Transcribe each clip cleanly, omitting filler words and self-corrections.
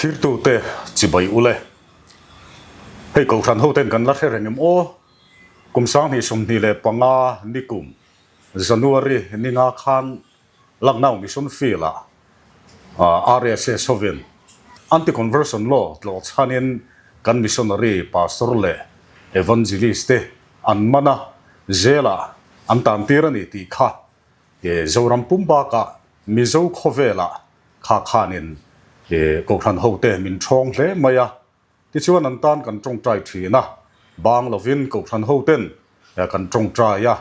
Thlirtute chibai ule. Hei Kohhran hoten kan la hre reng em aw? Kum 2025 nikum January ninga khan Lucknow Mission Field-ah RSS hovin Anti-Conversion Law tlawh chhanin kan missionary pastor leh evangelist te an man a, jail-ah an tan tir a ni tih kha Zoram pum bakah Mizo khawvelah kha khanin Kohhran hote min ṭhawng hle mai a. Tichuan an tan kan tawngtai thin a, bang lovin Kohhran hoten kan tawngtai a.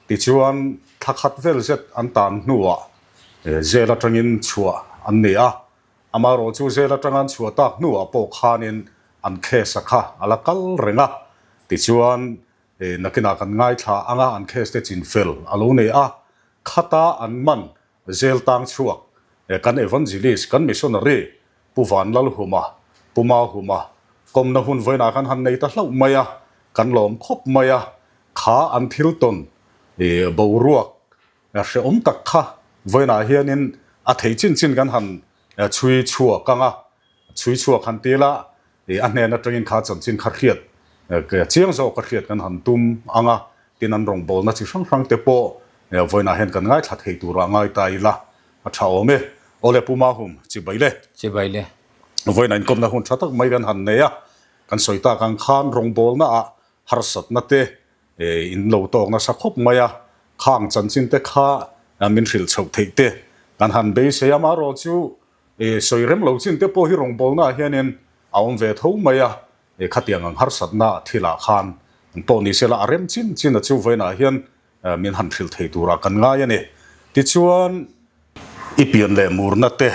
Tichuan thla khat vel zet an tan hnuah jail atangin chhuah an ni a. Amaherawh chu jail atanga an chhuah tak hnuah pawh khanin an case a kha a la kal reng a. Tichuan nakinah kan ngaithla anga an case te chinfel a lo nei a, khata an man Jail tang chhuak kan evangelist, kan missionary Pu Vanlalhuma, Pu Mahuma kawmna hun vawiinah kan han nei ta hlauh mai a, kan lawm khawp mai a, kha an thil tawn boruak hrehawm tak kha vawiinah hianin a thei chin chin kan han chhui chhuak ang a, chhui chhuak han ti la a hnen atangin kha chanchin kha hriat chiang zawk a hriat kan han tum ang a, tin an rawngbawlna chi hrang hrang te pawh vawiinah hian kan ngaithla thei turah ngai ta ila a tha awm e. Awle Pu Mahum, chibai le. Chibai le. Vawiinah inkawmna hun tha tak mai kan han nei a, kan sawi tak ang khan rawngbawlna ah harsatna te in lo tawk nasa khawp mai a, khang chanchin te kha min hrilh chhoh theih te kan han beisei a, amaherawh chu sawi rem lo chin te pawh hi rawngbawlna ah hianin a awm ve tho mai a, khatiang ang harsatna thilah khan an pawh ni sela a rem chin chin a chu vawiinah hian min han hrilh thei turah kan ngai a ni. Tichuan, i pian leh murna te,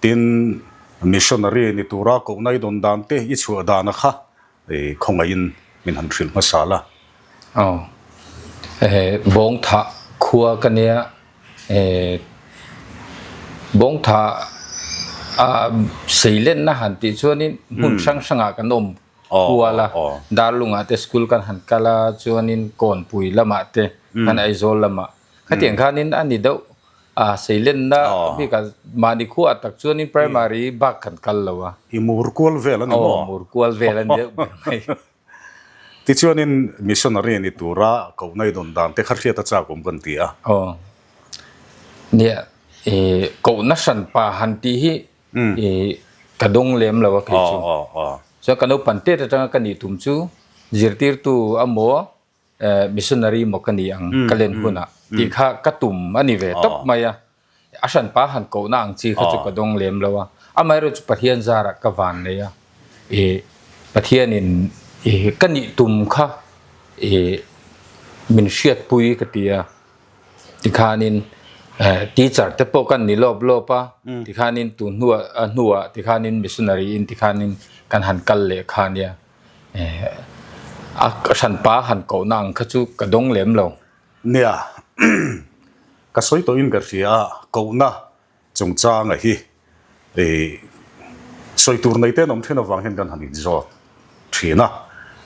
tin missionary ni tura kohna i dawn dan te, i chhuah dana kha khawngaihin min han hrilh hmasa la. Aw, Bawngthah khua ka nia, Bawngthah a seilenna han tih chuanin hmun hrang hrangah kan awm kual a, Darlungah te school kan han kal a, chuanin Kawnpui lamah te kan Aizawl lamah khatiang khanin a ni deuh a, seilenna bikah mahni khuaah tak chuanin primary bak kan kal lo a. I mur kual vel a ni maw? Aw, mur kual vel a ni deuh ber mai. Tichuanin missionary ni tura kohna i dawn dan te kha hriat a chak awm kan ti a. Aw. Nia, i kohna hranpa han tih hi i ka dawng lem lo a kei chu. Chuan ka naupang tet atanga ka nih tum chu zirtirtu amaw missionary maw ka ni ang ka len hunah tih kha ka tum a ni ve tawp mai a. A hranpa han kohna ang chi kha chu ka dawng lem lo a, amaherawhchu Pathian zarah ka van nei a, ih Pathianin ih ka nih tum kha ih min hriatpui ka ti a, tikhanin eh teacher te pawh kan ni lawp lawp a, tikhanin tun hnuah a hnuah tikhanin missionary in tikhanin kan han kal leh kha nia, eh a hranpa han kohna ang kha chu ka dawng lem lo. Nia, ka sawi tawhin ka hria a, kohna chungchanga hi sawi tur nei te an awm thin avang hian kan han inzawt thin a.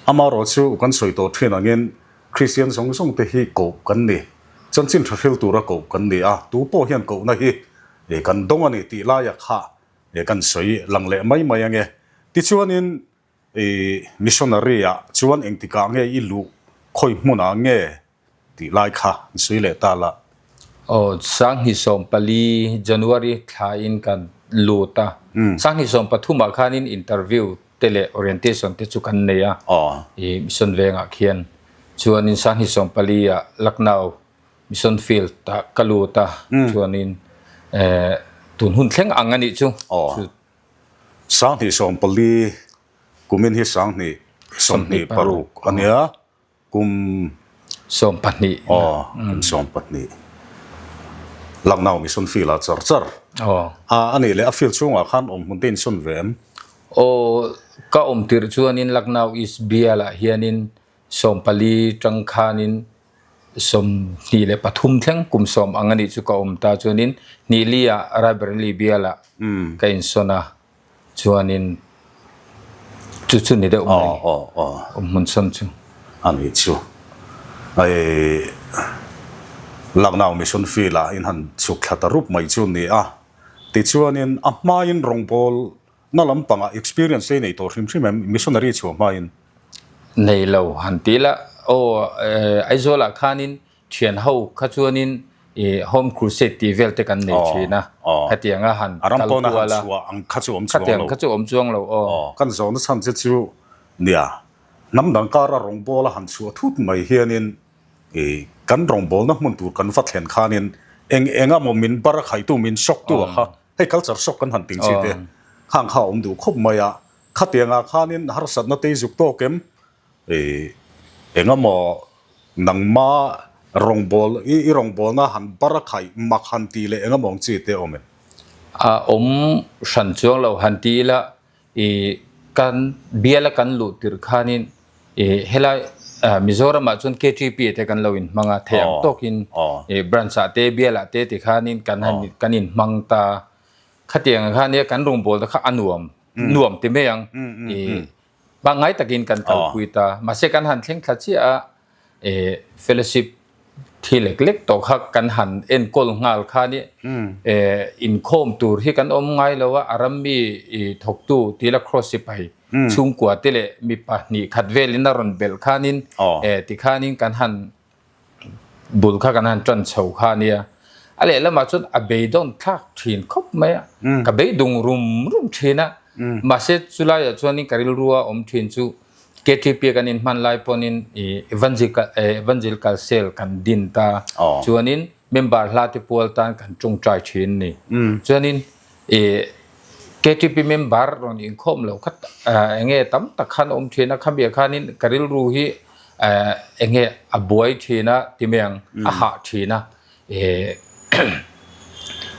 Amaherawh chu kan sawi tawh thin angin Kristian zawng zawng te hi koh kan ni, chanchin tha hril tura koh kan ni a, tu pawh hian kohna hi kan dawng a ni tih laia kha kan sawi lang leh mai mai ange. Tichuanin I missionary ah chuan engtikah nge i luh khawi hmunah nge tih lai kha an sawi leh ta la. Aw, 2014 January thla in kan lut a, 2013 ah khanin interview te leh orientation te chu kan nei a, i mission vengah khian. Chuanin 2014 ah Lucknow mission field ah ka lut a, chuanin tun hun thleng ang a nih chu. 2014 kumin hi 2026 a nia, kum 12 aw kum 12 Lucknow Mission Field ah char char a a nih leh a field chhungah khan awm hmun te insawn ve em? Aw ka awm tirh chuanin Lucknow East Bial ah hianin 14 tang khanin 23 thleng kum sawm ang a nih chu ka awm ta chuanin Hnihli ah Raebareli bial ah ka insawn a chuanin chu chu ni deuh mai awm hmun sawn chu. A nih chu hei Lucknow Mission Field ah in han chhuk thla ta rup mai chu ni a tichuanin a hmain rawngbawl. na lampangah experience te i nei tawh hrim hrim em missionary chhuah hmain? Nei lo han ti la, aw Aizawlah khanin Thian ho kha chuanin i Home Crusade tih vel te kan nei thin a, khatiang a han kal kual a, khatiang kha chu awm chuang lo aw. Kan zawhna chhan che chu nia, hnam dang kara rawngbawl a han chhuah thut mai hianin i kan rawngbawlna hmun tur kan va thlen khanin eng eng a maw min bar a khaitu min shock tu a kha, hei culture shock kan han ting chi te khang kha a awm duh khawp mai a, khatiangah khanin harsatna te i zuk tawk em? I engemaw nangma rawngbâwl, i rawngbâwlna han bar a khaih mak han tih leh engemaw ang chi te awm em? A awm hran chuang lo han ti ila, i kan biala kan luh tirh khanin i helai Mizoramah chuan KTP te kan lo inhmang a, thei ang tawkin i branch ah te bialah te tikhanin kan han kan inhmang ta. Khatiang ang khan nia kan rawngbâwlna kha a nuam, nuam ti mai ang. I Pangngai takin kan kalpui ta. Mahse kan han thleng thla chiah a, eh fellowship thi lek lek tawh kha kan han enkawl nghal kha ni. Eh inkhawm tur hi kan awm ngai lo a, a ram mi i thawktu tila cross sipai chhungkua te leh mi pahnih khat velin a rawn belh khanin eh tikhanin kan han bul kha kan han tan chho kha ania. A lehlamah chuan a beidawn thlak thin khawp mai a, ka beidung rum rum thin a. Mahse chulaiah chuanin ka rilrua awm thin chu KTP kan inhman lai pawnin ih Evangelical Cell kan din ta chuanin member hla te pual tan kan tawngtai thin a ni. Chuanin Ih KTP member rawn inkhawm lo kha eng nge tam tak khan awm thin a, khamiah khanin ka rilru hi eng nge a buai thin a ti mai ang, a hah thin a, ih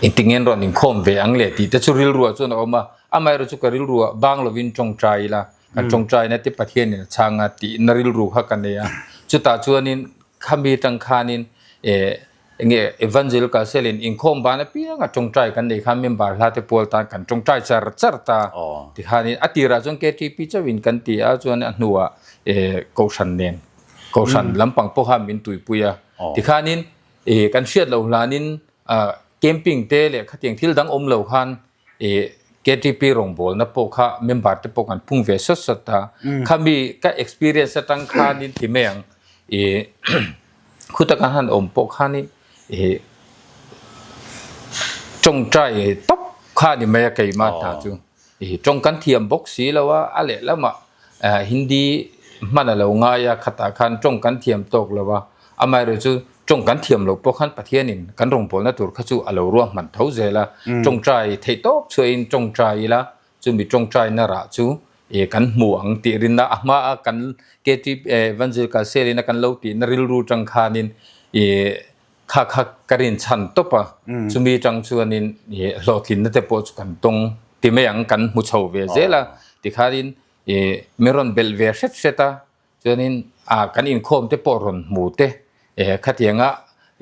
engtin nge rawn inkhawm ve ang le tih te chu rilruah chuan a awm a, amaherawhchu ka rilruah bang lovin tawngtai ila, kan tawngtaina te Pathianin a chhang a tihna rilru kha ka nei a, chutah chuanin khami tang khanin ih Enge Evangel Kalselin inkhawm ban apianga tawngtai kan neih khan member hla te pual tan kan tawngtai char char ta tikhanin a tirah chuan KTP chauhin kan ti a chuan a hnuah kohhran nen kohhran lampang pawh khan min tuipui a tikhanin kan hriat loh hlanin camping te leh khatiang thil dang awm lo khan KTP rawngbawlna pawh kha member te pawh kan phung ve sawt sawt a khami ka experience atang khanin ti mai ang Khuta kan han awm pawh khanin ih tawngtai tawp kha a ni mai a keimah hna chu. Ih tawng kan thiam bawk si lo a, a lehlamah Hindi hman a lo ngai a, khatah khan tawng kan thiam tawk lo a, amaherawhchu chu tawng kan thiam loh pawh khan Pathianin kan rawngbawlna tur kha chu a lo ruahman tho zel a, tawngtai theih tawp chhuahin tawngtai ila Chumi tawngtaina rah chu eh kan hmu ang tih rinna a hma a kan KT Evangelical Cell-in a kan lo tihna rilru tang khanin eh kha kha ka rin chhan tawp a, chumi tang chuanin eh hlawhtlinna te pawh chu kan tawng ti mai ang kan hmu chho ve zel a tikhanin eh min rawn belh ve hret hret a. Chuanin ah kan inkhawm te pawh rawn hmu te eh khatianga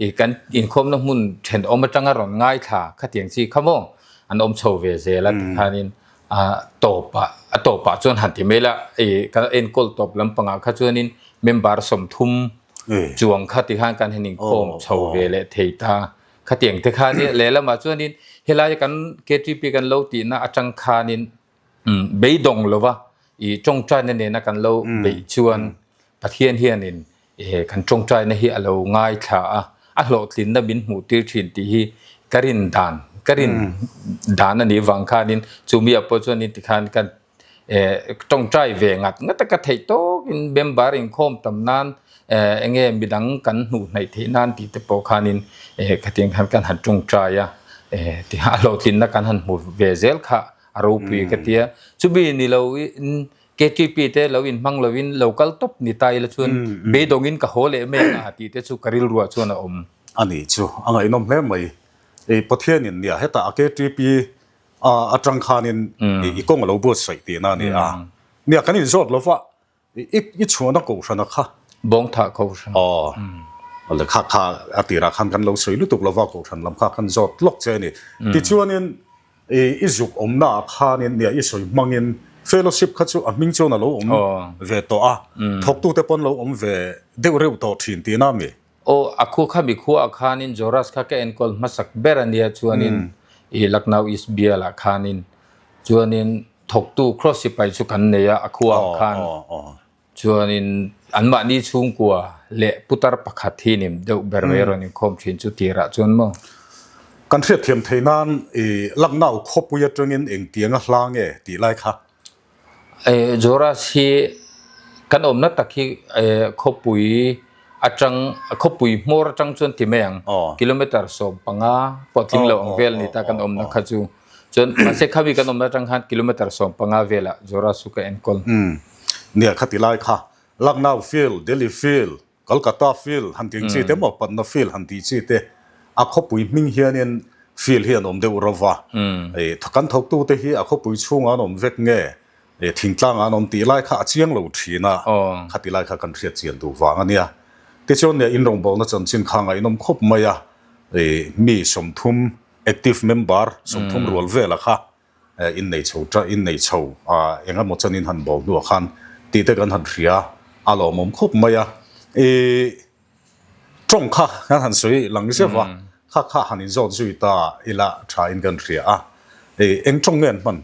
ih kan inkhawmna hmun thenawm atanga rawn ngaithla khatiang chi kha maw an awm chho ve zel a tikhanin ah tawpah a tawpah chuan han ti mai la ih ka enkawl tawp lampangah kha chuanin member 30 chuang kha tikhan kan han inkhawm chho ve leh thei ta khatiang te khan lehlamah chuanin helai kan KTP kan lo tihna atang khanin Beidawng lova i tawngtaina nena kan lo beih chuan Pathian hianin kan tawngtaina hi a lo ngaithla a, a hlawhtlinna min hmuh tir thin tih hi ka rin dan, ka rin dan a nih vang khanin chumi ah pawh chuanin tikhan kan tawngtai ve ngat ngat a ka theih tawkin member inkhawm tam nan enge midang kan hnuh hnaih theih nan tih te pawh khanin khatiang khan kan han tawngtai a, tiha a hlawhtlinna kan han hmu ve zel kha a ropui ka tia chumi ni lo in KTP te lo in hmang lo in lo kal tawp ni ta ila chuan beidawng in ka haw leh mai ang a tih te chu ka rilruah chuan a awm. A ni chu a ngaihnawm hle mai. I Pathian in nia hetah a KTP a atang khanin i kawng a lo buatsaih tihna a ni a. Nia kan inzawt lova I i chhuahna kohhrana kha. Bawngthah kohhran. Aw. Le kha kha a tirah khan kan lo sawi lutuk lova kohhran lam kha kan zawt lawk che a ni. Tichuanin i i zuk awmna ah khanin nia i sawi hmangin fellowship kha chu a hming chuan a lo awm ve tawh a, thawktute pawn lo awm ve deuh reuh tawh thin tihna a mi? Aw, a khu kha mi khuaah khanin Joras kha ka enkawl hmasak ber a nia chuanin i Lucknow East bialah khanin chuanin. thawktu Kraws sipai chu kan nei a, a khuaah khan. Chuanin anmahni chhungkua leh putar pakhat hi nim deuh ber mai rawn inkhawm thin chu tirah chuan maw? Kan hriatthiam theih nan i Lucknow khawpui atangin engtiang a hla nge tih lai kha? Joras hi kan awmna tak hi khawpui atang khawpui hmawr atang chuan ti mai ang kilometer 15 pawh tling lo ang vel ni ta kan awmna kha chu. Chuan mahse khami kan awmna atang khan kilometer 15 velah Joras chu ka enkawl. Nia khati lai kha Lucknow field, Delhi field, Kolkata field han tih ang chi te maw Patna field han tih chi te a khawpui hming hianin field hi an awm deuh ro va. Kan thawktute hi a khawpui chhungah an awm vek nge thingtlangah an awm tih lai kha a chiang lo thin a, khati lai kha kan hriat chian duh vang a nia. Tichuan nia inrawngbawlna chanchin kha ngaihnawm khawp mai a, mi 30 active member 30 rual vela kha innei chho ta innei chho a eng emaw chuan in han bawl hnuah khan tih te kan han hria a lawmawm khawp mai a i tawng kha kan han sawi lang zeuh a kha kha han inzawt zui ta ila tha in kan hria a i eng tawng nge an hman?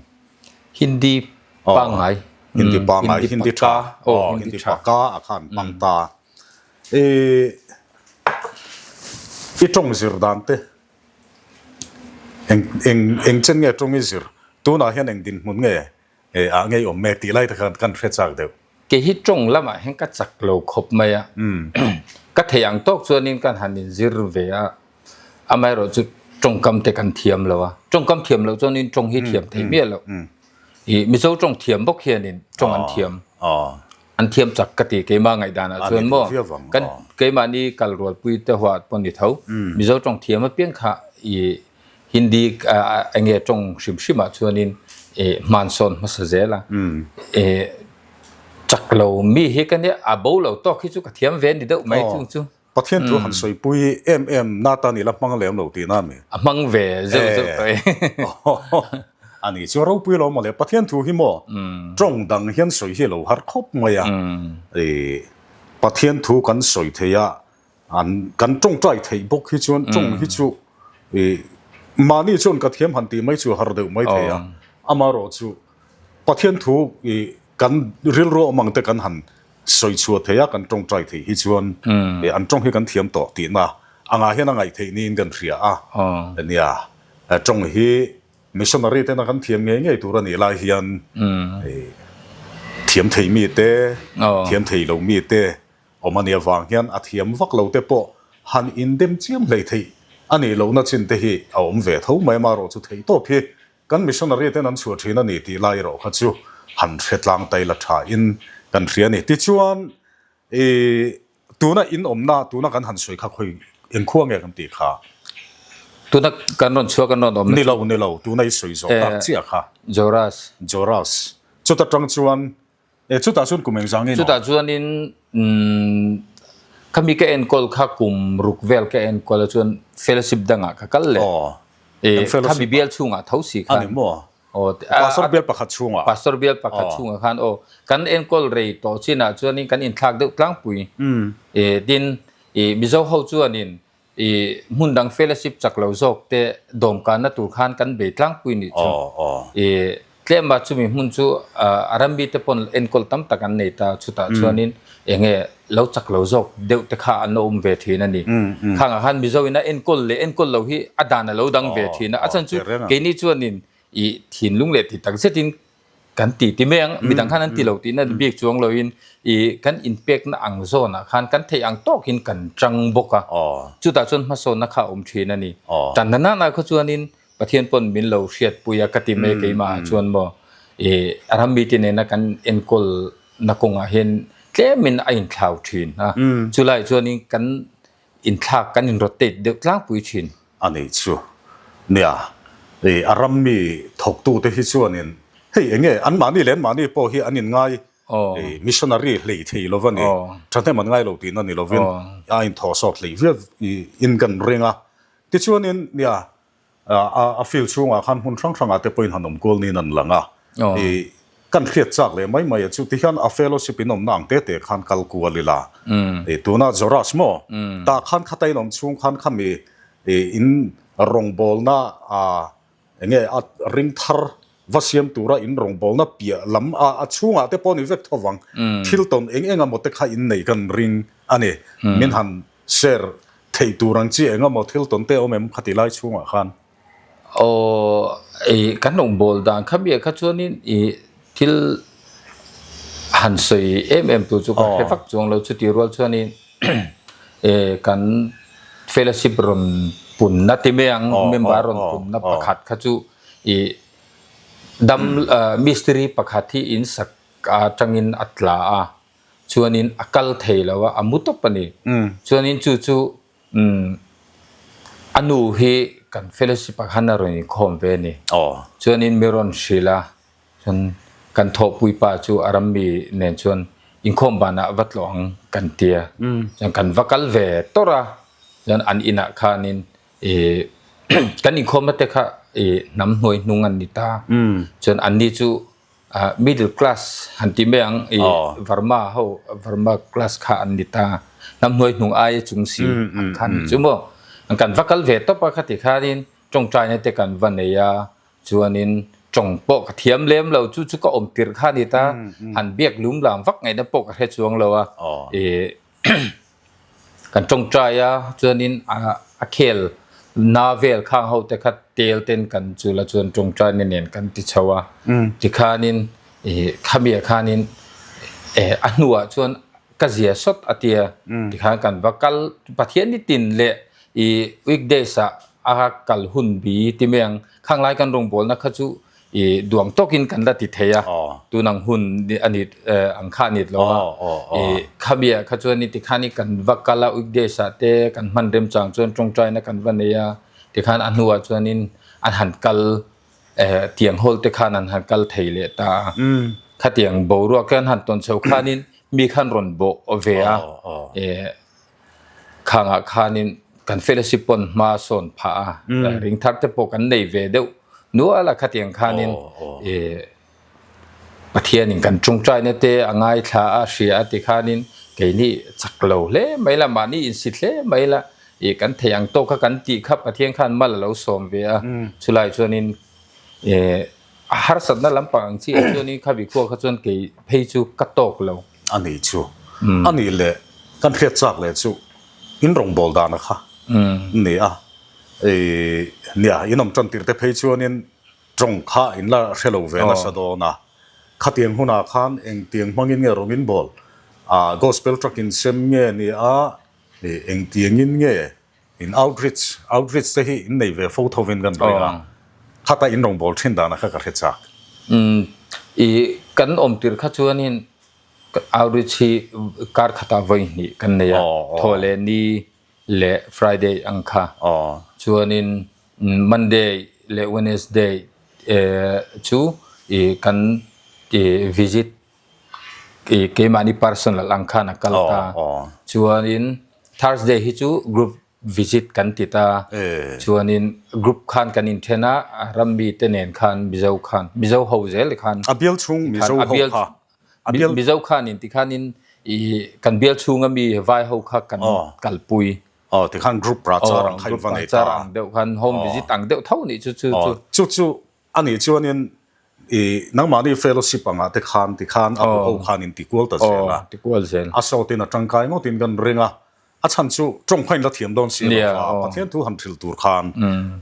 Hindi pangngai Hindi pangngai Hindi tha aw Hindi paka a khan hmang ta i i tawng zir dan te Eng eng eng chen nge tawng i zir? Tunah hian eng dinhmun nge ah ngei awm mek tih lai te khan kan hre chak deuh. Kei hi tawng lamah hian ka chak lo khawp mai a. Ka theih ang tawk chuanin kan han inzir ve a, amaherawh chu tawngkam te kan thiam lo a. Tawngkam thiam loh chuanin tawng hi thiam theih miah loh. I Mizo tawng thiam bawk hianin tawng an thiam. An thiam chak ka ti keimah ngaihdanah chuan maw kan keimahni kal rualpui te huat pawh ni tho Mizo tawng thiam apiang kha i Hindi enge tawng hrim hrimah chuanin i hmansawn hmasa zel a i chak lo mi hi ka nia a bo lo tawk hi chu ka thiam ve ni deuh mai chung chu. Pathian thu han sawipui em em na tan i la hmang lem lo tihna a mi? A hmang ve zeuh zeuh tawh e. A ni chu a ropui lo maw le. Pathian thu hi maw tawng dang hian sawi hi a lo har khawp mai a. Pathian thu kan sawi thei a, an kan tawngtai theih bawk hi chuan tawng hi chu mahni chuan ka thiam han tih mai chu a har deuh mai thei a. Amaherawh chu Pathian thu kan rilru awm ang te kan han Sawi chhuah thei a kan tawngtai theih hi chuan an tawng hi kan thiam tawh tihna angah hian a ngaih theih niin kan hria a. Nia, tawng hi missionary tena kan thiam ngei ngei tur a nih lai hian thiam thei mi te, thiam thei lo mi te awm a nih avang hian a thiam vak lo te pawh han indem chiam hlei theih a nih lohna chin te hi a awm ve tho mai amaherawh chu theih tawp hi Kan missionary ten an chhuah thin a ni tih lai erawh kha chu han hre tlang ta ila tha in kan hria a ni. Tichuan i tuna in awmna tuna kan han sawi kha khawi engkhua nge kan tih kha? Tuna kan rawn chhuah kan rawn awmna chu. Ni lo ni lo tuna i sawi zawh tak chiah kha. Joras. Joras. Chuta tang chuan E chutah chuan kum engzah nge Chutah chuanin khami ka enkawl kha kum ruk vel ka enkawl a chuan fellowship dangah ka kal leh. E khami bial chhungah tho si khan. Ani maw? Aw Pastor bial pakhat chhungah. Pastor bial pakhat chhungah khan aw kan enkawl rei tawh chinah chuanin kan inthlak deuh tlangpui. E tin i Mizo ho chuanin I hmun dang fellowship chak lo zawk te dawmkanna tur khan kan bei tlangpui nih chu. I tlema chumi hmun chu a rammi te pawn enkawl tam tak an nei ta chutah chuanin enge lo chak lo zawk deuh te kha an awm ve thin a ni. Khangah khan Mizo in a enkawl leh enkawl lo hi a dan a lo dang ve thin a. A chhan chu keini chuanin i thinlung leh ti tak zetin Kan ti ti mai ang, midang khan an ti lo tihna bik chuang loin i kan inpekna ang zawnah khan kan theih ang tawkin kan chang bawk a, chutah chuan hmasawnna kha a awm thin a ni. Tanna nana kha chuanin Pathian pawn min lo hriatpui a ka ti mai keimahah chuan maw i a ram mite nena kan enkawlna kawngah hian tlemin a inthlau thin a, chulaiah chuanin kan Inthlak kan in rotate deuh tlangpui thin. A nih chu. Nia, i a ram mi thawktute hi chuanin hei eng nge anmahni leh anmahni pawh hi an inngai i missionary hlei thei lo va ni. Thahnem an ngai lo tihna ni lovin a inthawh sawt hlei viau in kan ring a. Tichuanin nia, A field chhungah khan hmun hrang hrangah te pawhin han awm kual niin an lang a. I kan hriat chak leh mai mai a chu tihian a fellowship in awmna ang te te khan kal kual ila. I tuna Joras maw tah khan khata in awm chhung khan khami i in rawngbawlna a enge a ring thar. va siam tura in rawngbawlna piah lam a a chhungah te pawh ni vek tho vang. Thil tawn eng eng emaw te kha in nei kan ring a ni. Min han share theih tur ang chi eng emaw thil tawn te awm em khati lai chhungah khan? Aw i kan rawngbâwl dan kha miah kha chuanin i thil han sawi em em tur chu ka hre vak chuang lo. Chutih rual chuanin kan fellowship rawn punna ti mai ang, member rawn punna pakhat kha chu i dam mistiri pakhat hi in sak atangin a tla a, chuanin a kal thei lo a, a mu tawp a ni. Chuanin chu chu Umm a nu hi kan fellowship ah khan a rawn inkhawm ve a ni. Chuanin mi rawn hrilh a, chuan kan thawhpui pa chu a rammi nen chuan inkhawm banah va tlawh ang kan ti a. Chuan kan va kal ve tawrh a, chuan an inah khanin ih kan inkhawmna te kha ih hnam hnuai hnung an ni ta. Chuan anni chu Middle class han ti mai ang i Verma ho Verma class kha an ni ta hnam hnuai hnung aia chung si ang kha ni chu maw an kan va kal ve tawp a khati khanin tawngtaina te kan va nei a chuanin tawng pawh ka thiam lem lo chu chu ka awm tirh kha ni ta han biak lum lam vak ngaihna pawh ka hre chuang lo a i Kan tawngtai a, chuanin a khel na vel khang ho te kha tel ten kan chul a chuan tawngtaina nen kan ti chho a. Tikhanin khami ah khanin a hnuah chuan ka zia sawt a tia tikhan kan va kal Pathian ni tin leh i weekdays ah a kal hun bi ti mai ang khang lai kan rawngbawlna kha chu I duang tawkin kan la ti thei a, tun ang hun a ni ang kha a ni lo a. I khami ah kha chuan tikhan i kan va kal a weekdays ah te kan hman remchang chuan tawngtaina kan va nei a, tikhan a hnuah chuanin an han kal tiang hawl te khan an han kal thei leh ta a. Khatiang boruak te an han tawn chho khanin mi khan rawn bawh ve a. Khangah khanin kan fellowship pawn hma sawn phah a, ring thar te pawh kan nei ve deuh nual a khatiang khanin Pathianin kan tawngtaina te a ngaithla a hria a ti khanin keini chak lo hle mai la mahni insit hle mai la ih kan theih ang tawk kha kan tih kha Pathian khan mal a lo sawm ve a chulai chuanin A harsatna lampang ang chiah chuanin kha bikhua kha chuan kei phei chu ka tawk lo. A nih chu. A nih leh kan hriat chak leh chu in rawngbâwl dana kha ni a. Nia, in awm tan tirh te phei chuanin tawng kha in la hre lo ve nasa dawn a. Khatiang hunah khan engtiang hmangin nge rawng in bawl? Gospel truck in sem nge ni a? Engtiangin nge In outreach, outreach te hi in nei ve fo thovin kan ring a, khata in rawngbâwl ṭhin dana kha ka hre chak. Umm, i kan awm tirh kha chuanin outreach hi kar khatah vawi hnih kan nei a, thaw leh ni leh Friday ang kha. Chuanin Monday leh Wednesday chu i kan i visit I keimahni personal ang khan a kal ta. Chuanin Thursday hi chu group visit kan ti ta. Chuanin group khan kan inthen a, rammi te nen khan Mizo khan, Mizo ho zel khan. A bial chhung Mizo ho kha. A bial Mizo khanin tikhanin i kan bial chhunga mi vai ho kha kan kalpui. Aw tikhan group prachar ang kha in va nei ta. Group prachar ang deuh khan home visit ang deuh tho nih chu chu chu. Chu chu A nih chuanin i nangmahni fellowship angah te khan ti khan a huho khan in ti kual ta zel a. Ti kual zel. A sawtin a tangkai ngawtin kan ring a. A chhan chu tawng kha in la thiam dawn si lo va, Pathian thu han hrilh tur khan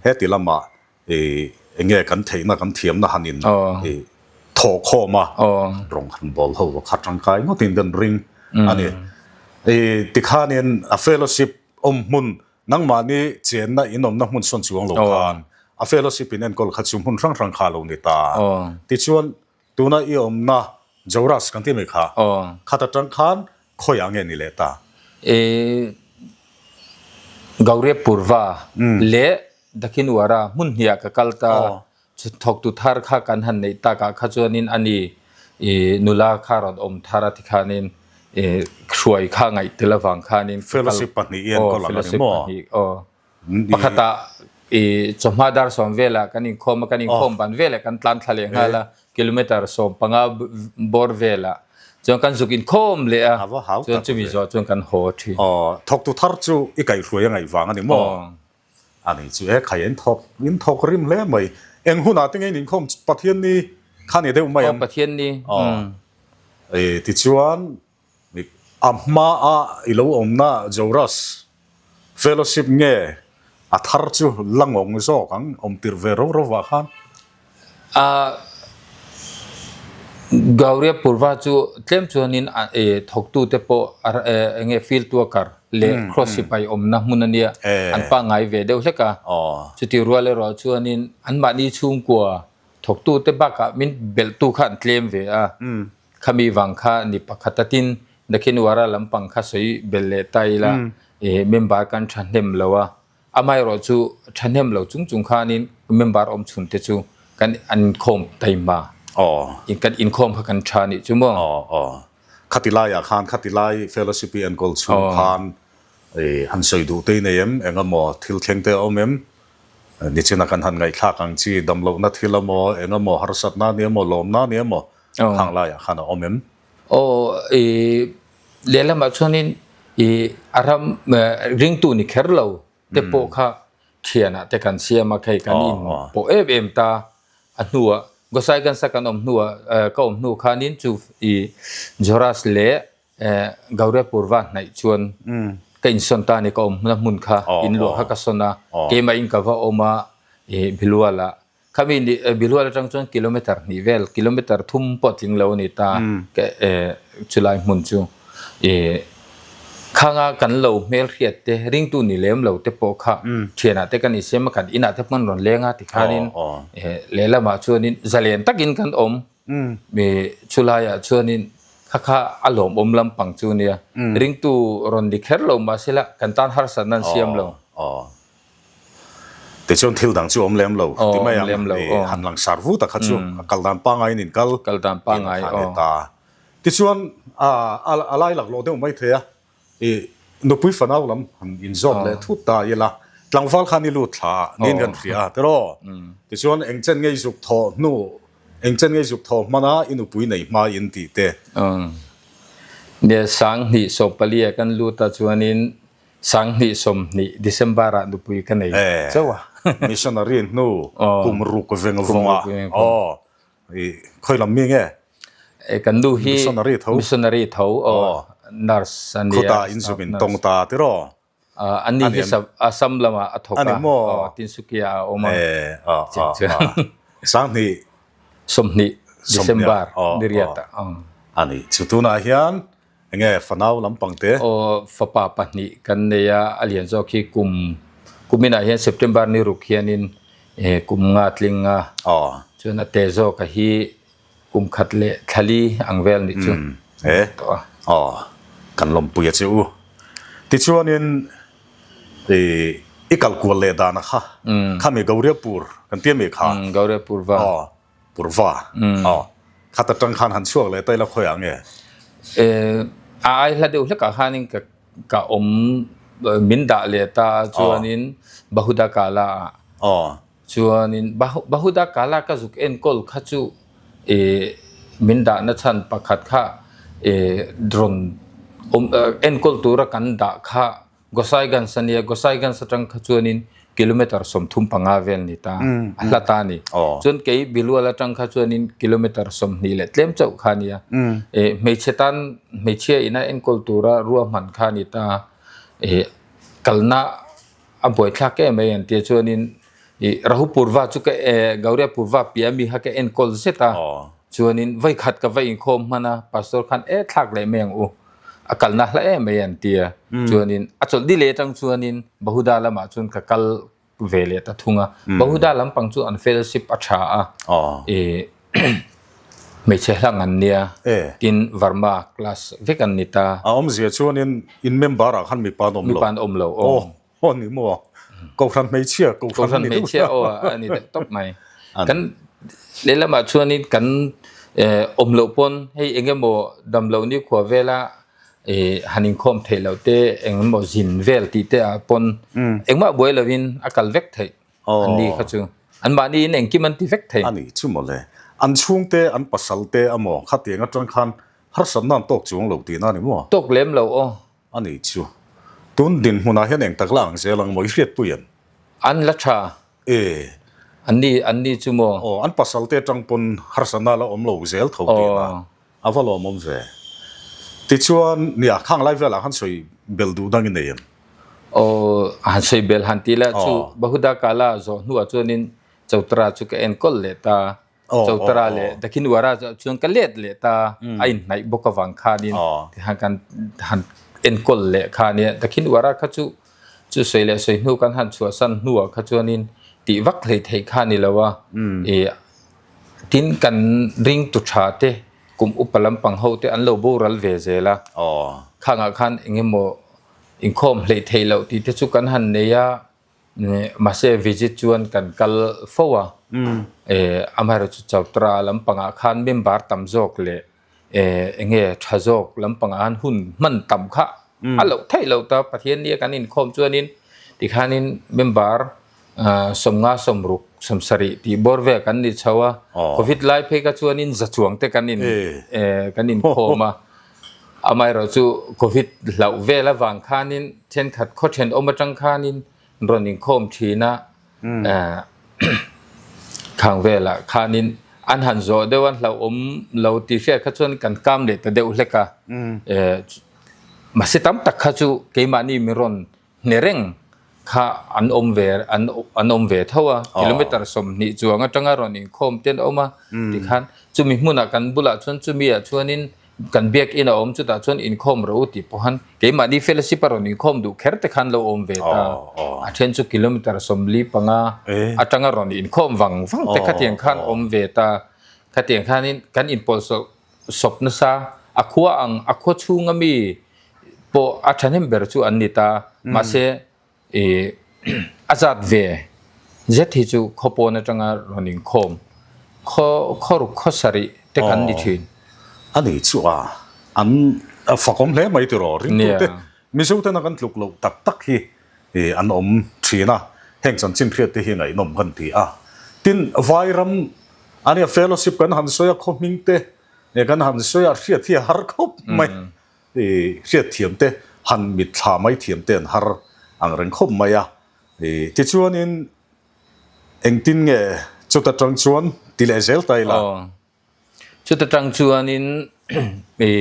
heti lamah i eng nge kan theihna kan thiamna han in i thawh khawm a, rawng han bawl ho va kha tangkai ngawtin kan ring a ni. I tikhanin a fellowship awm hmun Nangmahni chenna in awmna hmun sawn chuang lo khan a fellowship in enkawl kha chu hmun hrang hrang kha a lo ni ta. Tichuan, tuna i awmna Joras kan ti mai kha, khat atang khan khawiah nge ni leh ta? I Gauriya Purva leh Dakhinuara hmun hniah ka kal ta. Thawktu thar kha kan han neih takah kha chuanin a ni i nula kha rawn awm thar a tikhanin i hruai kha ngaih tel avang khanin ka kal Fellowship pahnih i enkawl ang a ni maw? Pahnih aw. Pakhatah i chawhma dar sawm velah kan inkhawm a, kan inkhawm ban velah kan tlan thla leh nghal a, kilometer 15 bawr velah chuan kan zuk inkhawm leh a, chuan chumi zawh chuan kan haw thin. Aw, thawktu thar chu i kaihhruai a ngaih vang a ni maw? A ni chu e, khai in thawk, in thawk rim hle mai. Eng hunah te nge in inkhawm Pathian ni kha ni deuh mai Aw ang. Pathian ni. Aw. Tichuan a hmaa i lo awmna Joras Fellowship nge a thar chu la ngawng zawk ang awm tirh ve ro ro vah khan. A Gauria Purva chu tlem chuanin thawktute pawh eng nge field worker leh cross sipai awmna hmun a nia an pangngai ve deuh hlek a. Chutih rual erawh chuanin anmahni chhungkua thawktute bakah min belhtu kha an tlem ve a. Khami vang kha ni pakhat a tin Dakhinwara lampang kha sawi belh leh ta ila member kan thahnem lo a. Amaherawh chu thahnem lo chung chung khanin member awm chhun te chu kan inkhawm taima in kan inkhawm kha kan tha nih chu maw. Aw aw. Khati laiah khan khati lai fellowship i enkawl chhung khan han sawi duh te i nei em? Eng emaw thil thleng te a awm em? Nichina kan han ngaihthlak ang chi damlohna thil emaw eng emaw harsatna ni emaw lawmna ni emaw khang laiah khan a awm em? Aw i lehlamah chuanin i a ram ringtu ni kher lo te pawh kha thianah te kan siam a khei kan in pawh em em ta a hnuah Gosaigansa kan awm hnuah ka awm hnu khanin chu i Joras leh Gauriya Purva hnaih chuan ka insawn ta a ni ka awmna hmun kha in luah kha ka sawn a keimah in ka va awm a i Bilwala Khami ni Bilhual atang chuan kilometer hnih vel, kilometer thum pawh tling lo a ni ta chulai hmun chu. Khanga kan lo hmelhriat te, ringtu ni lem lo te pawh kha thianah te kan insiam a, kan inah te pawh an rawn leng a tikhanin lehlamah chuanin zalen takin kan awm. Chulaiah chuanin kha kha a lawmawm lampang chu nia. Ringtu rawn ni kher lo mahsela kan tan harsatna an siam lo. Tichuan thil dang chu awm lem lo ti mai ang han langsar vut a kha chu a kal dan pangai in in kal kal dan pangai aw ta. Tichuan a lai laklawh deuh mai thei a i nupui fanau lam han in zawt leh thut ta ila tlangval khan i lut thla a niin kan hria a tiraw tichuan eng chen ngei zuk thawh hnu eng chen ngei zuk thawh hman a i nupui nei hma in tih te. Nia 2024 ah kan lut a chuanin 2020 December ah nupui ka nei chauh a. Missionary hnu kum ruk veng vawng ah aw i khawi lam mi nge? Kan nu hi missionary tho missionary tho aw nurse a nia. Khutah in zum in tawng ta tiraw? Ani hi Assam lamah a thawk a aw Tinsukia ah a awm a. 20 20 December niriat ah. Ani chu tunah hian Enge fanau lampang te? Aw, fapa pahnih kan nei a, a lian zawk hi kum kuminah hian September ni ruk hianin kum nga tling a, chuan a te zawk a hi kum khat leh thlali ang vel nih chu tawh a. Aw, kan lawmpui a che u. Tichuanin i kal kual leh dan a kha, khami Gauriapur kan tia mi kha? Gauriapurva. Aw, Purva aw khat atang khan han chhuak leh ta ila khawiah nge? A ai hla deuh hlekah khanin ka ka awm min dah leh ta a chuanin Bahuda Kala ah aw chuanin Bahuda Kala ka zuk enkawl kha chu min dahna chhan pakhat kha rawn awm enkawl tura kan dah kha Gosaiganj a nia, Gosaiganj atang kha chuanin kilometer 35 vel ni ta, a hla ta a ni. Chuan kei Bilwal atang kha chuanin kilometer 20 leh tlem chauh kha a nia. Hmeichhe tan hmeichhia ina enkawl tura ruahman kha a ni ta. Kalna a buaithlak em mai an tia chuanin Rahupurva chu ka Gauriapurva piah ami kha ka enkawl zet a. Chuanin vawikhat ka va inkhawm hman a, Pastor khan e thlak leh mai ang u, a kalna hla em mai an ti a. Chuanin a chawlh dil leh atang chuanin Bahuda lamah chuan ka kal ve leh ta thung a. Bahuda lampang chu an fellowship a tha a, i hmeichhe hlang an nia, tin Verma class vek an ni ta. A awmzia chuanin in member ah khan mipa an awm lo. Mipa an awm lo, aw. Aw ni maw? Kohhran hmeichhia, kohhran hmeichhia aw a ni deuh tawp mai. Kan lehlamah chuanin kan awm loh pawn hei eng emaw dam loh ni khua vela han inkhawm theih loh te eng emaw zin vel tih te ah pawn engmah buai lovin a kal vek theih an ni kha chu. Anmahni in engkim an ti vek thei. A ni chu mawle. An chhungte an pasal te amaw khatiang atang khan harsatna an tawk chuang lo tihna a ni maw? Tawk lem lo aw. A ni chu. Tun dinhmunah hian eng tak la ang zel ang maw i hriatpui em? An la tha. E. An ni an ni chu maw? Aw, an pasal te atang pawn harsatna la awm lo zel tho tihna a va lawmawm ve. Tichuan, nia, khang lai velah khan sawi bel duh dang i nei em? Aw, han sawi bel han ti la chu Bahuda Kala zawh hnuah chuanin Chautra chu ka enkawl leh ta. Chautra leh Dakhinwara chuan ka let leh ta, a inhnaih bawk avang khanin tikhan kan han enkawl leh kha ania. Dakhinwara kha chu chu sawi leh sawi hnu kan han chhuahsan hnuah kha chuanin tih vak hlei theih kha a ni lo a. Ih tin kan ringtu tha te kum upa lampang ho te an lo boral ve zel a. Khangah khan eng emaw inkhawm hleih theih loh tih te chu kan han nei a. Mahse visit chuan kan kal fo a, amaherawhchu chu Chautra lampangah khan member tam zawk leh enge tha zawk lampangah khan hun hman tam kha a loh theih loh ta. Pathian nia kan inkhawm chuanin tikhanin member sawmnga sawmruk sawmsarih tih bawr vel kan ni chho a, Covid lai phei kha chuanin za chuang te kan in kan inkhawm a. Amaherawhchu Covid hlauh vel avang khanin thenkhat khaw thenawm atang khanin rawn inkhawm thin a, khang velah khanin an han zawh deuh a hlauhawm lo tih hriat kha chuan kan kam leh ta deuh hlek a. Mahse tam tak kha chu keimahni min rawn hne reng kha an awm ve an an awm ve tho a kilometer 20 chuang atanga rawn inkhawm te an awm a tikhan chumi hmunah kan bulah chuan chumi ah chuanin kan biakin a awm chutah chuan inkhawm rawh u tih pawh khan keimahni fellowship a rawn inkhawm duh kher te khan lo awm ve ta a then chu kilometer 45 atanga rawn inkhawm vang vang te khatiang khan awm ve ta khatiang khanin kan inpawlsawlh sawp nasa a khua ang a khua chhunga mi pawh a thahnem ber chu an ni ta. Mahse ih a zat ve zet hi chu khaw pawn atanga rawn inkhawm khaw khaw ruk khaw sarih te kan ni thin. A ni chu a an fakawm hle mai tiraw ringtute Mizo tena kan tluk loh tak tak hi an awm thin a, heng chanchin hriat te hi ngaihnawm kan ti a. Tin Vairam ania fellowship kan han sawi a khaw hming te kan han sawi a hriat hi a har khawp mai. I hriatthiam te han mitthla mai thiam te an har ang reng khawp mai a. I tichuanin engtin nge chuta tang chuan ti leh zel ta ila? Aw. Chuta tang chuanin i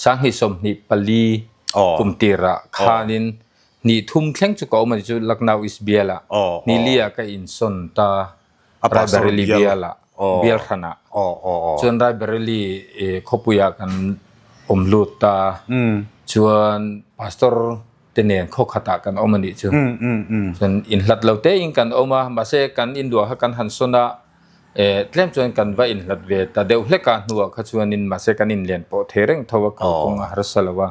sanghnih 24 kum tirah khanin hnih thum thleng chu ka awm a ni chu Lucknow East bialah Nilia ka insawn ta. Raebareli bialah, bial hranah chuan Raebareli khawpuiah kan awm lut ta. Chuan pastor te nen khaw khatah kan awm a nih chu. Chuan inhlat lo tein kan awm a, mahse kan induah kha kan han sawn a, tlem chuan kan va inhlat ve ta deuh hlek a hnuah kha chuanin mahse kan inlen pawh thei reng tho a, kalkawng a harsa lo a.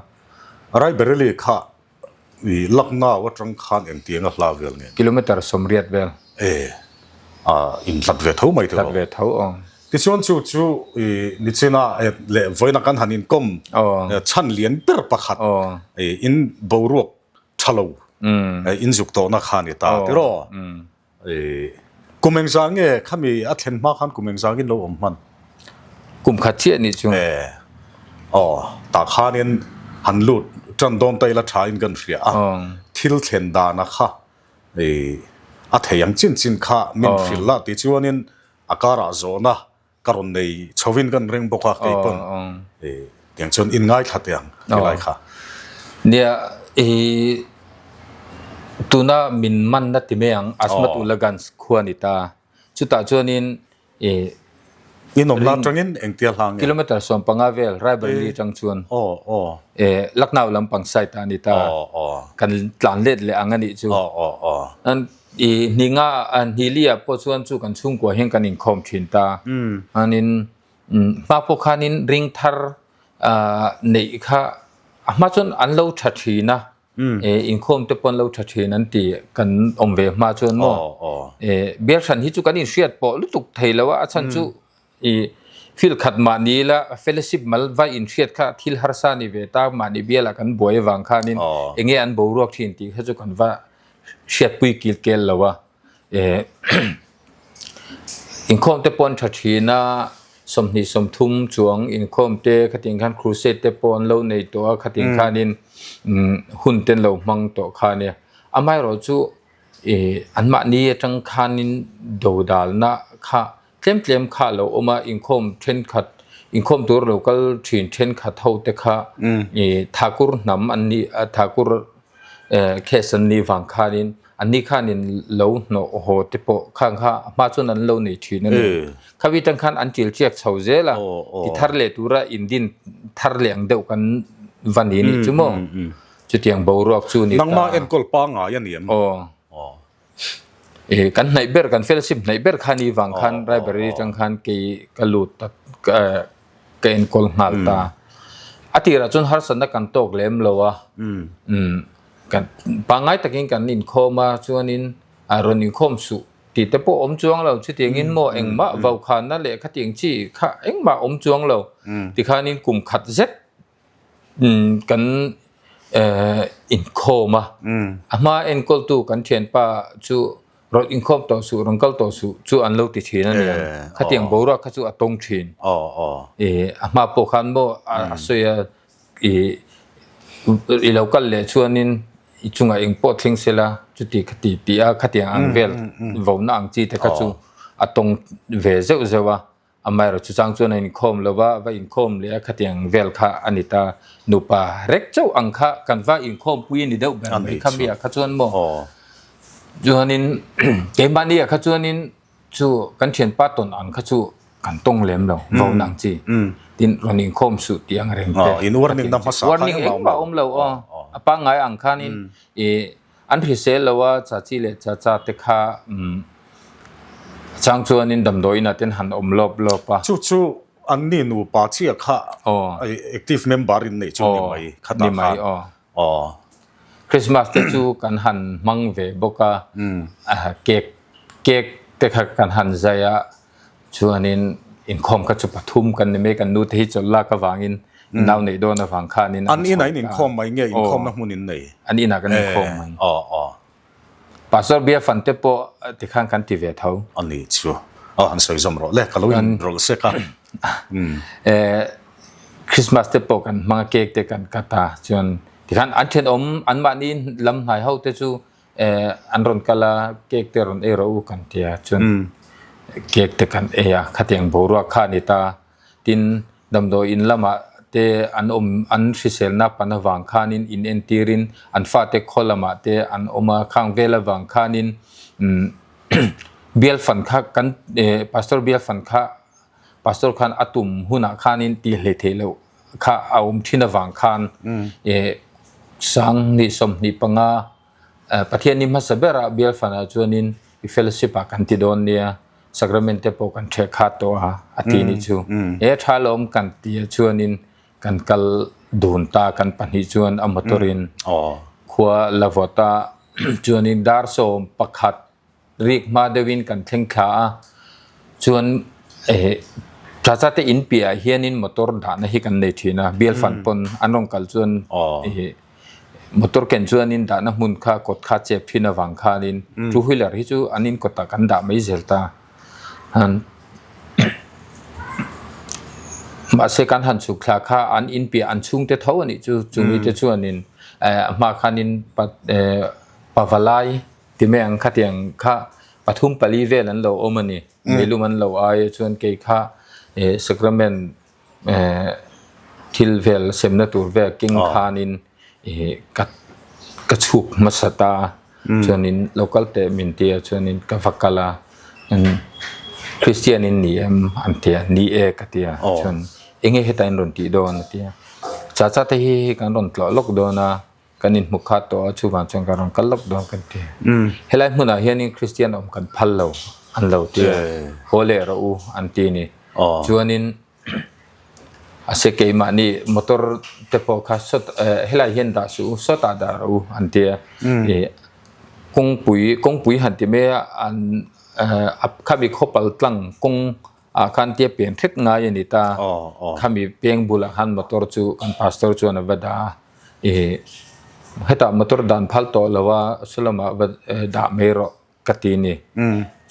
Raebareli kha I Lucknow atang khan engtiang a hla vel nge? Kilometer 80 vel. E, a inhlat ve tho mai tiraw? Hlat ve tho aw. Tichuan chu chu i nichina leh vawiina kan han inkawm chhan lian ber pakhat in boruak tha lo in zuk tawhna kha a ni ta tiraw? Kum engzah nge khami a thlen hma khan kum engzah ngin lo awm hman? Kum khat chiah nih chu. E, aw, tah khanin han lut tan dawn ta ila tha in kan hria a, thil thlen dana kha a thei ang chin chin kha min hrilh la ti chuanin a karah zawhna Ka rawn nei chhovin kan ring bawk a kei pawn tiang chuan in ngaithla teh ang helai kha. Nia i tuna min man na ti mai ang Asmat Ulaganj khua ni ta chutah chuanin i In awm la atangin engtia hla nge? Kilometer 15 vel Raebareli atang chuan Lucknow lampang side ah a ni ta kan tlan let leh ang a nih chu. I hninga hnilia pawh chuan chu kan chhungkua hian kan inkhawm thin ta. Chuanin hma pawh khanin ring thar neih kha a hma chuan an lo tha thin a, inkhawm te pawh an lo tha thin an ti kan awm ve hma chuan maw. Bial hran hi chu kan inhriat pawh lutuk thei lo a, a chhan chu i field khat mahni ila fellowship mal vai inhriat kha thil harsa ni ve ta mahni bialah kan buai avang khanin enge an boruak thin tih kha chu kan va hriatpui kil kel lo a, inkhawm te pawh an tha thin a, 20 30 chuang inkhawm te khatiang khan crusade te pawh an lo nei tawh a, khatiang khanin hun te an lo hmang tawh kha ania. Amaherawhchu. Ih anmahni atang khanin dodalna kha tlem tlem kha a lo awm a, inkhawm thenkhat inkhawm tur lo kal thin thenkhat ho te kha ih Thakur hnam an nih a Thakur eh case an nih vang khanin anni khanin lo hnawh haw te pawh khang kha a hma chuan an lo nei thin a ni. Khawi atang khan an til chiak chho zel a, ti thar leh tura indin thar leh ang deuh kan va ni nih chu maw? Chutiang boruak chu ni ta. Nangmah enkawl pangngai a ni em? Aw. Kan hnaih ber, kan fellowship hnaih ber kha ni vang khan library atang khan kei ka lut ta, ka enkawl nghal ta. A tirah chuan harsatna kan tawk lem lo a. Kan pangngai takin kan inkhawm a, chuanin a rawn inkhawm suh tih te pawh awm chuang lo. Chutiangin maw engmah vaukhana leh khatiang chi kha engmah awm chuang lo. Tikhanin kum khat zet Kan inkhawm a, a hma enkawltu kan thianpa chu rawn inkhawm tawh suh, rawn kal tawh suh chu an lo ti thin a nia. Khatiang boruak kha chu a tawng thin. A hma pawh khan maw a sawi a, i lo kal leh chuanin i chungah eng pawh thleng sela chuti khati tih a, khatiang ang vel vona ang chi te kha chu a tawng ve zeuh zeuh a. Amaherawh chu chang chuan a inkhawm lo va, va inkhawm leh a khatiang vel kha a ni ta. Nupa rek chauh ang kha kan va inkhawmpui a ni deuh ber mai kha miah kha chuan maw? Chuanin keimahni ah kha chuanin chu kan thianpa tawn ang kha chu kan tawng lem lo, vawn ang chi. Tin, rawn inkhawm suh tih ang reng te. Warning engmah a awm lo aw. A pangngai ang khanin ih An hrisel lo a, chachi leh chacha te kha a chang chuanin damdawiinah ten han awm lawp lawp a. Chu chu anni nupa chiah kha active member in neih chu ni mai khatah khan. Aw. Christmas te chu kan han hmang ve bawk a, cake cake te kha kan han zai a, Chuanin inkhawm kha chu pathum kan ni mai, kan nute hi chawlh lak avangin nau neih dawn avang khanin an inah in inkhawm mai nge inkhawmna hmun in nei? An inah kan inkhawm mai. Aw aw. Pastor Bia fan te pawh tikhan kan ti ve tho. A ni chu. Aw han sawi zawm rawh le, ka lo in rawlh sek a. Christmas te pawh kan hmang a, cake te kan cut a, chuan tikhan an thenawm anmahni lam hnai ho te chu Eh an rawn kal a, cake te rawn ei rawh u kan ti a, chuan cake te kan ei a, khatiang boruak kha a ni ta. Tin, damdawi in lamah te an awm, an hriselna pan avang khanin in entirin an fate khaw lamah te an awm a, khang vel avang khanin umm bial fan kha kan eh pastor bial fan kha pastor khan a tum hunah khanin tih hlei theih loh kha a awm thin avang khan eh sang hnih 25 Pathian ni hmasa berah bial fanah chuanin i fellowship ah kan ti dawn nia, sacrament te pawh kan ṭheh khat tawh a, a ti nih chu. He tha lawm kan ti ah chuanin kan kal dun ta kan pahnih chuan a motor in khua la vawt a, chuanin dar 11 Rik hma deuhin kan thleng thla a, chuan eh Chacha te in piahah hianin motor dahna hi kan nei thin a, bial fan pawn an rawn kal chuan eh motor ken chuanin dahna hmun kha kawt kha chep thin avang khanin two wheeler hi chu an in kawtah kan dah mai zel ta. Mahse kan han chhuk thla kha an in piah an chhungte tho a nih chu, chumi te chuanin eh a hma khanin eh pavalai Ti mai ang khatiang kha pathum pali vel an lo awm a ni. Meilum an lo ai a chuan kei kha eh sacrament eh thil vel semna tur vel keng khanin eh ka ka chhuk hmasa ta a chuanin lo kal teh min ti a chuanin ka va kal a Christian in ni em an ti a ni e ka ti a chuan enge heta in rawn tih dawn a ti a chacha te hi kan rawn tlawh lawk dawn a. Kan inhmu khat tawh a, chuvang chuan kan rawn kal lawk dawn kan ti. Helai hmunah hianin Kristian awm kan phal lo an lo ti a, haw leh rawh u an ti a ni. Chuanin a se keimahni motor te pawh kha sawt helai hian dah suh u, sawtah dah rawh u an ti a. Kawngpui kawngpui han ti mai a, an khami khawpal tlang kawng ah khan tia peng hret ngai a ni ta. Khami peng bulah khan motor chu kan pastor chuan a va dah a. Ih hetah motor dan phal tawh lo a saw-lamah va dah mai rawh ka ti a ni.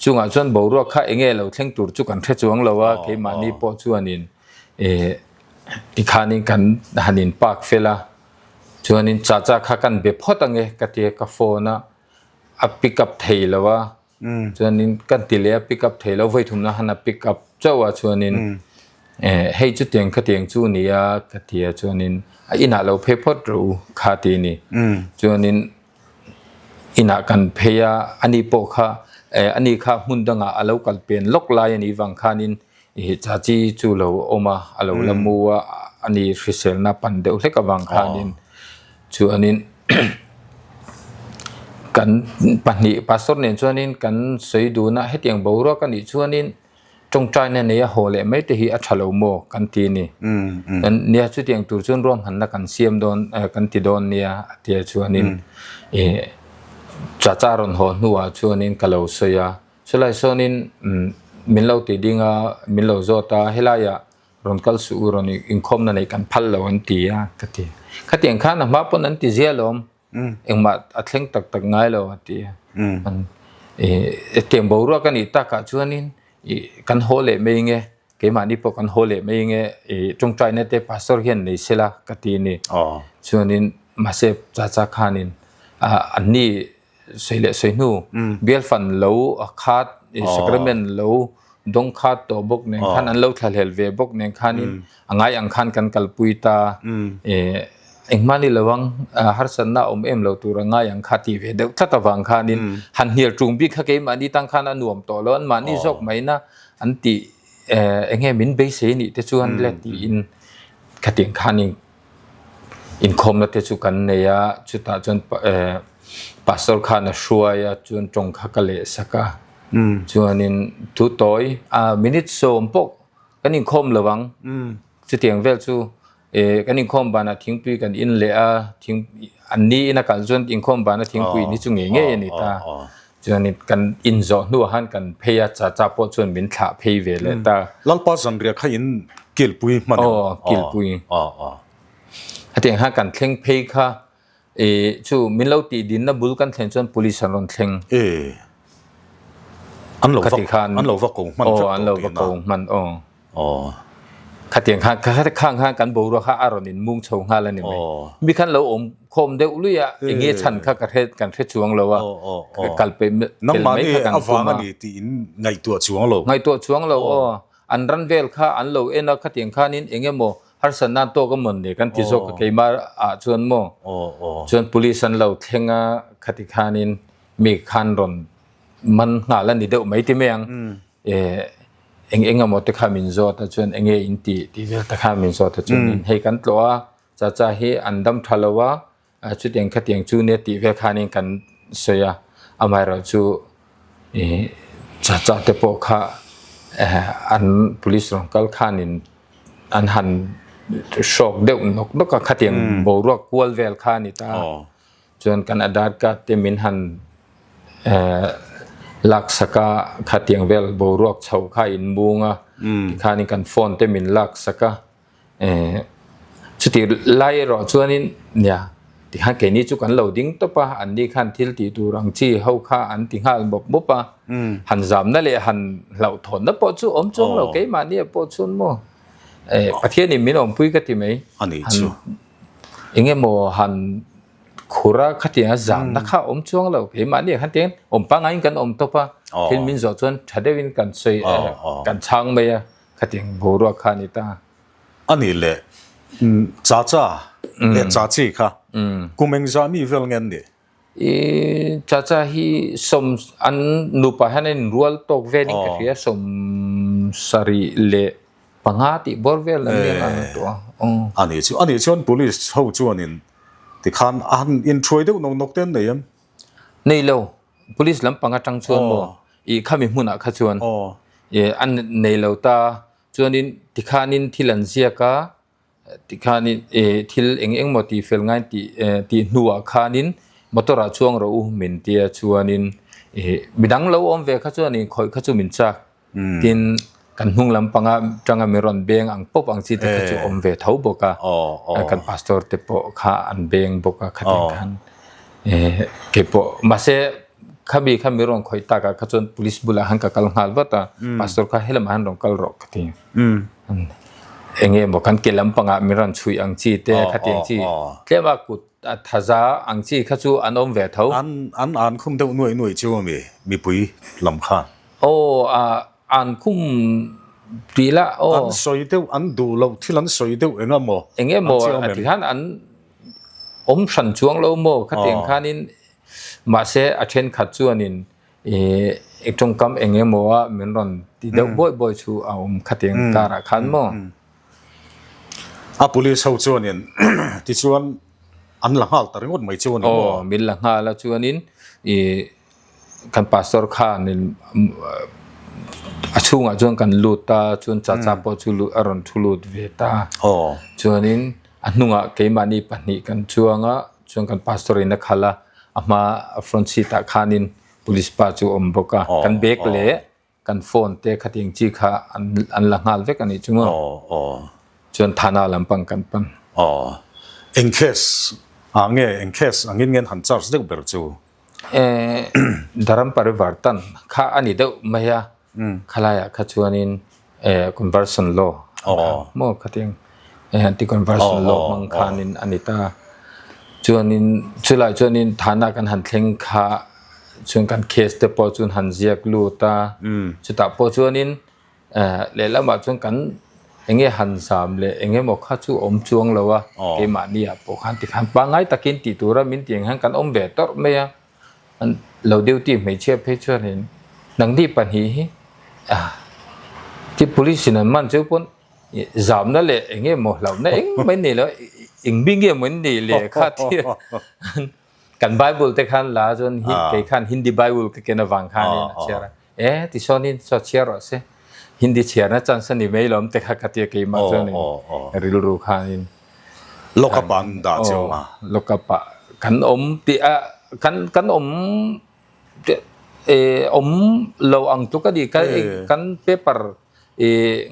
Chungah chuan boruak kha eng nge lo thleng tur chu kan hre chuang lo a, keimahni pawh chuanin ih tikhanin kan han in park fel a, chuanin chacha kha kan be phawt ang e ka ti a, ka phone a. a pick up thei lo a, chuanin kan ti leh a pick up thei lo vawi thumna han a pick up chauh a chuanin hei chutiang khatiang chu a ni a ka ti a chuanin a inah lo phei phawt rawh u kha ti a ni chuanin inah kan phei a ani pawh kha ani kha hmun dangah a lo kal pen lawk lai a nih vang khanin ih chachi chu lo awm a a lo la mu a ani hriselna pan deuh hlek avang khanin Chuanin kan pahnih pastor nen chuanin kan sawi dun a, hetiang boruak a nih chuanin tawngtaina neia haw leh mai te hi a tha lo maw kan ti a ni. Kan nia chutiang tur chuan ruahmanna kan siam dawn kan ti dawn nia a tia chuanin ih chacha rawn haw hnuah chuanin ka lo sawi a, chulai sawnin min lo ti ding a, min lo zawt a, helaiah Rawn kal suh u, rawn inkhawmna neih kan phal lo an ti a, ka ti. Khatiang khan a hma pawn an ti zia alawm, engmah a thleng tak tak ngai lo a ti a. Hetiang boruak a nih takah chuanin kan haw leh mai nge, keimahni pawh kan haw leh mai nge, tawngtaina te pastor hian nei sela ka ti a ni. Chuanin mahse chacha khanin anni Sawi leh sawi hnu, bial fan lo a khat, sacrament lo dawng khat tawh bawk nen khan an lo thlahlel ve bawk nen khanin a ngai ang khan kan kalpui ta. Engmah ni lo ang, harsatna a awm em lo tur a ngai ang kha tih ve deuh tlat avang khanin han hnial ṭung bik kha keimahni tang khan a nuam tawh lo, anmahni zawk maina an tih eng nge min beisei nih te chuan le tiin khatiang khanin Inkhawmna te chu kan nei a, chutah chuan pastor khan a hruai a, chuan tawng kha ka leh sak a, chuanin thu tawi a minute sawm pawh kan inkhawm lo ang, chutiang vel chu kan inkhawm banah thingpui kan in leh a, thing an ni in a kal chuan inkhawm bana thingpui in hi chu ngei ngei a ni ta. Chuanin kan inzawh hnuah khan kan phei a, chacha pawh chuan min thlah phei ve leh ta. Lalpa zanriah kha in kilpui hman em? Aw, kilpui. Hetiang khan kan thleng phei kha i chu min lo tih dinna bul kan thlen chuan police an rawn thleng. E, an lo va an lo va ko hman vek tawh tihna. Aw, an lo va ko hman aw. Aw. Khatiang khan khang khan kan boruak kha a rawn in mung chho nghal a ni mai. Mi khan lo awm khawm deuh lui a, eng nge chhan kha ka hre kan hre chuang lo a. Kal pe tel mai kha kan tum a. Nangmahni avang a ni tih in ngaihtuah chuang lo. Ngaihtuah chuang lo aw. An ran vel kha an lo en a, khatiang khanin eng emaw harsatna an tawk a mawn ni kan ti zawk a keimah ah chuan maw. Chuan police an lo thleng a, khati khanin mi khan rawn man nghal a ni deuh mai ti mai ang. Eng eng emaw te kha min zawt a chuan enge in tih tih vel te kha min zawt a chuan hei kan tlawh a chacha hi an dam tha lo a chutiang khatiang chu nia tih vel khanin kan sawi a amaherawh chu ih chacha te pawh kha an police rawn kal khanin an han hrawk deuh nawk nawk a khatiang boruak kual vel kha a ni ta. Chuan kan Aadhaar card te min han laksak a, khatiang vel boruak chho kha a inmung a, tikhanin kan phone te min laksak a, chutih lai erawh chuanin nia tikhan keini chu kan lo ding tawp a, anni khan thil tih tur ang chi ho kha an ti nghal mawp mawp a, han zamna leh han hlauhthawnna pawh chu awm chuang lo keimahni ah pawh chuan maw Pathianin min awmpui ka ti mai. Eng emaw han khur a khatiang a zamna kha awm chuang lo keimahni ah khan tiang awm pangaiin kan awm tawp a thil min zawh chuan tha deuhin kan sawi kan chhang mai a khatiang boruak kha a ni ta. A nih leh chacha leh chachi kha kum engzah mi vel nge an nih? I chacha hi sawm an nupa hian an inrual tawk velin ka hria sawm sarih leh Panga tih bawr vel an nia ngang tawh a. A nih chu, a nih chuan police ho chuanin tikhan a han inthuai deuh nawk nawk te an nei em? Nei lo, police lampang atang chuan maw ih khami hmunah kha chuan ih an nei lo ta, chuanin tikhanin thil an ziak a, Tikhanin eh thil eng eng maw tih fel ngai tih eh tih hnuah khanin motor ah chuang rawh u min tia chuanin eh midang lo awm ve kha chuan inkhawih kha chu min chak tin kan hnung lampanga tanga min rawn beng ang pawp ang chi te kha chu awm ve tho bawk a kan pastor te pawh kha an beng bawk a khatiang khan eh keipawh mahse khami kha min rawn khawih takah kha chuan police bulah khan ka kal nghal vat a pastor kha helamah han rawn kal rawh ka ti. Eng nge maw kan ke lampangah min rawn chhuih ang chi te khatiang chi tlema kut. thaza ang chi kha chu an awm ve tho. An an an khum deuh nuai nuai chu ami mipui lam khan. Aw a an khum tih lah aw. An sawi deuh an duh loh thil an sawi deuh eng emaw Eng emaw a ti khan an awm hran chuang lo maw khatiang khanin mahse a thenkhat chuanin Ih tawngkam eng emaw a min rawn ti deuh bawi bawi chu a awm khatiang karah khan maw? A police ho chuanin tichuan an la nghal ta ringawt mai chu a ni maw? Aw, min la nghal a chuanin ih kan pastor khanin a chhungah chuan kan lut ta chuan chacha pawh chu a rawn thu lut ve ta. Chuanin a hnungah keimahni pahnih kan chuang a. Chuan kan pastor in a khalh a, a hma front seat ah khanin police pa chu a awm bawk a, kan bag leh kan phone te khatiang chi kha an an la nghal vek a nih chu maw. Chuan thana lampang kan pan. Aw, eng case ah nge eng case angin nge an han charge deuh ber chu? Dharam Parivartan kha a ni deuh mai a, Khalaiah kha chuanin conversion law maw khatiang anti conversion law hmang khanin a ni ta. Chuanin chulai chuanin thana kan han thleng kha chuan kan case te pawh chuan han ziak lut a, chutah pawh chuanin lehlamah chuan kan eng nge han zam leh eng emaw kha chu awm chuang lo a, keimahniah pawh khan tikhan pangngai takin tih tura min tih ang hian kan awm ve tawrh mai a. An lo duty hmeichhia phei chuanin nangni pahnih hi ti police in an man cheu pawn zamna leh eng nge maw hlauhna eng mai nei lo eng mi nge maw an nih leh kha ti kan bible te khan la chuan kei khan hindi bible ka ken avang khanin a chhiar a e tisawnin saw chhiar rawh se hindi chhiarna chance a ni mai lawm te kha ka tia keimah chuanin rilru khanin Lockup ah an dah chiang a. Lockup ah kan awm tih a kan kan awm awm lo ang tluk a ni kan paper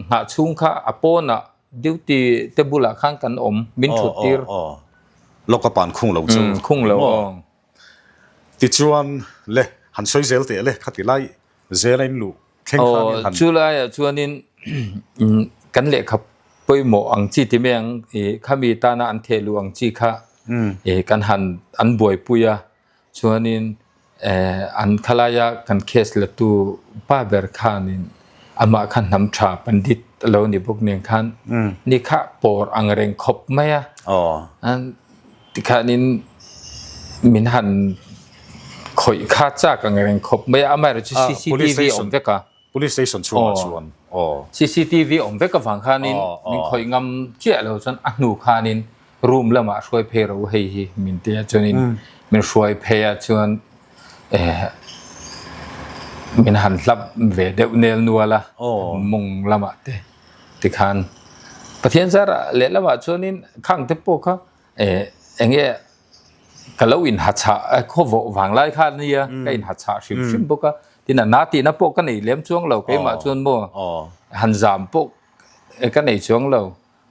nghah chhung kha a pawnah duty te bulah khan kan awm min thut tir. Lockup ah an khung lo chu. Khung lo aw. Tichuan le han sawi zel teh le khati lai zel a in luh. Thleng khan in han. Chu laiah chuanin kan lehkha pawimawh ang chi ti mai ang ih khami tana an theh luh ang chi kha ih kan han an buaipui a chuanin eh an khalaia kan case la tu pa ber khanin amah kha hnam tha pandit a lo ni bawk nen khan ni kha pawr ang reng khawp mai a Tikhanin min han khawih kha chak ang reng khawp mai a, amaherawhchu CCTV a awm vek a. Police station chhungah chuan aw. CCTV awm vek avang khanin min khawih ngam chiah lo chuan a hnu khanin room lamah hruai phei ro hei hi min ti a chuanin min hruai phei a chuan min han hlap ve deuh nel nual a mawng lamah te tikhan Pathian zarah lehlamah chuanin khang te pawh kha Eng nge ka lo inha chhah khaw vawh vang lai kha ania ka inha chhah hrim hrim bawk a tin a na tihna pawh ka nei lem chuang lo keimah chuan maw han zam pawh ka nei chuang lo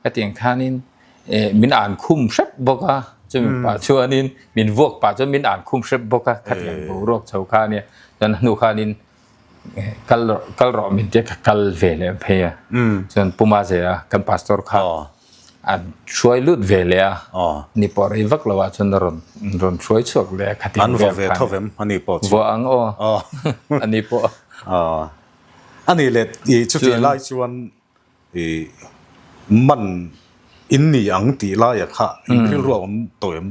hetiang khanin min an khum hrep bawk a chumi pah chuanin min vuak pah chuan min an khum hrep bawk a khatiang boruak chho kha ania chuan a hnu khanin kal kal rawh min tia ka kal ve leh phei a chuan Puma Zia kan pastor kha A hruai lut ve leh a, ni pawh rei vak lo ah chuan a rawn rawn hruai chhuak leh a khatin An va ve tho vem a ni pawh chu. Vua ang aw a ni pawh. A ni leh i chutih lai chuan i man in ni ang tih laia kha in rilru a awm tawh em?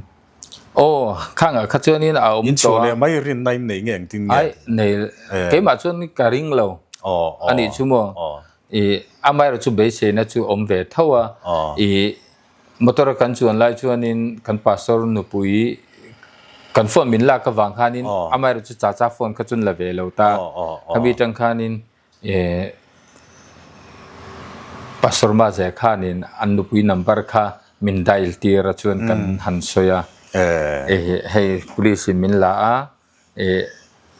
Aw khangah kha chuanin a awm tawh a. In chhuah leh mai rinna in nei nge engtin nge? Ai nei keimah chuan ka ring lo a nih chu maw. I amaherawh chu beiseina chu awm ve tho a, i motor a kan chuan lai chuanin kan pastor nupui kan phone min lak avang khanin amaherawh chu chacha phone kha chun la ve lo ta, khami tang khanin pastor Maze khanin an nupui number kha min dial tir a chuan kan han sawi a, hei police in min la a.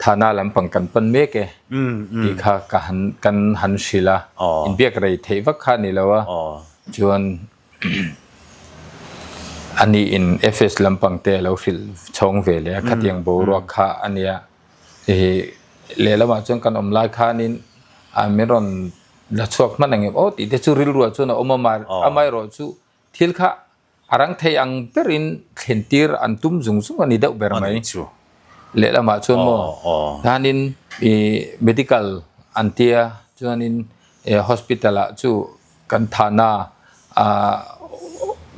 Thana lampang kan pan mek e tih kha ka han kan han hrilh a, inbiak rei theih vak kha a ni lo a, chuan ani in FS lampang te a lo hrilh chhawng ve leh a, khatiang boruak kha a nia. Lehlamah chuan kan awm lai khanin min rawn la chhuak hman ang em aw tih te chu rilruah chuan a awm a, amaherawhchu thil kha. A rang thei ang berin thlen tir an tum zung zung a ni deuh ber mai. Lehlamah chuan maw hianin ih medical an tia chuanin ih hospital ah chu kan thahna ah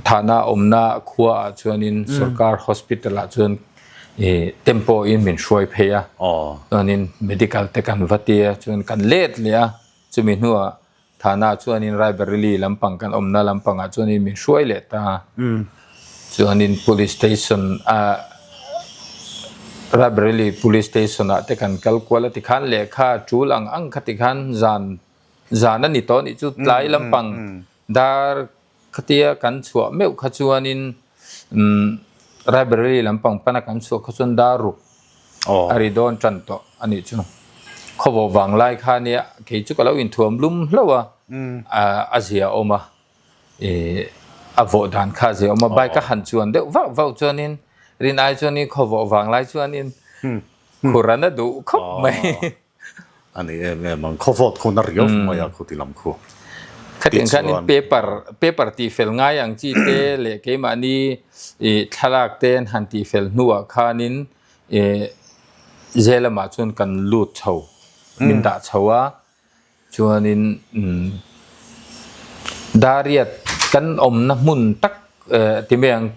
thahna awmna khua ah chuanin sorkar hospital ah chuan ih tempo in min hruai phei a chuanin medical te kan va tia chuan kan let leh a chumi hnuah Thana chuanin Raebareli lampang kan awmna lampangah chuanin min hruai leh ta. Chuanin Police Station ah Raebareli Police Station ah te kan kal kual a tikhan lehkha tul ang ang kha tikhan zan zan a ni tawh anih chu tlai lampang dar khatia kan chhuah meuh kha chuanin umm Raebareli lampang pana kan chhuah kha chuan dar ruk a ri dawn tan tawh a nih chu. Khawvawh vang lai kha nia kei chu ka lo inthuam lum hlauh a, a zia awm a, ih a vawh dan kha a zia awm a, bike a han chuan deuh vauh vauh chuanin rin ai chuanin khawvawh vang lai chuanin khur a na duh khawp mai. A ni em em ang, khaw vawt khu na riau mai a khuti lam khu. Khatiang khanin paper paper tih fel ngai ang chi te leh keimahni ih thlalak te an han tih fel hnuah khanin ih jail lamah chuan kan lut chho min dah chho a chuanin umm dariat kan awmna hmun tak eh ti mai ang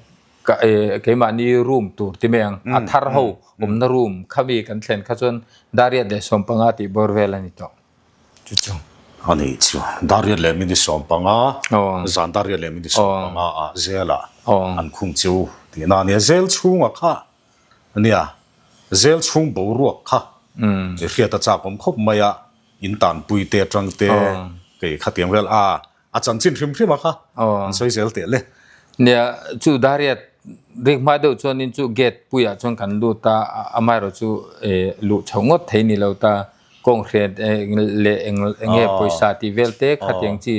Ka e keimahni room tur ti mai ang a thar ho awmna room khami kan thlen kha chuan Dariat leh 15 tih bawr vel a ni tawh chu chu. A ni chu Dariat leh minute 15 zan Dariat leh minute 15 ah zelah an khung chu tihna a nia zel chhunga kha nia zel chhung boruak kha i hriat a chak awm khawp mai a in tanpui te atang te kei khatiang vel a A chanchin hrim hrim a kha an sawi zel teh le. Nia, chu Dariat rik hma deuh chuanin chu gate puiah chuan kan lut a, amaherawh chu luh chhoh ngawt thei ni lo ta, kawng hriat leh eng nge pawisa tih vel te khatiang chi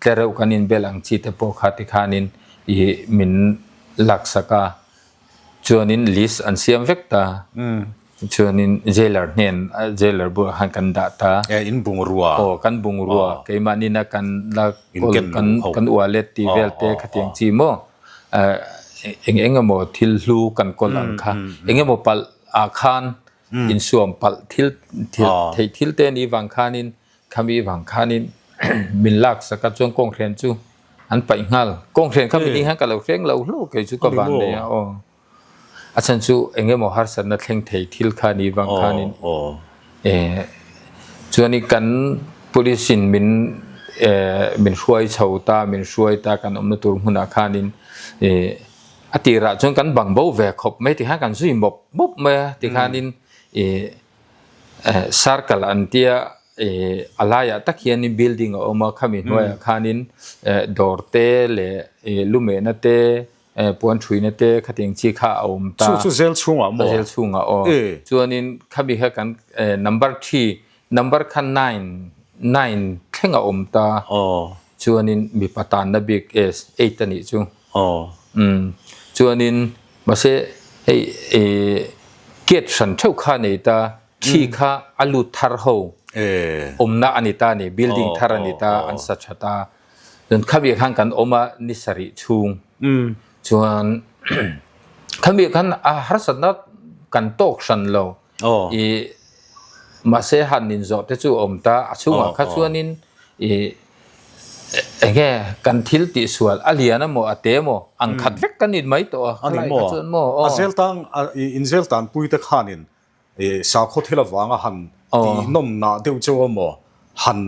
tlereuh kan inbel ang chi te pawh kha tikhanin ih min laksak a, chuanin list an siam vek ta. Chuanin jailer hnen jailer bulah khan kan dah ta. E in bungrua. Aw kan bungrua keimahni na kan la kawl kan kan wallet tih vel te khatiang chi maw eng eng emaw thil hlu kan kawl ang kha eng emaw palh ah khan insuam palh thil theih thil te ni vang khanin khami vang khanin min lak sak a chuan kawnghren chu an paih nghal kawnghren kha mi ding hian ka lo hreng lo hlauh kei chu ka van nei a aw. A chhan chu eng emaw harsatna thleng thei thil kha ni vang khanin eh chuanin kan police in min eh min hruai chho ta min hruai ta kan awmna tur hmunah khanin eh a tirah chuan kan bang bo ve khawp mai tikhan kan zui mawp mawp mai a tikhanin eh eh circle an tia eh a laiah tak hianin building a awm a khami hnuaiah khanin eh dawr te leh eh lumehna te Puan thuina te khatiang chi kha a awm ta. Chu chu zel chhungah maw? Zel chhungah aw. Chuanin khami kha kan number thi number kha nine nine thleng a awm ta. Chuanin mipa tanna bik es eight a nih chu. Umm chuanin mahse hei gate hran theuh kha a nei ta thi kha a lut thar ho awmna a ni ta a ni building thar a ni ta an sa tha ta. Cun khabia khan kan um ah ni sarih chung chuan khabia khan a harsatnak kan tawk hran lo i mahse han nin zawh te chu awm ta a chungah kha chuanin i enge kan thil tih sual a lian emaw a te emaw ang khat vek kan in mai tawh a ani maw chuan maw a zel tang in zel tan pui te khanin Sakhaw thil avanga han tihnawmnah deuh chauh emaw, han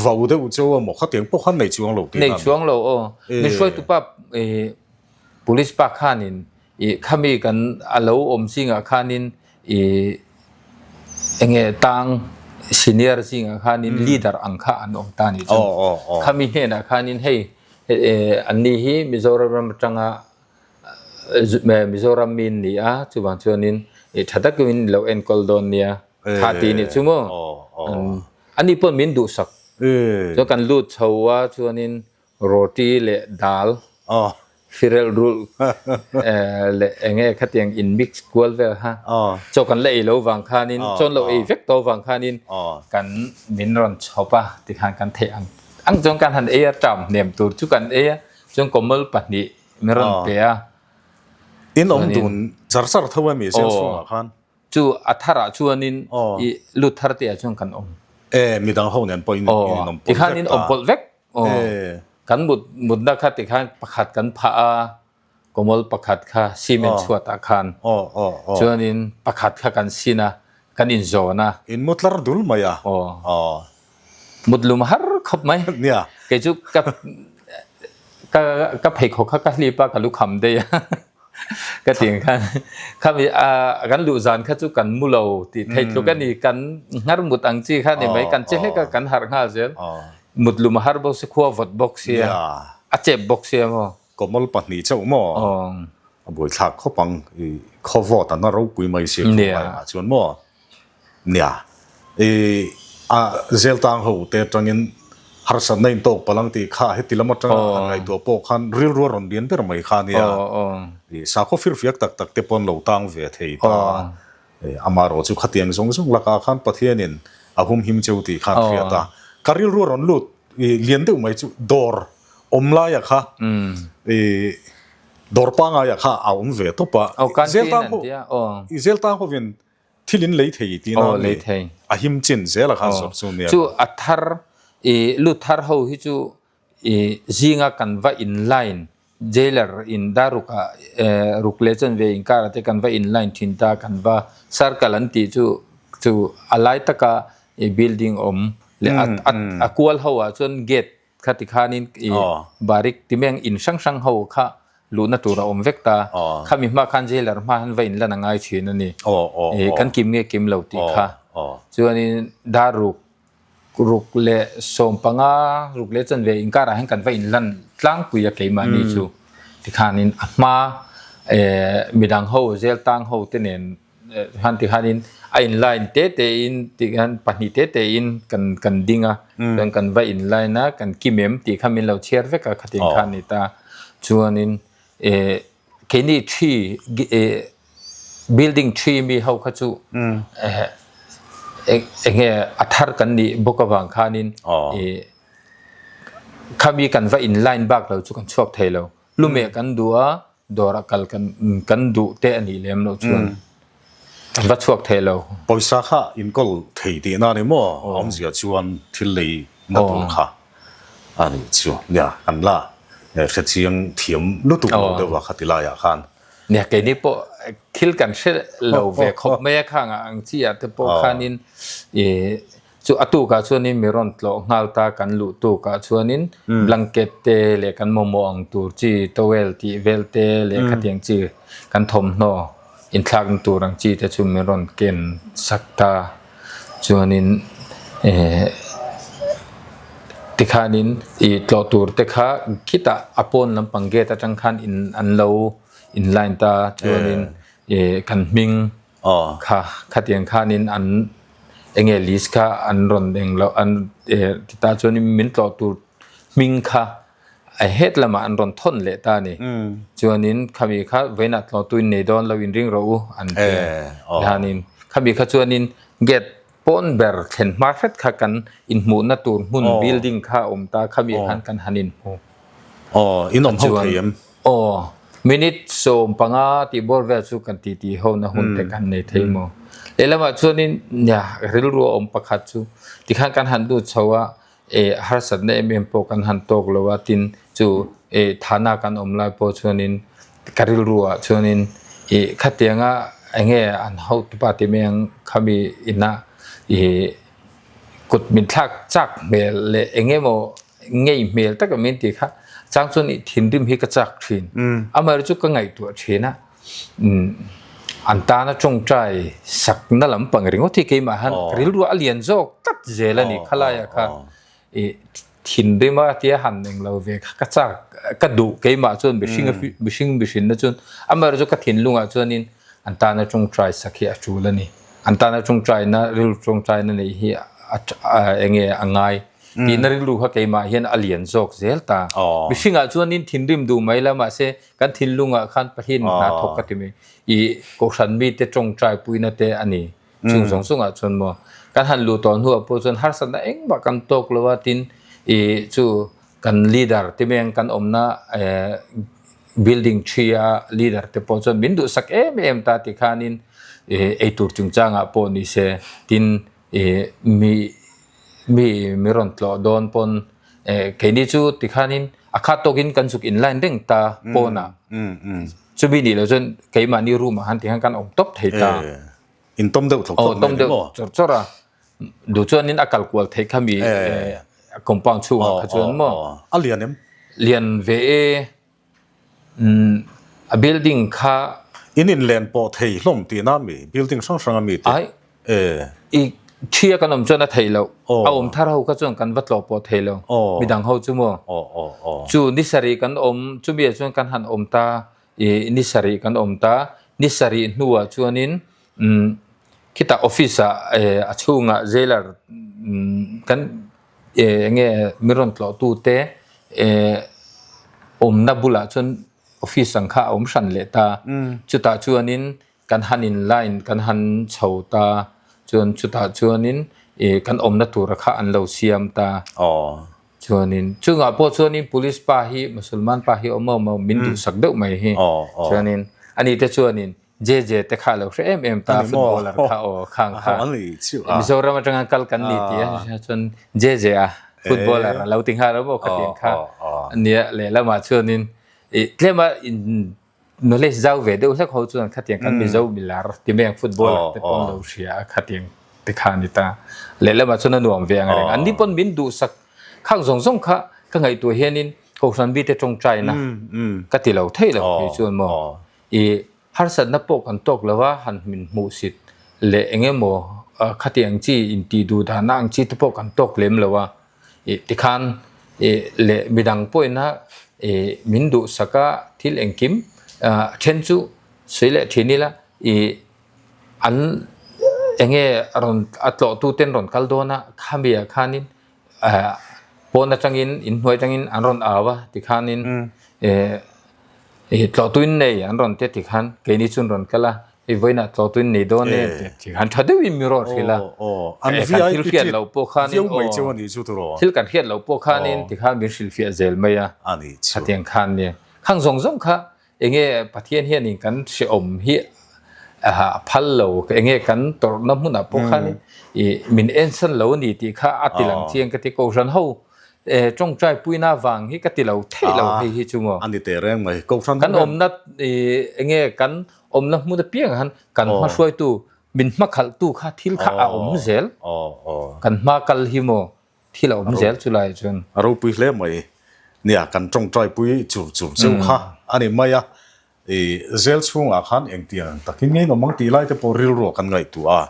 vau deuh chauh emaw khatiang pawh khan nei chuang lo tih Nei chuang lo aw. Min hruaitu pa police pa khanin khami kan a lo awm zingah khanin enge tang senior zingah khanin leader ang kha an awm ta nih chu. Khami hnenah khanin hei anni hi Mizoram ram atanga Mizoram mi an ni a, chuvang chuanin tha takin min lo enkawl dawn nia kha ti nih chu maw? Ani pawh min duhsak. Chuan kan lut chho a chuanin roti leh dal firel rulh leh eng nge khatiang in mix kual vel kha chaw kan la ei lo vang khanin chaw an lo ei vek tawh vang khanin kan min rawn chhawp a tikhan kan theih ang ang chuan kan han ei a ṭam hnem tur chu kan ei a chuan kawmawlh pahnih. min rawn pe a. In awm dun char char tho emi zel chhungah khan? Chu a tharah chuanin i lut thar te ah chuan kan awm. E midang ho nen pawh in in awm pawlh vek ta. Tikhan in awm pawlh vek. Kan mut mutna kha tikhan pakhat kan phah a, kawmawl pakhat kha cement chhuat ah khan. Chuanin pakhat kha kan sin a, kan in zawn a. In mu tlar dul mai a. Mut lum har khawp mai. Nia. Kei chu ka ka ka pheikhawk kha ka hlip a ka lukham daih a. Ka ti ang khan khami a kan luh zan kha chu kan mu lo tih theih tluk a ni. Kan nghar mut ang chi kha ni mai. Kan che hlek a kan harh nghal zel. Mut lum a har bawk si, khua vawt bawk sia, a chep bawk sia maw. Kawmawl pahnih chauh maw? A buaithlak khawp ang. I khaw vawt an a ropui mai sia khawlaiah chuan maw? Nia, i a Zeltang ho te atangin harsatna in tawk palh ang tih kha heti lam atanga han ngaihtuah pawh khan rilru a rawn lian ber mai kha nia. I sakhaw firfiak tak tak te pawh an lo tang ve thei ta. Amaherawh chu khatiang zawng zawng lakah khan Pathianin a humhim cheu tih khan hriat a. Ka rilru a rawn lut i lian deuh mai chu dawr awm laia kha i dawr pangaia kha a awm ve tawp a. Zeltang ho i Zeltang hovin Thil in lei thei tih na ni a him chin zel a khan zawrh chu nia. Chu a thar i lut thar ho hi chu i zinga kan va in line jailer in daruk ah ruk leh chuan ve inkar ah te kan va in line thin ta kan va circle an tih chu chu a lai taka i building awm leh a kual ho ah chuan gate Kha ti khanin i barik ti meng in hrang hrang ho kha luhna tur a awm vek ta. Khami hma khan jailer hma han va inlan a ngai thin a ni. I kan kim nge kim lo tih kha. Chuanin dar ruk ruk leh sawmpanga ruk leh chanve inkarah hian kan va inlan tlangpui a keimahni chu. Tikhanin a hma midang ho jail tang ho te nen Han ti khanin a in line te te in ti khan pahnih te te in kan kan ding a chuan kan va in line a kan kim em tih kha min lo chhiar vek a khatin khan ni ta chuanin eh keini thi eh building thi mi ho kha chu eh enge a thar kan nih bawk avang khanin eh khami kan va in line bak lo chu kan chhuak thei lo lumeh kan duh a. Dawr a kal kan kan duh te a nih lem loh chuan an va chhuak thei lo. Pawisa kha inkawl thei tihna a ni maw? A awmzia chuan thil lei na tur kha a nih chu. Nia, kan la hrechiang thiam lutuk lo deuh a khati laiah khan. Nia, keini pawh thil kan hre lo ve khawp mai a khangah ang chi ah te pawh khanin ih Chu a tukah chuanin mi rawn tlawh nghal ta kan luh tukah chuanin blanket te leh kan mamawh ang tur chi towel tih vel te leh khatiang chi kan thawmhnaw inthlakna tur ang chi te chu min rawn ken sak ta. Chuanin eh tikhanin ih tlawh tur te kha khitah a pawn lampang gate atang khan in an lo in line ta chuanin eh kan hming Kha khatiang khanin an enge list kha an rawn eng lo an ti ta chuanin min tlawh tur hming kha a het lamah an rawn thawn leh ta a ni. Chuanin khami kha vawiinah tlawh tu in nei dawn lo in ring rawh u an ti a. Tihianin khami kha chuanin gate pawn ber thlen hma hret kha kan inhmuhna tur hmun building kha a awm ta khami khan kan han inhmu. Aw, in awm ho thei em? Aw, minute 15 tih bawr vel chu kan titi ho na hun te kan nei thei maw? Lehlamah chuanin nia rilru a awm pakhat chu tikhan kan han lut chho a, eh harsatna em em pawh kan han tawk lo a, tin chu eh thana kan awm lai pawh chuanin ka rilru ah chuanin ih khatianga enge an hotupa ti mai ang khami inah ih kut min thlak chak hmel leh eng emaw ngei hmel taka min ti kha chang chuan i thinrim hi ka chak thin amaherawh chu ka ngaihtuah thin a an tana tawngtai sakna lampang ringawt hi keimah han rilru a lian zawk tlat zel a ni khalaiah kha i thinrima tia han englo ve kha ka chak ka duh keimah chuan mihring mihring mihrinna chuan amaherawh chu ka thinlungah chuanin an tana tawngtai sak hi a tul a ni an tana tawngtaina rilru tawngtaina neih hi a enge a ngai Tihna rilru kha keimah hian a lian zawk zel ta. Mihringah chuanin thinrim duh mai la mahse kan thinlungah khan Pathian hna thawk ka ti mai. I Kohhran mite tawngtai puina te a ni. Chung zawng zawngah chuan maw kan han luh tawh hnuah pawh chuan harsatna engmah kan tawk lo a tin i chu kan leader te meng kan awmna. building thria leader te pawh chuan min duhsak em em ta ti khanin eitur chungchangah pawh ni se tin mi mi mi rawn tlawh dawn pawn keini chu tikhanin a khat tawkin kan zuk in line reng ta pawnah chumi nih loh chuan keimahni room ah khan tikhan kan awm tawp thei ta. In tawm deuh tlawk tlawk mai ni maw? Chawr chawr a. Duh chuanin a kal kual theih kha mi compound chhungah kha chuan maw? A lian em? Lian ve e. A building kha. In in len pawh thei hlawm tihna mi? Building hrang hrang a mi te? Ai. I thia kan awm chuan a theih loh. A awm thar ho kha chuan kan va tlawh pawh thei lo. Midang ho chu maw? Chu ni sarih kan awm chumi ah chuan kan han awm ta. I ni sarih kan awm ta. Ni sarih hnuah chuanin khitah office ah a chhungah jailer kan eng nge mi rawn tlawh tu te awmna bulah chuan office ang kha a awm hran leh ta. Chutah chuanin kan han in line kan han chho ta chuan chutah chuanin kan awmna tura kha an lo siam ta. Chuanin chungah pawh chuanin police pa hi Musulman pa hi awm awm a min duhsak deuh mai hi. Chuanin ani te chuanin JJ te kha a lo hre em em ta footballer kha aw khang kha. Mizoram atanga kal kan ni tih a chuan JJ a footballer a lo ti nghal a maw khatiang kha ania lehlamah chuanin tlema in Knowledge zau ve deuh hlek ho chuan khatiang kan Mizo milar ti mai ang footballer te pawn lo hria a khatiang te kha a ni ta. Lehlamah chuan a nuam ve ang reng. Anni pawn min duhsak khang zawng zawng kha ka ngaihtuah hianin Kohhran bite tawngtaina ka ti lo thei lo phei chuan maw. I harsatna pawh kan tawk lo a, han min hmuhsit leh eng emaw khatiang chi intih duh dahna ang chi te pawh kan tawk lem lo a. Ih tikhan ih leh midang pawhina ih min duhsak a thil engkim ah then chu sawi leh thin ila ih an eng nge rawn a tlawh tu ten rawn kal dawn a khami ah khanin ah pawn atangin inhnuai atangin an rawn au a tikhanin ih Ih tlawhtuin nei an rawn ti ti khan keini chu an rawn kal a, hei vawiinah tlawhtuin nei dawn e ti ti khan tha deuhin mi rawn hrilh a. An Kan thil VIP hriat loh pawh khanin viau mai aw cheu a nih chu tiraw? Thil kan hriat loh pawh khanin ti khan min hrilhfiah zel mai a. A nih chu. Khatiang khan nia. Khang zawng zawng kha enge Pathian hianin kan hrehawm hi a phal lo, enge kan tawrhna hmunah pawh khanin ih min ensan lo a ni tih kha a ti lang chiang ka ti. Kohhran ho Tawngtai puina vang hi ka ti lo theih lo hei hi chu maw. A ni teh reng mai. Kohhran Kan awmna enge kan awmna hmun apiang han kan hma hruaitu min hma khalhtu kha thil kha a awm zel. Kan hma kal hi maw thil a awm zel chulai chuan. A ropui hle mai. Nia kan tawngtai pui chur chur cheu kha a ni mai a. I zel chhungah khan engtiang takin ngei nawm ang tih lai te pawh rilru ah kan ngaihtuah a.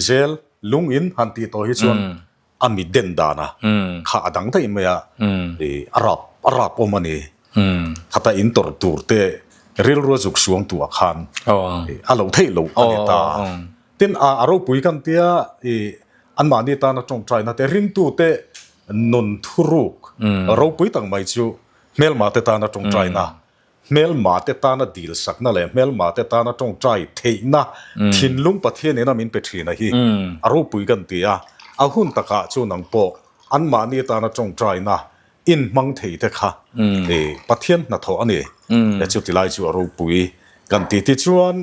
Zel lung in han tih tawh hi chuan a mi den dana kha a dang daih mai a, i a rap a rap awm a ni. Khata in tawrh tur te rilru a zuk suang tu ah khan a lo theih loh a ni ta. Tin a a ropui kan tia i anmahni tana tawngtaina te ringtu te nun thuruk ropui tak mai chu hmelma te tana tawngtaina Hmelma te tana dilsakna leh hmelma te tana tawngtai theihna thinlung Pathian ina min pe thin a hi a ropui kan ti a, a hun takah chu nang pawh anmahni tana tawngtaina inhmang thei te kha Pathian hnathawh a ni e chuti lai chu a ropui kan ti. Tichuan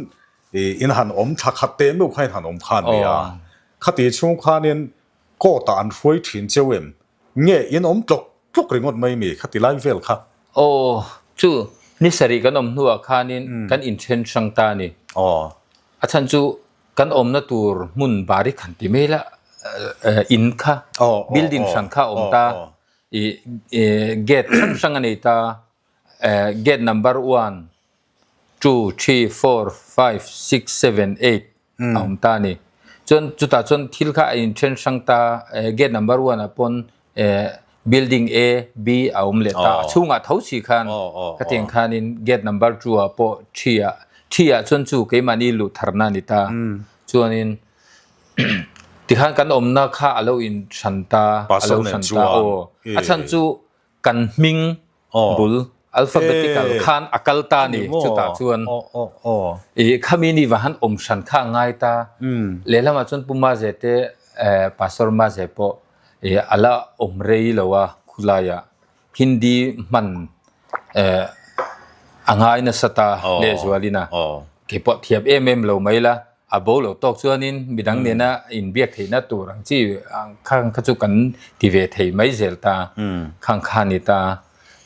in han awm thla khat teh nuh kha in han awm kha a ni a, khati chhung khanin court ah an hruai thin cheu em? Nge in awm tlawk tlawk ringawt mai mi kha ti lai vel kha. Aw, chu ni sarih kan awm hnuah khanin kan inthen hrang ta a ni. Aw. A chhan chu kan awmna tur hmun bari khan ti mai la in kha building hran kha a awm ta i gate hrang hrang a nei ta gate number one two, three, four, five, six, seven, eight a awm ta a ni. Chuan chutah chuan thil kha a inthen hrang ta, gate number one ah pawn building A, B a awm leh ta, a chhungah tho si khan khatiang khanin gate number two ah pawh three ah, three ah chuan chu keimahni luh tharna a ni ta. Chuanin tikhan kan awmna kha a lo inhran ta, a lo hran ta aw. A chhan chu kan hming bul alphabetical khan a kal ta ni chutah chuan i khami ni va han awm hran kha a ngai ta lehlamah chuan Pu Maze te Pastor Maze pawh i a la awm rei lo a khulaiah Hindi hman. A ngai nasa ta lehzualin a, kei pawh thiam em em lo mai la, a bo lo tawk chuanin midang nena inbiak theihna tur ang chi khang kha chu kan ti ve thei mai zel ta, khang kha a ni ta.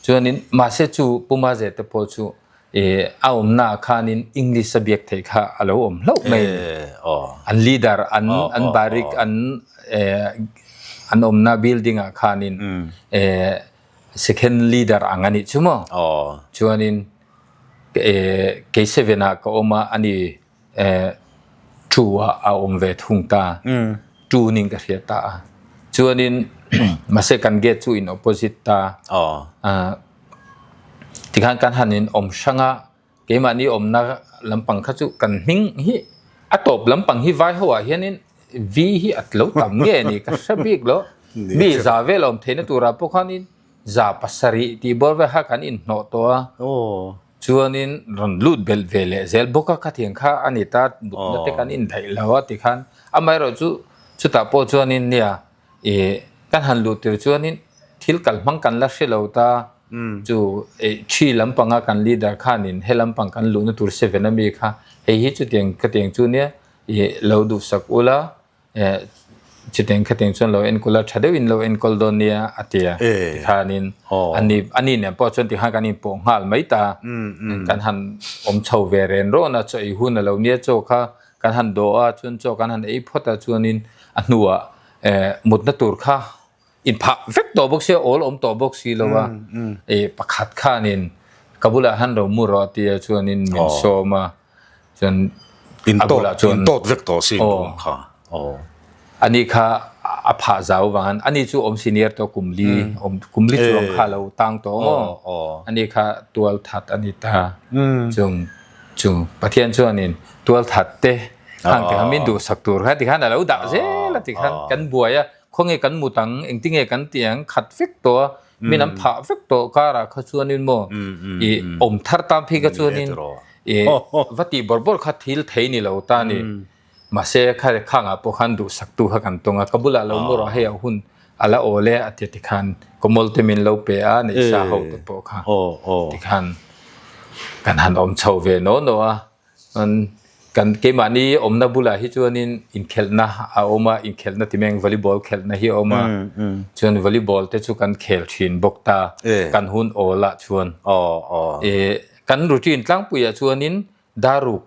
Chuanin mahse chu Puma ze te pawh chu a awmna ah khanin English a biak theih kha a lo awm hlauh mai a ni. An leader an an barik an an awmna building ah khanin Second leader ang a nih chu maw? Chuanin kei seven ah ka awm a, ani two ah a awm ve thung ta. Two ning ka hria ta a. Chuanin mahse kan gate chu in opposite ta. Tikhan kan han in awm hrang a, Keimahni awmna lampang kha chu kan hming hi a tawp lampang hi vai ho ah hianin V hi a lo tam nge ni ka hre bik lo. Mi za vel awm theihna turah pawh khanin za pasarih tih bawr vel kha kan inhnawh tawh a. Chuanin rawn lut belh ve leh zel bawk a khatiang kha a ni ta mutna te kan indaih lo a tikhan amaherawhchu chu chutah pawh chuanin nia Ih kan han luh tir chuanin thil kal hmang kan la hre lo ta, chu ih thi lampanga kan leader khanin he lampang kan luhna tur seven ami kha hei hi chutiang khatiang chu nia ih lo duhsak ula eh chutiang khatiang chuan lo enkawl a tha deuhin lo enkawl dawn nia a ti a tikhanin ani ani nen pawh chuan tikhan kan inpawh nghal mai ta kan han awm chho ve ren rawn a chaw ei hun a lo nia chaw kha kan han dawh a chuan chaw kan han ei phawt a chuanin a hnuah eh mutna tur kha inphah vek tawh bawk sia awl awm tawh bawk si lo a eh pakhat khanin ka bulah han ro mu rawh tia chuanin min sawm a chuan a bulah chuan intawt vek tawh si room kha aw ani kha a phah zau vangin ani chu awm senior tawh kum li awm kum li chuang kha lo tang tawh maw ani kha tual that ani ta chung Chu Pathian chuanin tualthat te khang te kha min duhsak tur kha tikhan a lo dah zel a tikhan kan buai a, khawnge kan mut ang, engtinge kan tih ang khat vek tawh a, min an phah vek tawh karah kha chuanin maw i awm thar tan phei kha chuanin i va tih bawrh bawrh kha thil thei ni lo ta ni. Mahse kha khangah pawh khan duhsaktu kha kan tawng a, ka bulah lo mu rawh hei a hun a la awl e a ti tikhan kawmawl te min lo pe a neihsa ho te pawh kha tikhan kan han awm chho ve naw naw a, kan keimahni awmna bulah hi chuanin inkhelhna a awm a, inkhelhna ti meng volleyball khelhna hi a awm a, chuan volleyball te chu kan khel thin bawk ta kan hun awl ah chuan kan routine tlangpuiah chuanin daruk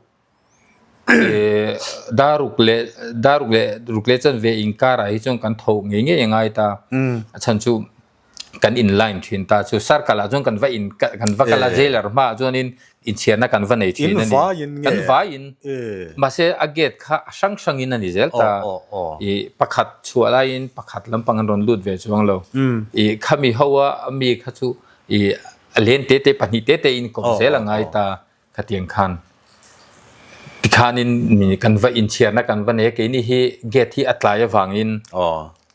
Daruk leh daruk leh ruk leh chanve inkarah hi chuan kan tho ngei ngei a ngai ta. A chhan chu kan in line thin ta chu circle ah chuan kan va in kan va kal a jailer hmaah chuanin inchhiarna kan va nei thin a ni. Kan vaiin mahse a gate kha a hrang hrangin a ni zel ta. Ih pakhat chhuah laiin pakhat lampang an rawn lut ve chuang lo. Ih khami ho a mi kha chu ih a len te te pahnih te te in kawm zel a ngai ta. Khatiang khan tikhanin mi kan va inchhiarna kan va nei a, keini hi gate hi a tlai avangin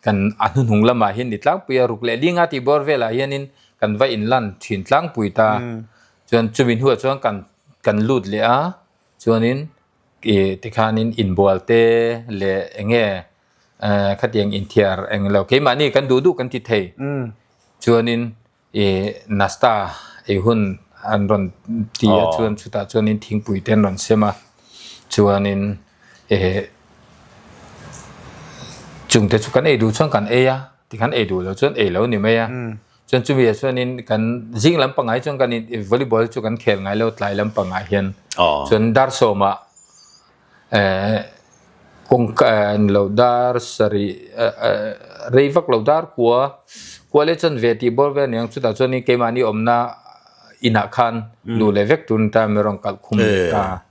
kan a hnuhnung lamah hian ni tlangpui a, ruk leh linga tih bawr velah hianin kan va inlan thin tlangpui ta. Chuan chumi hnuah chuan kan kan lut leh a, chuanin ih tikhanin inbual te leh eng nge khatiang inthiar eng lo keimahni kan duh duh kan ti thei. Chuanin I nasta ei hun an rawn ti a chuan chutah chuanin thingpui te an rawn sem a chuanin eh chungte chu kan ei duh chuan kan ei a tikhan ei duh loh chuan ei lo ni mai a chuan chumi ah chuanin kan zing lampangah hi chuan kan in volleyball chu kan khel ngai lo tlai lampangah hian chuan dar sawmah Eh kawngka eh ni lo dar sarih eh eh rei vak lo dar kua kua leh chuan ve tih bawr vel a ni ang chutah chuanin keimahni awmna inah khan luh leh vek tur a ni ta mi rawn kalh khum leh ta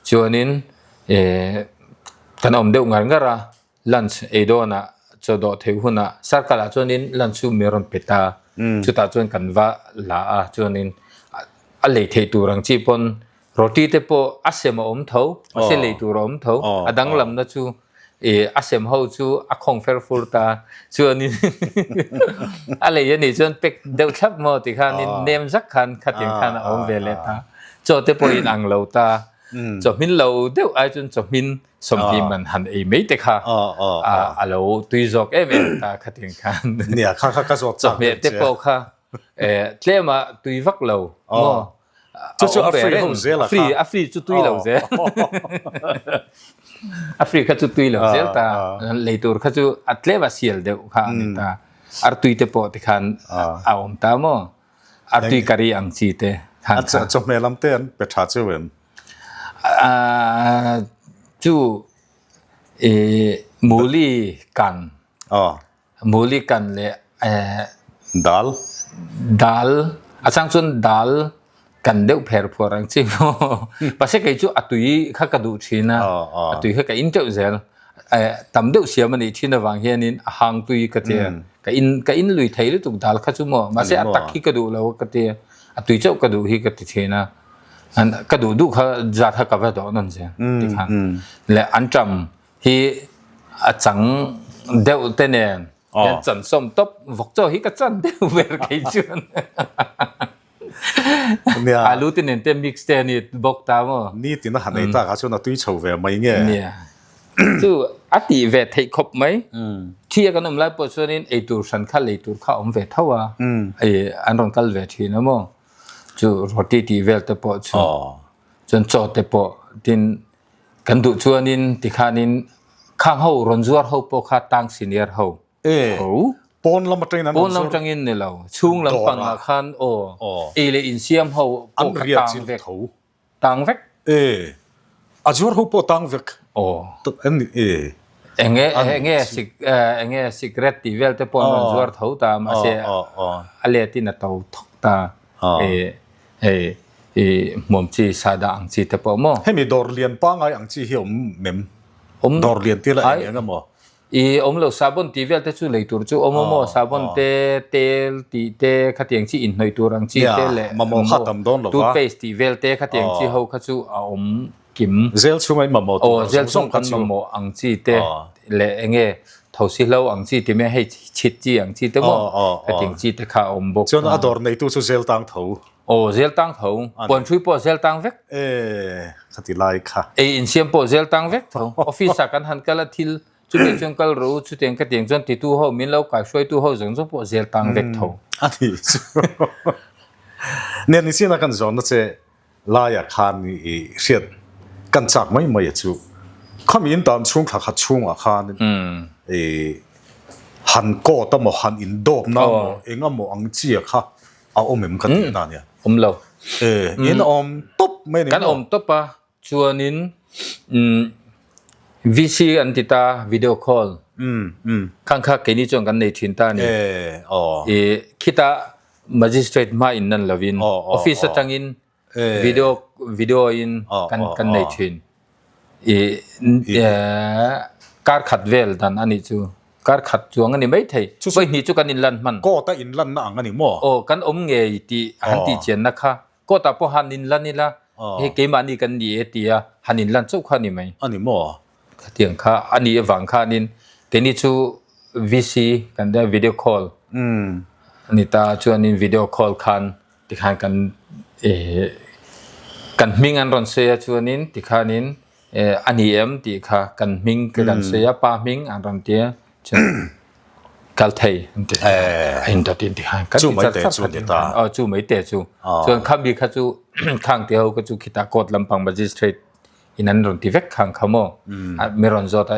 chuanin eh kan awm deuh ngar ngar a. Lunch ei dawnah chaw dawh theih hunah circle ah chuanin lunch chu min rawn pe ta chutah chuan kan va la a chuanin a lei theih tur ang chi pawn roti te pawh a sem a awm tho mahse lei tur a awm tho a danglamna chu ih a sem ho chu a khawng fer fur ta chuanin a lei a nih chuan pack deuh thlap maw tikhanin nem zak khan khatiang khan a awm ve leh ta chaw te pawh in ang lo ta chaw hmin lo deuh ai chuan chaw hmin Sawmhnih man han ei mai te kha a lo tui zawk em em ta khatiang khan. Nia kha kha ka zawt chak Chawhmeh te pawh kha tlema tui vak lo maw. Chu chu a free ho zel a kha. A free chu tui lo zel. A free kha chu tui lo zel ta. Lei tur kha chu a tlem a sial deuh kha a ni ta. Artui te pawh tikhan a awm ta maw. Artui curry ang chi te khan kha. Chawhmeh lam te an pe tha cheu em? Chu muli kan. Muli kan leh Dal. Dal a chang chuan dal kan deuh pher phuar ang chi maw. Mahse kei chu a tui kha ka duh thin a, a tui kha ka in teuh zel. Tam deuh siam a nih thin avang hianin a hang tui ka tia. Ka in ka in lui thei lutuk dal kha chu maw. Mahse a tak hi ka duh lo ka tia. A tui chauh ka duh hi ka ti thin a. Ka duh duh kha zat kha ka va dawh nawn zel tikhan. Leh anṭam hi a chang deuh te nen hian chan sawm tawp vawk chaw hi ka chan deuh ber kei chuan alu te nen te mix te ani bawk ta maw ni tina han ei tak ah chuan a tui chho ve mai nge nia chu a tih ve theih khawp mai thi a kan awm lai pawh chuanin eitur hran kha lei tur kha awm ve tho a an rawn kal ve thin a maw chu roti tih vel te pawh chu chuan chaw te pawh tin Kan duh chuanin tikhanin khang ho rawn zuar ho pawh kha tang senior ho tho. Pawn lam atangin an rawn zuar. Pawn lam atangin ni lo. Chhung lam pangah khan aw ei leh insiam ho pawh kha tang vek. Tang vek. E a zuar ho pawh tang vek. Aw. Enge enge enge cigarette tih vel te pawh an rawn zuar tho ta mahse a let in a to thawk ta. Hei i hmuam chi sada ang chi te pawh maw? Hemi dawr lian pangai ang chi hi awm mem? Awm. Dawr lian tir la eng eng emaw? I awm lo sabon tih vel te chu lei tur chu awm a maw? Sabon te, tel tih te khatiang chi inhnawih tur ang chi te leh mamawh kha tam dawn lo va. Toothpaste tih vel te khatiang chi ho kha chu a awm kim. Zel chhunga in mamawh tur ang zawng zawng kha chu. Mamawh ang chi te leh eng nge thosi hlo ang chi ti mai hei chhit chi ang chi te maw hetiang chi te kha a awm bawk. Chuan a dawr neitu chu zel tang tho. Aw zel tang tho. Puan hrui pawh zel tang vek. E khati lai kha. Ei insiam pawh zel tang vek tho. Office ah kan han kal a thil chutiang chuan kal rawh u chutiang ka tiang chuan titu ho min lo kaihruaitu ho zawng zawng pawh zel tang vek tho. A ni chu. Nia ni chin a kan zawnna che Laia khan i hriat kan chak mai mai a chu. Khami in tan chhung thla khat chhungah khan i han court a maw han in dawp na maw eng a maw ang chi a kha a awm em ka tih na nia. Awm lo. E in awm tawp mai ni maw? Kan awm tawp a chuanin VC an ti ta video call khang kha keini chuan kan nei thin ta a ni. I khitah Magistrate hma in nan lovin office atangin video video in kan kan nei thin. I kar khat vel dan ani chu. Kar khat chuang ani mai thei. Vawi hnih chu kan inlan hman. Court a inlan na ang ani maw? Aw kan awm ngei tih han tih chian na kha. Court ah pawh han inlan ila hei keimahni kan ni e tia han inlan chauh kha ani mai. Ani maw? Khatiang kha a nih avang khanin keini chu VC kan tia video call a ni ta chuanin video call khan tikhan kan kan hming an rawn sawi a chuanin tikhanin a ni em tih kha kan hming ka kan sawi a pa hming an rawn tia chuan kal thei an ti a in dawt in tikhan kan ti char char kha tikhan aw chu mai te chu chuan khami kha chu khang te ho kha chu khitah court lampang magistrate in an rawn ti vek khang kha maw mi rawn zawt a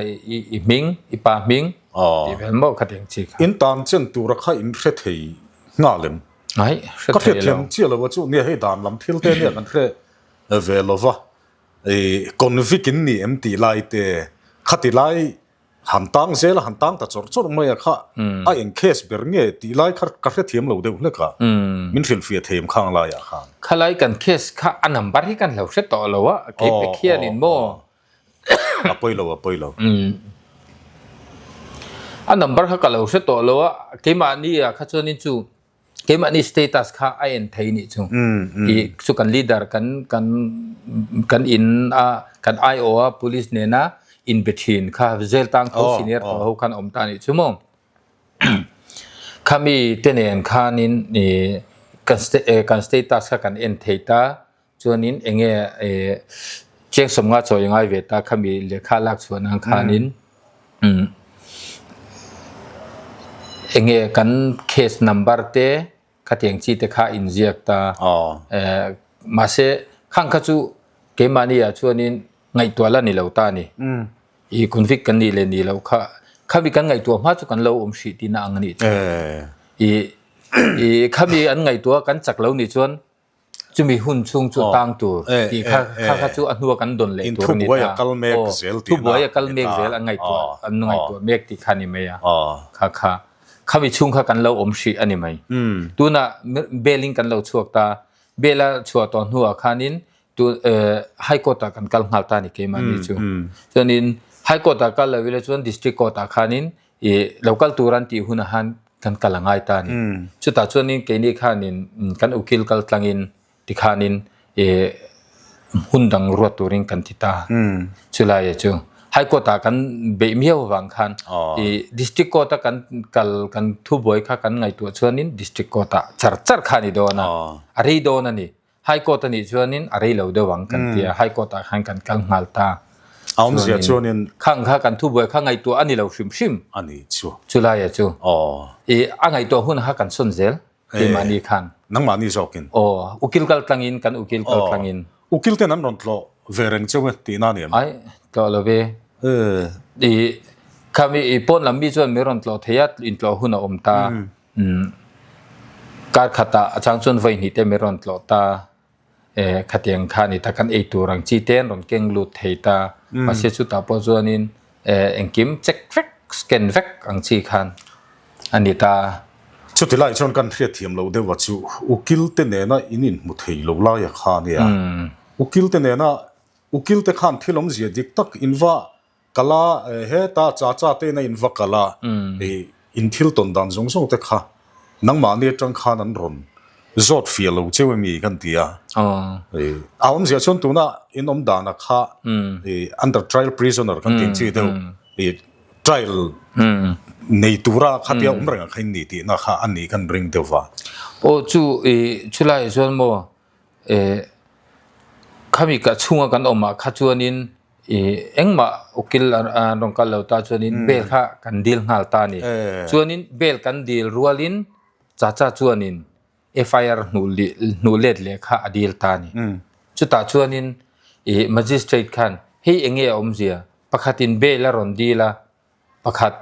i hming i pa hming tih vel maw khatiang chi kha in tan chen tura kha in hre thei nghal em ai hre thei lo ka hriatthiam chiah lo a chu nia hei dan lam thil te nia kan hre ve lo va i convict in ni em tih lai te khati lai Han tang zel a, han tang ta chawrh chawrh mai a kha a eng case ber nge tih lai kha ka hrethiam lo deuh hlek a, min hrilhfiah thei em khang laiah khan. Khalai kan case kha a number hi kan hlo hre tawh lo a, kei pe khianin maw. A pawi lo, a pawi lo. A number kha ka lo hre tawh lo a, keimahni ah kha chuanin chu Keimahni status kha a en thei nih chu. I chu kan leader kan kan kan in a kan IO a police nena in be thin kha zel tang tho senior tho ho khan awm ta nih chu maw. Khami te nen khanin i kan kan status kha kan en thei ta Chuanin enge chiang sawmnga chawi ngai ve ta khami lehkha lak chhuah nan khanin enge kan case number te khatiang chi te kha inziak ta. Mahse khang kha chu keimahni ah chuanin ngaihtuah la ni lo ta a ni. I convict kan nih leh nih loh kha khami kan ngaihtuah hma chu kan lo awm hrih tihna ang a nih chu. I i khami an ngaihtuah kan chak lo nih chuan chumi hun chhung chu tang tur tih kha kha kha chu a hnua kan dawn leh tur a ni ta. Aw thubuai a kal mek zel an ngaihtuah an ngaihtuah mek tih kha a ni mai a. Kha kha khami chhung kha kan lo awm hrih a ni mai. Tunah bail in kan lo chhuak ta, bail a chhuah tawh hnuah khanin Tu High Court ah kan kal nghal ta ni keimahni chu. Chuanin High Court ah kal lo ila chuan District Court ah khanin i lo kal tur an tih hunah khan kan kal a ngai ta ni. Chutah chuanin keini khanin kan ukil kal tlangin tikhanin i hun dang ruat turin kan ti ta. Chulai chu High Court ah kan beih miau avang khan i District Court a kan kal kan thubuai kha kan ngaihtuah chuanin District Court ah char char kha a ni dawn a, a rei dawn a ni. High Court a nih chuanin a rei lo deuh ang kan ti a, High Court ah khan kan kal nghal ta. A awmzia chuanin. Khang kha kan thubuai kha ngaihtuah a ni lo hrim hrim. A ni chu. Chulaia chu. Aw. I a ngaihtuah hun kha kan sawn zel keimahni khan. Nangmahni zawkin. Aw, ukil kal tlangin kan ukil kal tlangin. Ukil ten an rawn tlawh ve reng cheu e tihna a ni em? Ai, tlawh lo ve. I khami i pawn lam mi chuan min rawn tlawh thei a, intlawh hun a awm ta. Umm kar khatah a chang chuan vawi hnih te min rawn tlawh ta e khatiang kha a ni ta kan ei tur ang chi te an rawn keng lut thei ta mahse chutah pawh chuanin e engkim check vek scan vek ang chi khan a ni ta. Chuti lai chuan kan hriatthiam loh deuh a chu ukil te nena in inhmu thei lo lai a kha nia ukil te nena ukil te khan thil awmzia dik tak in va Kal a, heta cha cha te in a in va kal a, i in thil tawn dan zawng zawng te kha nangmahni atang khan an rawn zawt fiah lo cheu emi kan ti a. I a awmzia chuan tuna in awm dana kha i under trial prisoner kan tih chi deuh i trial nei tura khatia awm reng ang kha in ni tihna kha a nih kan ring deuh va. Aw chu i chulaiah chuan maw Khami ka chhunga kan awmah kha chuanin engmah ukil an rawn kal lo ta chuanin bail kha kan dil nghal ta a ni. Chuanin bail kan dil rualin Chacha chuanin FIR hnuh let leh kha a dil ta a ni. Chutah chuanin magistrate khan hei enge a awmzia pakhatin bail a rawn dil a, Pakhat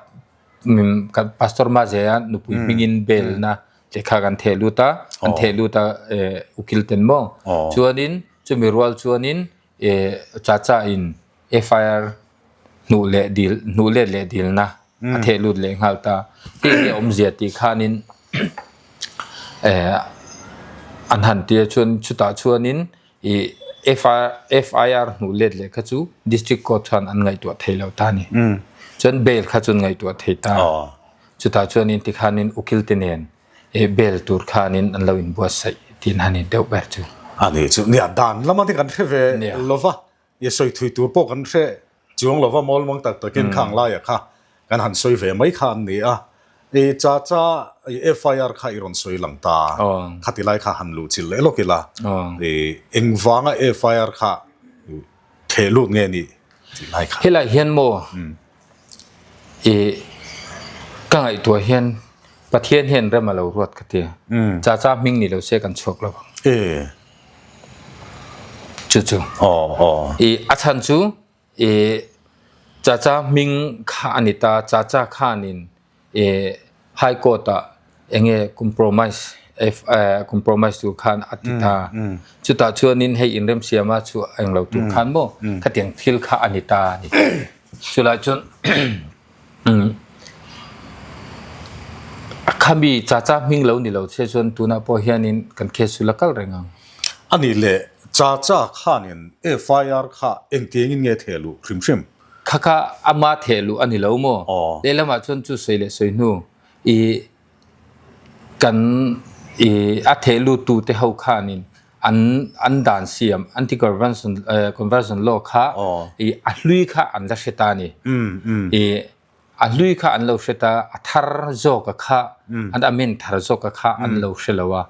kan Pastor Mazea nupui hmingin belna lehkha kan theh lut a, an theh lut a ukil ten maw. Chuanin chumi rual chuanin Chacha in FIR hnuh leh dil hnuh let leh dilna a theh lut leh nghal ta. Hei hi a awmzia tih khanin an han tia chuan chutah chuanin I FIR hnuh let leh kha chu District Court chuan an ngaihtuah thei lo ta a ni. Chuan bail kha chu an ngaihtuah thei ta. Chutah chuanin tikhanin ukil te nen bail tur khanin an lo inbuatsaih tiin han in deuh ber chu. A ni chu nia dan lama te kan hre ve lova i sawi thui tur pawh kan hre Chuang lova mawlmang tak takin khang laia kha kan han sawi ve mai kha an ni a, i Chacha i FIR kha i rawn sawi lang ta, khati lai kha han luh chilh leh lawk ila, i engvanga FIR kha theh lut nge ni tih lai kha. Helai hian maw i ka ngaihtuah hian Pathian hian rem a lo ruat ka ti, Chacha hming ni lo se kan chhuak lo ang. Chu chu. I a chhan chu i Chacha hming kha a ni ta, Chacha khanin i High Court ah enge compromise compromise tur khan a ti ta. Chutah chuanin hei inremsiama chu englo tur khan maw khatiang thil kha a ni ta a ni. Chulai chuan Khami Chacha hming lo ni lo che chuan tunah pawh hianin kan case chu la kal reng ang. A nih leh Chacha khanin FIR kha engtiangin nge theh luh hrim hrim? Kha kha ama theh luh a ni lo maw? Lehlamah chuan chu sawi leh sawi hnu i kan i a theh lut tu te ho khanin an an dan siam anti conversion conversion law kha i a hlui kha an la hre ta a ni. I a hlui kha an lo hre ta a thar zawk a kha an amend thar zawk a kha an lo hre lo a.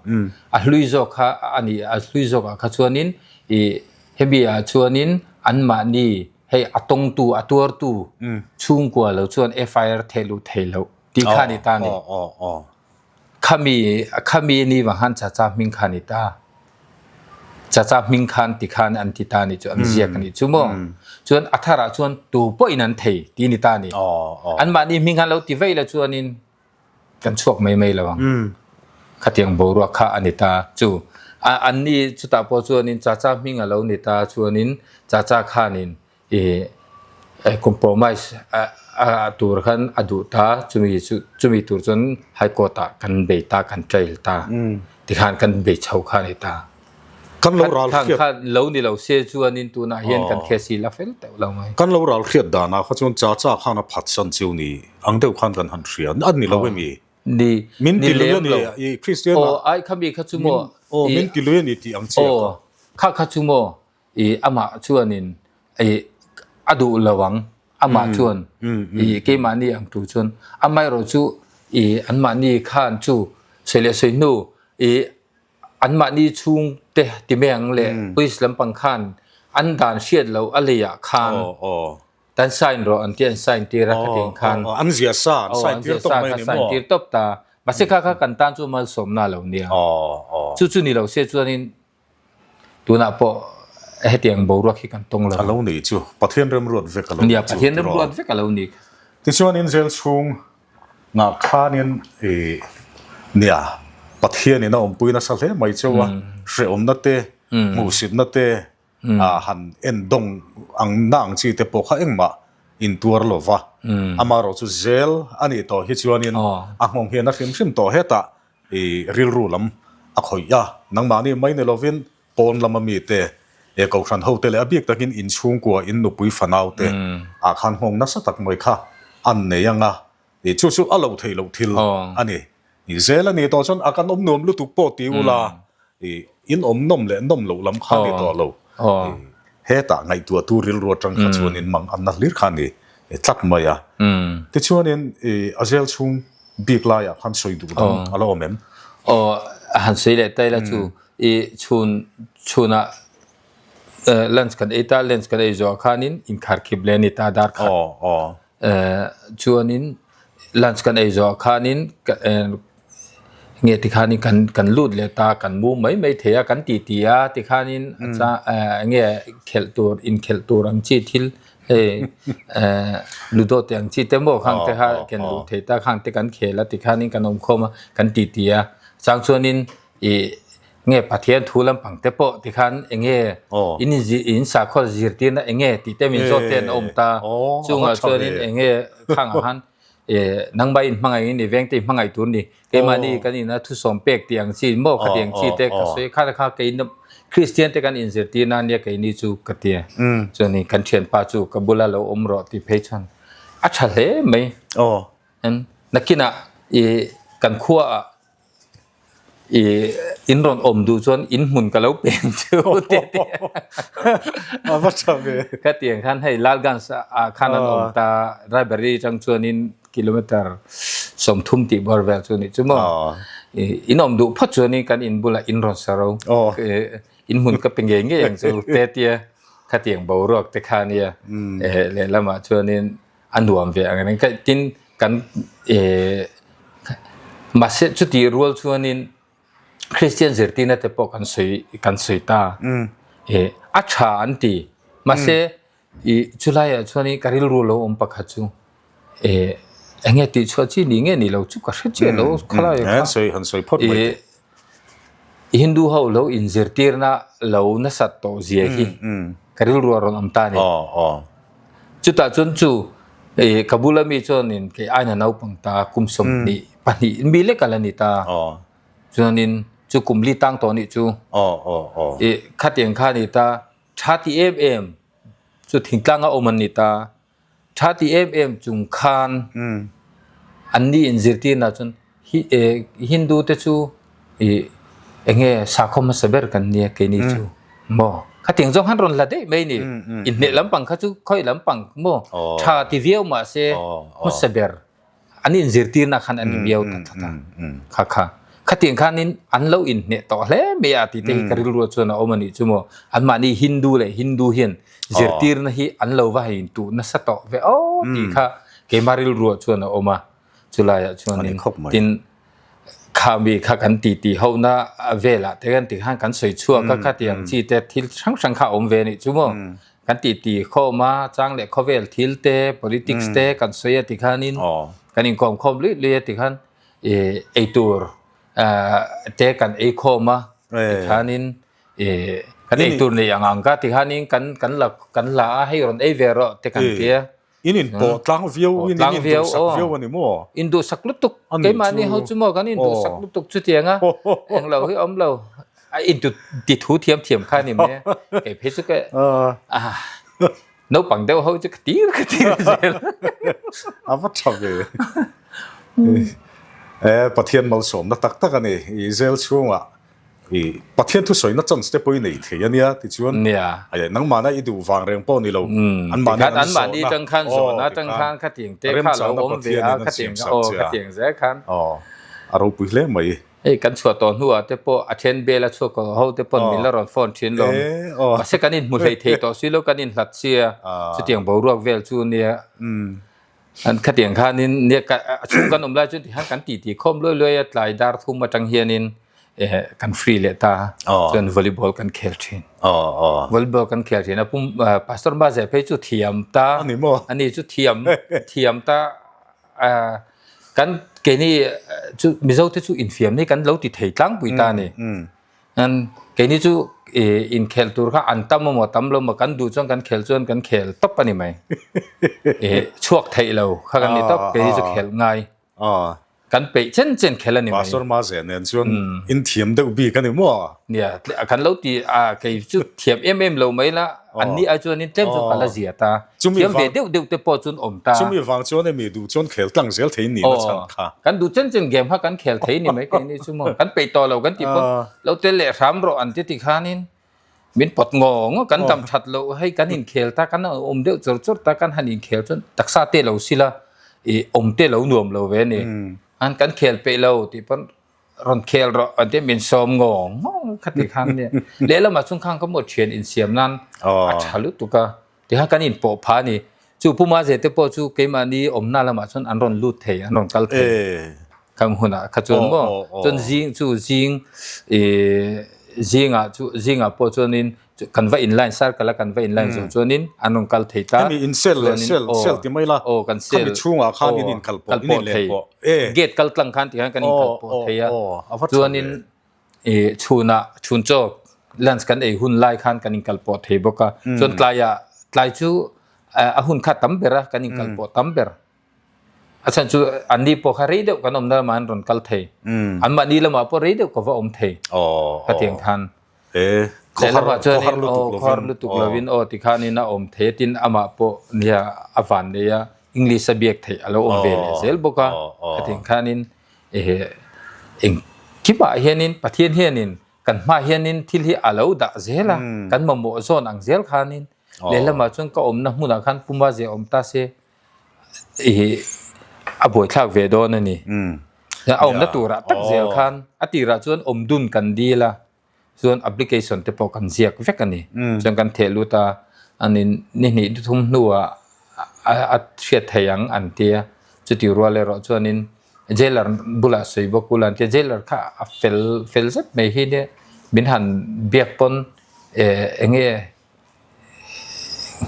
A hlui zawk kha a ni a hlui zawk ah kha chuanin i hemi ah chuanin anmahni hei a tawngtu a tuartu chhungkua lo chuan FIR theh luh theih loh tih kha a ni ta a ni. Khami khami ni vang khan Chacha hming kha a ni ta. Chacha hming khan ti khan an ti ta nih chu an ziak a nih chu maw. Chuan a tharah chuan tu pawhin an thei ti ni ta ni. Anmahni hming khan lo ti vei la chuanin kan chhuak mai mai lo ang. Khatiang boruak kha a ni ta chu. Anni chutah pawh chuanin Chacha hming a lo ni ta chuanin Chacha khanin I compromise a tur khan a duh ta chumi chu chumi tur chuan high court ah kan bei ta kan trail ta tikhan kan bei chho kha a ni ta. Kan lo ral hriat. Khan lo ni lo se chuanin tunah hian kan case hi la fel teuh lo mai. Kan lo ral hriat danah kha chuan cha cha khan a phatsan chu ni ang deuh khan kan han hria a ni lo emi? Ni Min ti lui a ni i Christian ah. Aw ai khami kha chu maw. Aw min ti lui a ni tih ang chiah kha. Aw kha kha chu maw i amah chuanin i a duh lo ang amah chuan i keimahni ang tur chuan amaherawh chu i anmahni khan chu sawi leh sawi hnu i anmahni chhungte ti mai ang leh police lampang khan an dan hriat loh a leiah khan Tan sign rawh an ti an sign tir a khatiang khan. An zia sa an sign tir tawp mai ni maw? Sign tir tawp ta. Mahse kha kha kan tan chu malsawmna lo nia. Chu chu ni lo se chuanin tunah pawh hetiang boruak hi kan tawng lo. A lo ni chu. Pathian remruat vek a lo ni chu. Nia, Pathian remruat vek a lo ni. Tichuanin zel chhung ngah khanin i nia Pathianin a awmpui nasa hle mai cheu a, hrehawmna te, hmuhsitna te, a han en dawng ang na ang chi te pawh kha engmah intuar lo va, amaherawh chu zel a nih tawh hi chuanin a nghawng hian a hrim hrim tawh hetah i rilru lam a khawih a, nangmahni mai ni lovin pawn lama mite e kohhran ho te leh a bik takin inchhungkua in nupui fanau te ah khan nghawng nasa tak mai kha an nei ang a, i chu chu a lo theih loh thil a ni. I zel a nih tawh chuan a kan awm nuam lutuk pawh ti ula i in awm nawm leh nawm loh lam kha a ni tawh lo. I hetah ngaihtuah tu rilru atang kha chuanin mang anna hlir kha a ni tlat mai a. Tichuanin i a zel chhung bik laiah khan sawi duh dang a la awm em? Aw a han sawi leh tai la chu i chhun chhunah lunch kan ei ta lunch kan ei zawh khanin inkharkhip leh a ni ta dar khat. Chuanin lunch kan ei zawh khanin nge tikhanin kan kan lut leh ta kan mu mai mai thei a kan ti ti a tikhanin nge khelh tur inkhelh tur ang chi thil hei ludo te ang chi te maw khang te kha ken luh thei ta khang te kan khel a tikhanin kan awm khawm a kan ti ti a chang chuanin ih Nge Pathian thu lampang te pawh tikhan enge in in sakhaw zirtirna enge tih te min zawt te an awm ta. Chungah chuanin enge khangah khan nangmah in hmangaih in i veng te i hmangaih tur ni. Keimahni kan ina thusawm pek tih ang chi maw khati ang chi te ka sawi kha kha kei Kristian te kan inzirtirna ania keini chu ka tia. Chuanin kan thianpa chu ka bula lo awm rawh tih phei chuan a tha hle mai. Nakinah i kan khuaah I in rawn awm duh chuan in hmun ka lo peng chu te te. A va tha ve. Khatiang khan hei Lalganj ah khan an awm ta Raebareli atang chuanin kilometer 30 tih bawr vel chu nih chu maw. In awm duh phawt chuanin kan in bulah in rawn sa ro. In hmun ka pe ngei ngei ang chu te tia khatiang boruak te kha nia. Lehlamah chuanin a nuam ve ang reng tin kan mahse chutih rual chuanin Christian zirtirna te pawh kan sawi kan sawi ta a tha an ti mahse i chulaiah chuanin ka rilru lo awm pakhat chu enge tih chhuah chi ni nge ni lo chu ka hre chiah lo khalai kha sawi han sawi phawt mai teh. Hindu ho lo inzirtirna lo nasat tawh zia hi ka rilru a rawn awm ta a ni. Chutah chuan chu ka bula mi chuanin kei aina naupang ta kum 22 mi lek a la ni ta. Chuanin chu kum li tang tawh nih chu. Khatiang kha a ni ta, tha ti em em chu thingtlanga awm an ni ta. Tha ti em em chung khan anni inzirtirna chuan Hindu te chu enge sakhaw hmasa ber kan nia keini chu maw khatiang zawng han rawn la daih mai ni inhneh lampang kha chu khawi lampang maw tha ti viau mahse hmasa ber An inzirtirna khan a ni miau ta tlat a. Kha kha. Khatiang khanin an lo inhneh tawh hle mai a tih te hi ka rilru chuan a awm a nih chu maw. Anmahni Hindu leh Hindu hian zirtirna hi an lo va hei intuh nasa tawh ve aw tih kha keimah rilruah chuan a awm a. Chulaiah chuanin tin. Khami kha kan ti ti ho na velah te kan ti khan kan sawi chhuak a khatiang chi te thil hrang hrang kha a awm ve a nih chu maw. Kan ti ti khawm a chang leh khawvel thil te politics te kan sawi a ti khanin kan inkawm khawm luih luih a ti khan ih eitur te kan ei khawm a ti khanin ih kan eitur nei ang ang ka ti khanin kan kan la kan la a hei rawn ei ve rawh te kan tia. In in pawh tlang viau in in duhsak viau a ni maw? In duhsak lutuk. Keimahni ho chu maw kan in duhsak lutuk chutiang a. Englo hi awm lo. A in ti thu thiam thiam kha ni mai a. Kei phei chu ka naupang deuh ho chu ka tir ka tir zel. A va tha ve. E Pathian malsawmna tak tak a ni. I zel chhungah I Pathian thusawina chance te pawh i nei thei a nia tichuan Nia. Nangmahna i duh vang reng pawh ni lo anmahni an zawhna atang khan zawhna atang khan khatiang te kha lo awm ve a khatiang aw khatiang zel khan aw a ropui hle mai. Hei kan chhuah tawh hnuah te pawh a then bel a chhuak ho te pawn min la rawn phone thin lawm mahse kan inhmu hlei thei tawh si lo kan inhlat sia chutiang boruak vel chu nia. An khatiang khanin nia ka a chhung kan awm lai chuan tihian kan titi khawm luai luai a tlai dar thum atang hianin eh kan free leh ta chuan volleyball kan khel thin. Volleyball kan khel thin a pum pastor Maze phei chu thiam ta ani chu thiam thiam ta kan keini chu Mizo te chu infiam ni kan lo ti thei tlangpui ta a ni. An keini chu inkhel tur kha an tam emaw tam lo emaw kan duh chuan kan khel chuan kan khel tawp a ni mai. Chhuak theih lo kha kan ni tawp keini chu khelh ngai. Kan peih chen chen khel a ni mai. Pastor Maze nen chuan in thiam deuh bik a ni maw? Nia, kan lo ti a kei chu thiam em em lo mai la, an ni ai chuanin tlem chu ka la zia ta. Thiam ve deuh deuh te pawh chuan awm ta. Chumi vang chuan emi duh chuan khel tlang zel thei ni na chhan kha. Kan duh chen chen game kha kan khel thei ni mai keini chu maw. Kan peih tawh lo kan tih pawn lo tel leh hram rawh an ti ti khanin min pawt ngaw ngaw kan dam that loh hei kan inkhel ta kan awm deuh chawr chawr ta kan han inkhel chuan taksa te lo sila ih awm te lo nuam lo ve a ni. An kan khel peih lo tih pawn rawn khel rawh an tia min sawm ngaw ngaw kha ti khan nia. Lehlamah chuan khang ka maw thian insiam nan a tha lutuk a. Tiha kan inpawh phah a ni. Chu Pu Maze te pawh chu keimahni awmna lamah chuan an rawn lut thei, an rawn kal thei. Khang hunah kha chuan maw? Chuan zing chu zing ih zingah chu zingah pawh chuanin kan va in line circle a kan va in line zawh chuanin an rawn kal thei ta. Hemi in sel leh sel sel ti mai la. Aw kan sel. Khami chhungah khan in inkal pawh in inleh pawh. Gate kal tlang khan tikhan kan inkal pawh thei a. Chuanin I chhunah chhun chaw lunch kan ei hun lai khan kan inkal pawh thei bawk a. Chuan tlaiah tlai chu a hun kha tam ber a kan inkal pawh tam ber. A chhan chu anni pawh kha rei deuh kan awmna lamah an rawn kal thei. Anmahni lamah pawh rei deuh ka va awm thei. Khatiang khan. Lehlamah chuanin aw khawhar lutuk lovin aw tikhanin a awm thei a tin amah pawh nia a van nei a English a biak theih a lo awm ve leh zel bawk a. Khatiang khanin Ehe, engkimah hianin Pathian hianin kan hmaah hianin thil hi a lo dah zel a, kan mamawh zawn ang zel khanin lehlamah chuan ka awmna hmunah khan puma zia awm ta se ih a buaithlak ve dawn a ni. A awmna turah tak zel khan a tirah chuan awm dun kan dil a. Chuan application te pawh kan ziak vek a ni. Chuan kan theh lut a, ani ni hnih ni thum hnuah a hriat thei ang an ti a. Chuti rual erawh chuanin jailer bulah sawi bawk ula an ti a, jailer kha a fel fel zet mai hi nia min han biak pawn eng nge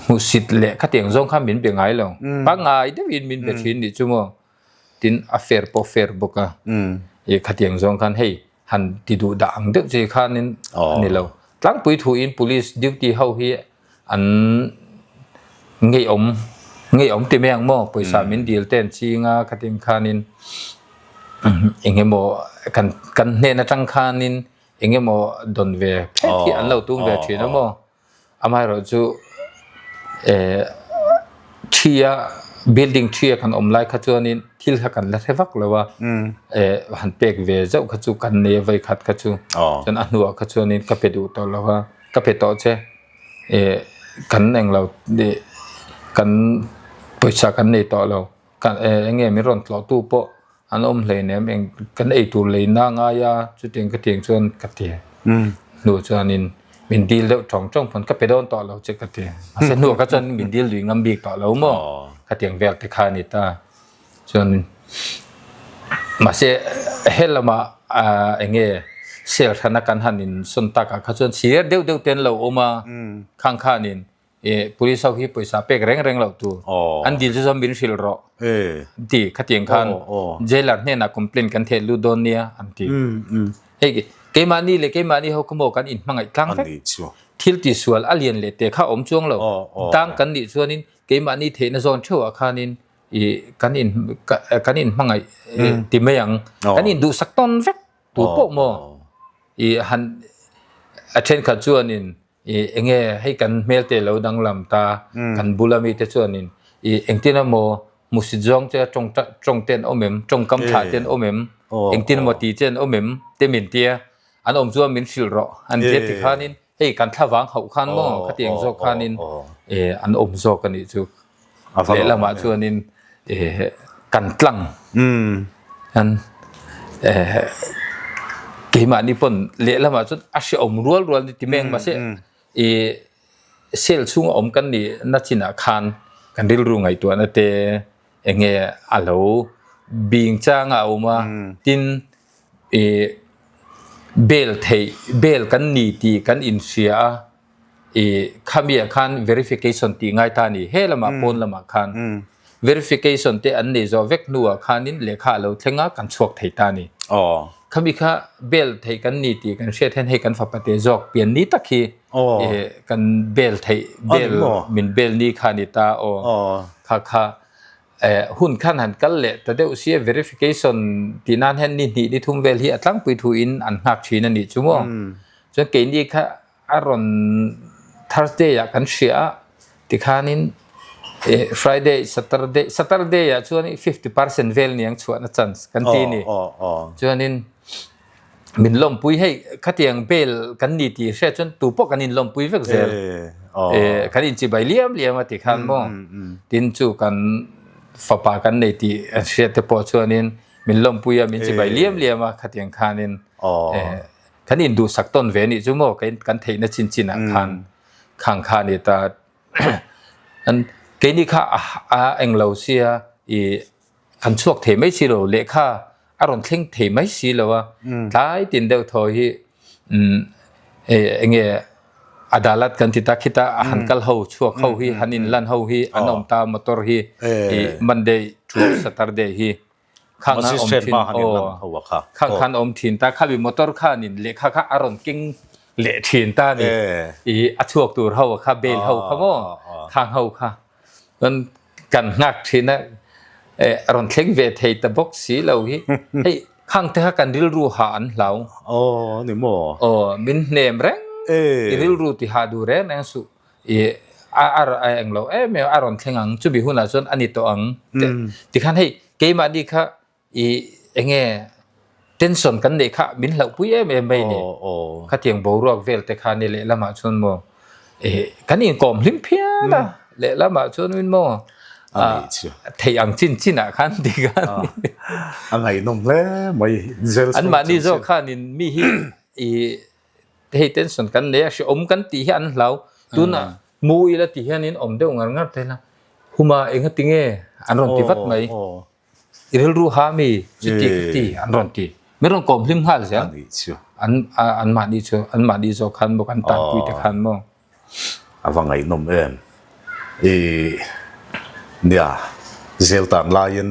hmuhsit leh khatiang zawng kha min be ngai lo. Pangngai deuhin min be thin nih chu maw. Tin a fair pawh fair bawk a. Ih khatiang zawng khan hei han ti duh dah ang deuh che khanin a ni lo. Tlangpui thuin police duty ho hi an ngeiawm ngeiawm ti mai ang maw pawisa min dil te an ching a khatin khanin eng emaw kan kan hnen atang khanin eng emaw dawn ve phet hi an lo tum ve thin a maw. Amaherawh chu eh thi a building thi a kan awm lai kha chuanin thil kha kan la hre vak lo a eh han pek ve zauh kha chu kan nei a vei khat kha chu chuan a hnuah kha chuanin ka pe duh tawh lo a ka pe tawh che eh kan englo ih kan pawisa kan nei tawh lo kan eh eng nge min rawn tlawh tu pawh An awm hleinem eng kan ei tur leina a ngai a, chutiang ka tiang chuan ka ti. Hnu chuanin min dil deuh tawng tawng pawn ka pe dawn tawh lo che ka ti. Mahse hnuah kha chuan min dil lui ngam bik tawh lo maw? Khatiang vel te kha a ni ta. Chuan mahse. He lamah eng nge sel hrana kan han in sawn takah kha chuan sir deuh deuh te an lo awm a, khang khanin police ho hi pawisa pek reng reng loh tur an dil chu chuan min hrilh rawh an ti. Khatiang khan jailer hnenah complaint kan theh lut dawn nia an ti. Hei keimahni leh keimahni ho kha maw kan inhmangaih tlang vek. Thil tihsual a lian leh teh kha a awm chuang lo. Tang kan nih chuanin keimahni theihna zawn theuhah khanin i kan in kan in hmangaih ti mai ang kan in duhsak tawn vek tu pawh maw i han a thenkhat chuanin i enge hei kan hmel te lo danglam ta kan bula mi te chuanin i engtin emaw hmusit zawng che tawng tawng te an awm em tawngkam thlah te an awm em engtin emaw ti che an awm em te min tia an awm chuan min hrilh rawh an tia tikhanin Hei kan thlavang hauh khan maw khatiang zawk khanin an awm zawk a nih chu. Lehlamah chuanin kan tlang an keimahni pawn lehlamah chuan a hrehawm rual rual ni ti mai ang mahse i cell chhunga awm kan nih na chinah khan kan rilru ngaihtuahna te eng nge a lo bing chang a awm a tin Ih bail theih bail kan ni tih kan inhria a, ih khamiah khan verification tih ngai ta a ni. He lamah pawn lamah khan verification te an nei zawh vek hnuah khanin lehkha a lo thleng a, kan chhuak thei ta a ni. Khami kha bail theih kan ni tih kan hriat hian hei kan fapa te zawk pian ni tak hi ih kan bail theih bail min bail ni kha a ni ta aw kha kha. Hun khan han kal leh ta deuh sia verification tih nan hian ni hnih ni thum vel hi a tlangpui thu in an nghak thin a nih chu maw. Chuan keini kha a rawn Thursday ah kan hria a tikhanin Friday Saturday Saturday ah chuan 50% vel niang chhuahna chance kan ti ni. Chuanin Min lawmpui hei khatiang bail kan ni tih hriat chuan tu pawh kan inlawmpui vek zel. Kan inchibai liam liam a ti khan maw. Tin chu kan fapa kan nei tih an hriat te pawh chuanin min lawmpui a min chibai liam liam a khatiang khanin kan induhsak tawn ve nih chu maw kan theihna chin chinah khan khang kha a ni ta. Keini kha a englo sia i Kan chhuak thei mai si lo, lehkha a rawn thleng thei mai si lo a, tlai tin deuh thaw hi eng nge adalat kan ti ta khita a han kal ho chhuak ho hi han in lan ho hi an awm ta motor hi i Monday to Saturday hi khang a awm thin aw khang khan awm thin ta khami motor khanin lehkha kha a rawn keng leh thin ta ni i a chhuak tur ho kha bail ho kha maw khang ho kha Kan kan nghak thin a, a rawn thleng ve thei ta bawk si lo hi. Hei, khang te kha kan rilru hah an hlau. Aw, ni maw? Aw, min hnem reng. I rilru ti hah duh reng reng suh. I a a eng lo em em a rawn thleng ang. Chumi hunah chuan a ni tawh ang. Tikhan hei, keimahni kha I enge tension kan neih kha min hlauhpui em em mai ni. Khatiang boruak vel te kha ni lehlamah chuan maw kan inkawm hlim phian a, lehlamah chuan min maw theih ang chin chinah khan ti khan. A ngaihnawm hle mai. Anmahni zawk khanin mi hi i hei tension kan nei a, hrehawm kan tih hi an hlau. Tunah mu ila ti hianin awm deuh ngar ngar thei la, huma engati nge an rawn ti vat mai. I rilru ha mi chuti khati an rawn ti. Min rawn kawm hlim nghal zel. An an mahni chu an mahni zawk khan maw kan tanpui te khan maw. A va ngaihnawm em. I nia zel tan laiin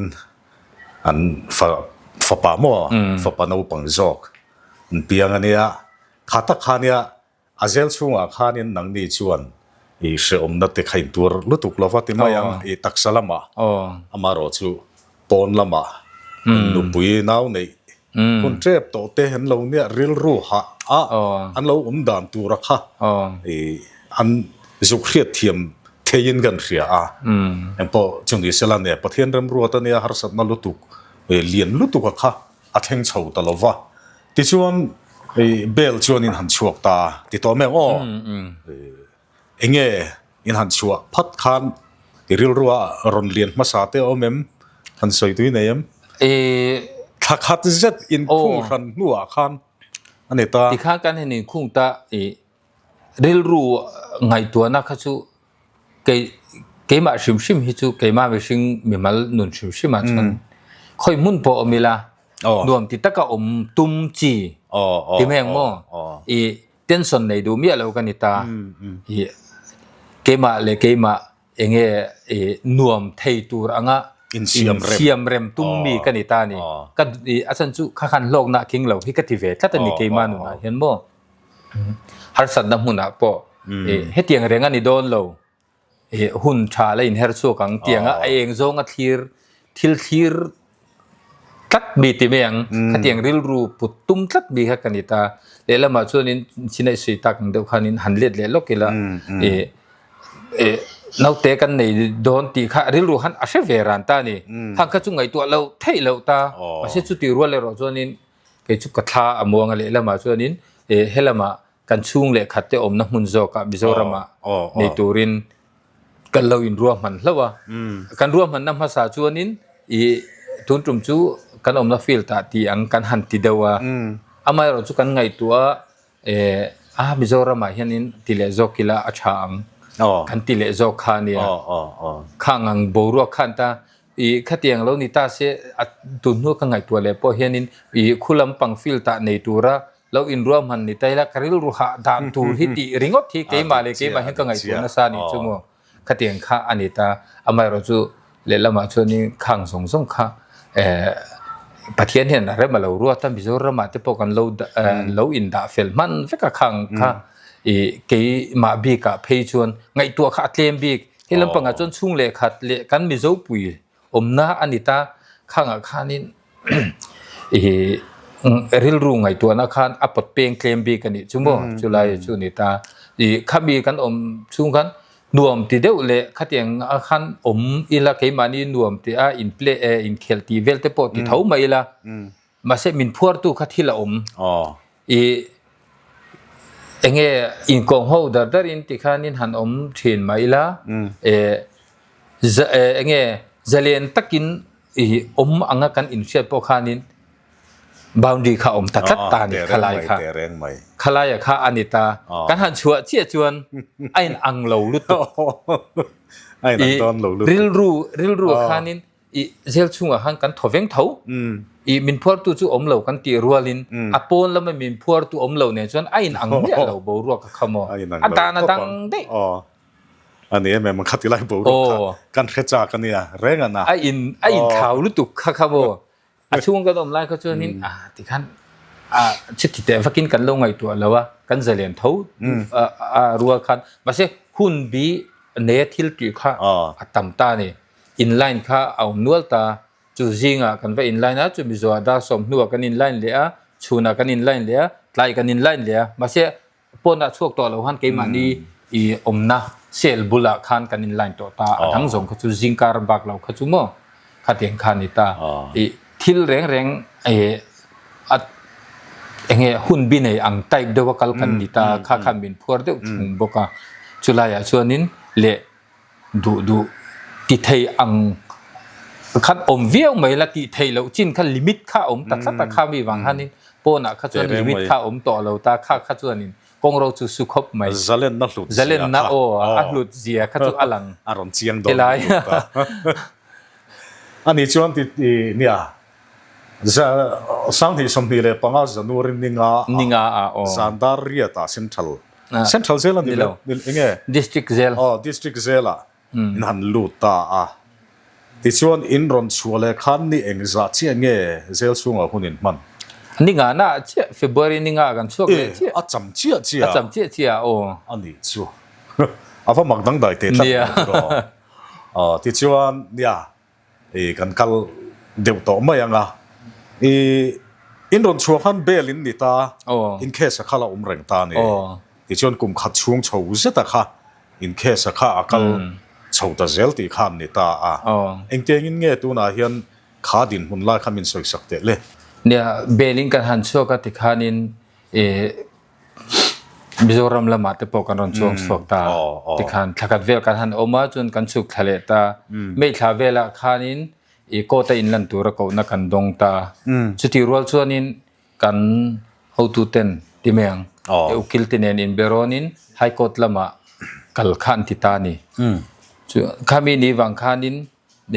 an fa fapa maw fapa naupang zawk an piang a nia. Kha tak kha nia A zel chhungah khanin nangni chuan i hrehawmna te kha in tuar lutuk lo va ti mai ang, i taksa lamah, amaherawh chu pawn lamah nupui nau neih hun tep tawh te an lo nia rilru hah a an lo awm dan tura kha i an zuk hriat thiam theiin kan hria a. Engpawh chu ni sela nia Pathian remruat a nia harsatna lutuk lian lutuk a kha a thleng chho ta lo va. Tichuan i bel chuan in han chhuak ta ti tawh mek aw. Enge in han chhuah phat khan i rilrua rawn lian hmasa te a awm em? Han sawi tui nei em? Thla khat zet inkhung hran hnuah khan a ni ta. Tikhan kan han inkhung ta i rilru ngaihtuahna kha chu kei keimah hrim hrim hi chu keimah mihring mimal nun hrim hrimah chuan khawi hmun pawh awm ila. Nuam ti taka awm tum chi ti mai ang maw? I tension nei duh miah lo ka ni ta. I keimah leh keimah enge i nuam thei tur anga insiam rem tum mi ka ni ta a ni. Ka i a chhan chu kha khan hlawkna a king lo hi ka ti ve tlat a ni keimah nunah hian maw. Harsatna hmunah pawh i hetiang reng a ni dawn lo. I hun tha la inher chhuak ang tianga a eng zawnga thlir thil thlir tlat mi ti mai ang. Khatiang rilru put tum tlat mi kha ka ni ta. Lehlamah chuanin chinaih sawi tak ang deuh khanin han let leh lawk ila i i naute kan nei dawn tih kha rilru khan a hre ve ran ta a ni. Khang kha chu ngaihtuah loh theih loh ta. Mahse chutih rual erawh chuanin kei chu ka thla a muang a lehlamah chuanin i helamah Kan chhung leh khat te awmna hmun zawkah Mizoramah nei turin kan lo inruahman hlauh a. Kan ruahmanna hmasa chuanin i tun tum chu kan awmna field ah ti ang kan han ti deuh a. Amaherawh chu kan ngaihtuah a, a Mizoramah hianin ti leh zawk ila a tha ang kan ti leh zawk kha a nia. Khang ang boruak khan ta i khatiang lo ni ta se a tun hnu ka ngaihtuah leh pawh hianin i khu lampang field ah nei tura Lo inruahman ni ta ila ka rilru hah dan tur hi tih ringawt hi keimah leh keimah hian ka ngaihtuah nasa a nih chu maw. Khatiang kha a ni ta. Amaherawh chu lehlamah chuanin khang zawng zawng kha eh Pathian hian a rem a lo ruat a, Mizoramah te pawh kan lo lo indah fel hman vek a khang kha ih keimah bikah phei chuan ngaihtuah kha a tlem bik. Hei lampangah chuan chhung leh khat leh kan Mizopui awmna a ni ta, khangah khanin ih rilru ngaihtuahna khan a pawt peng tlem bik a nih chu maw chulai chu a ni ta. Ih khami kan awm chhung khan nuam ti deuh leh khatiang a khan awm ila keimahni nuam ti a in play eh inkhelh tih vel te pawh ti tho mai ila mahse min phuartu kha thil a awm. Ih enge inkawng ho dar darin tikhanin han awm thin mai ila eh Enge zalen takin i awm anga kan inhriat pawh khanin boundary kha awm ta tlat ta a ni khalai kha. Khalaia kha a ni ta. Kan han chhuah chiah chuan a in ang lo lutuk. I rilru rilru ah khanin i zel chhungah khan kan thaw veng tho. I min phuartu chu awm lo kan tih rualin a pawn lama min phuartu awm lo nen chuan a in ang miah lo boruak a kha maw. A dan a dang daih. A ni em em kha ti lai boruak kha kan hre chak a nia reng a na. A in a in thlau lutuk kha kha maw. A chhung kan awm lai kha chuanin a tikhan a chuti teh vakin kan lo ngaihtuah lo a kan zalen tho a rual khan mahse hun bi neia thil tih kha a tam ta a ni. In line kha a awm nual ta chu zingah kan va in line a chumi zawhah dar sawmhnuah kan in line leh a chhunah kan in line leh a tlai kan in line leh a mahse Pawnah chhuak tawh lo khan keimahni i awmna cell bulah khan kan in line tawh ta, a dang zawng kha chu zingkar bak lo kha chu maw khatiang kha a ni ta. I thil reng reng i a enge hun bi nei ang type deuha kal kan ni ta, kha khan min phuar deuh thung bawk a. Chulaiah chuanin leh Duh duh ti thei ang khan awm viau mai la tih theih loh chin kha limit kha awm ta tlat a kha mi vang khanin pawnah kha chuan limit kha awm tawh lo ta kha kha chuanin kawngro chu su khawp mai. Zalenna hlut zia kha. Zalenna aw a hlut zia kha chu a lang. A rawn chiang dawn lutuk ta. Ani chuan ti nia 2025 January ninga Ninga ah aw. Zandar riat ah Central Central zel a ni lo. Enge? District zel. Aw, District zelah in han lut ta a. Tichuan in rawn chhuah leh khan ni engzah chiah nge zel chhungah hun in hman? Ni ngana ah chiah, February ni nga kan chhuak leh chiah. A cham chiah chiah. A cham chiah chiah aw. A nih chu. A va mak dangdai teh tlat mai tiraw. Aw, tichuan nia I kan kal deuh tawh mai ang a, i in rawn chhuah khan bail in ni ta, in case a kha la awm reng ta a ni. Tichuan kum khat chhung chho zeta kha in case a kha a kal chho ta zel tih kha an ni ta a. Engtiangin nge tunah hian kha dinhmun lai kha min sawisak teh le? Nia, bail in kan han chhuak a tikhanin i Mizoram lamah te pawh kan rawn chuang chhuak ta tikhan thlakhat vel kan han awm a chuan kan chhuk thla leh ta May thla velah khanin ih court a inlan tura kohna kan dawng ta chutih rual chuanin kan hotu ten ti mai ang ukil te nen inbe rawnin high court lamah kal kha an ti ta a ni chu khami ni vang khanin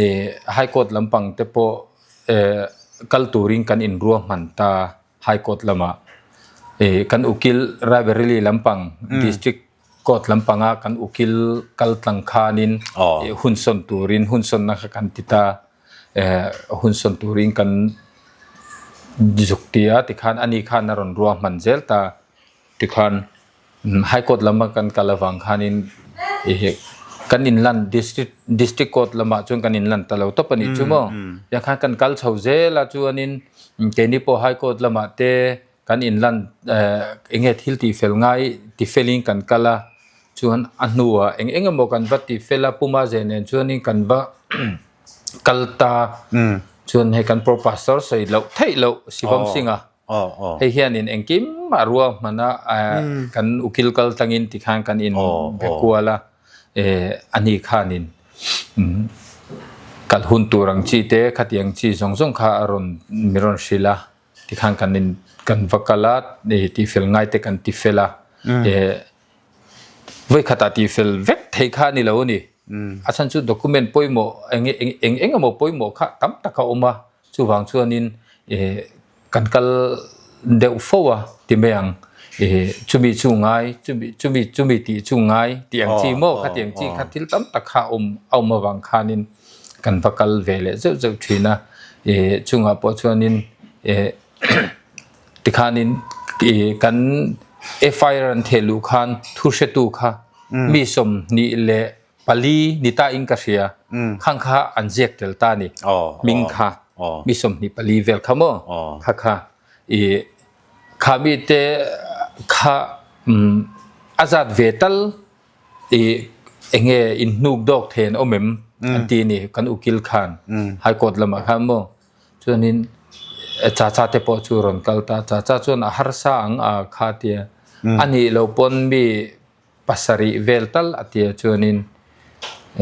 ih high court lampang te pawh eh. kal turin kan inruahman ta High Court lamah ih kan ukil Raebareli lampang District Court lampanga kan ukil kal tlang khanin ih hun sawn turin hun sawnna kha kan ti ta eh hun sawn turin kan zuk ti a tikhan ani khan a rawn ruahman zel ta tikhan High Court lama kan kal avang khanin ih kan inlan District District Court lamah chuan kan inlan ta lo tawp a nih chu maw tiang khan kan kal chho zel a chuanin keini pawh High Court lamah te kan inlan eh eng nge thil tih fel ngai ti felin kan kal a chuan a hnuah eng eng emaw kan va ti fel a Puma ze nen chuanin kan va kal ta chuan hei kan Pro Pastor sawi loh theih loh Sivam Singh-a. Hei hianin engkim a ruahman a, kan ukil kal tlangin tikhan kan in be kual a, a ni khanin kal hun tur ang chi te khatiang chi zawng zawng kha a rawn mi rawn hrilh a, tikhan kan in kan va kal a, tihfel ngai te kan tifel a. Vawikhatah tihfel vek theih kha a ni lo a ni. A chhan chu document pawimawh eng eng eng emaw pawimawh kha tam tak a awm a, chuvang chuanin ih kan kal deuh fo a ti mai ang. Ih chumi chu ngai, chumi chumi chumi tih chu ngai tih ang chi maw khatiang chi kha thil tam tak kha a awm a awm avang khanin kan va kal ve leh zeuh zeuh thin a. Ih chungah pawh chuanin ih Tikhanin kan FIR an theh luh khan thu hretu kha mi 24 ni ta in ka hria khang kha an ziak tel ta ni hming kha mi 24 vel kha maw kha kha i kha mi te kha a zat ve tal i enge in hnuk dawk thei an awm em an ti ni kan ukil khan High Court lamah khan maw Chuanin Chacha te pawh chu rawn kal ta, Chacha chuan a harsa ang a kha tia a nih loh pawn mi pasarih vel tal a tia chuanin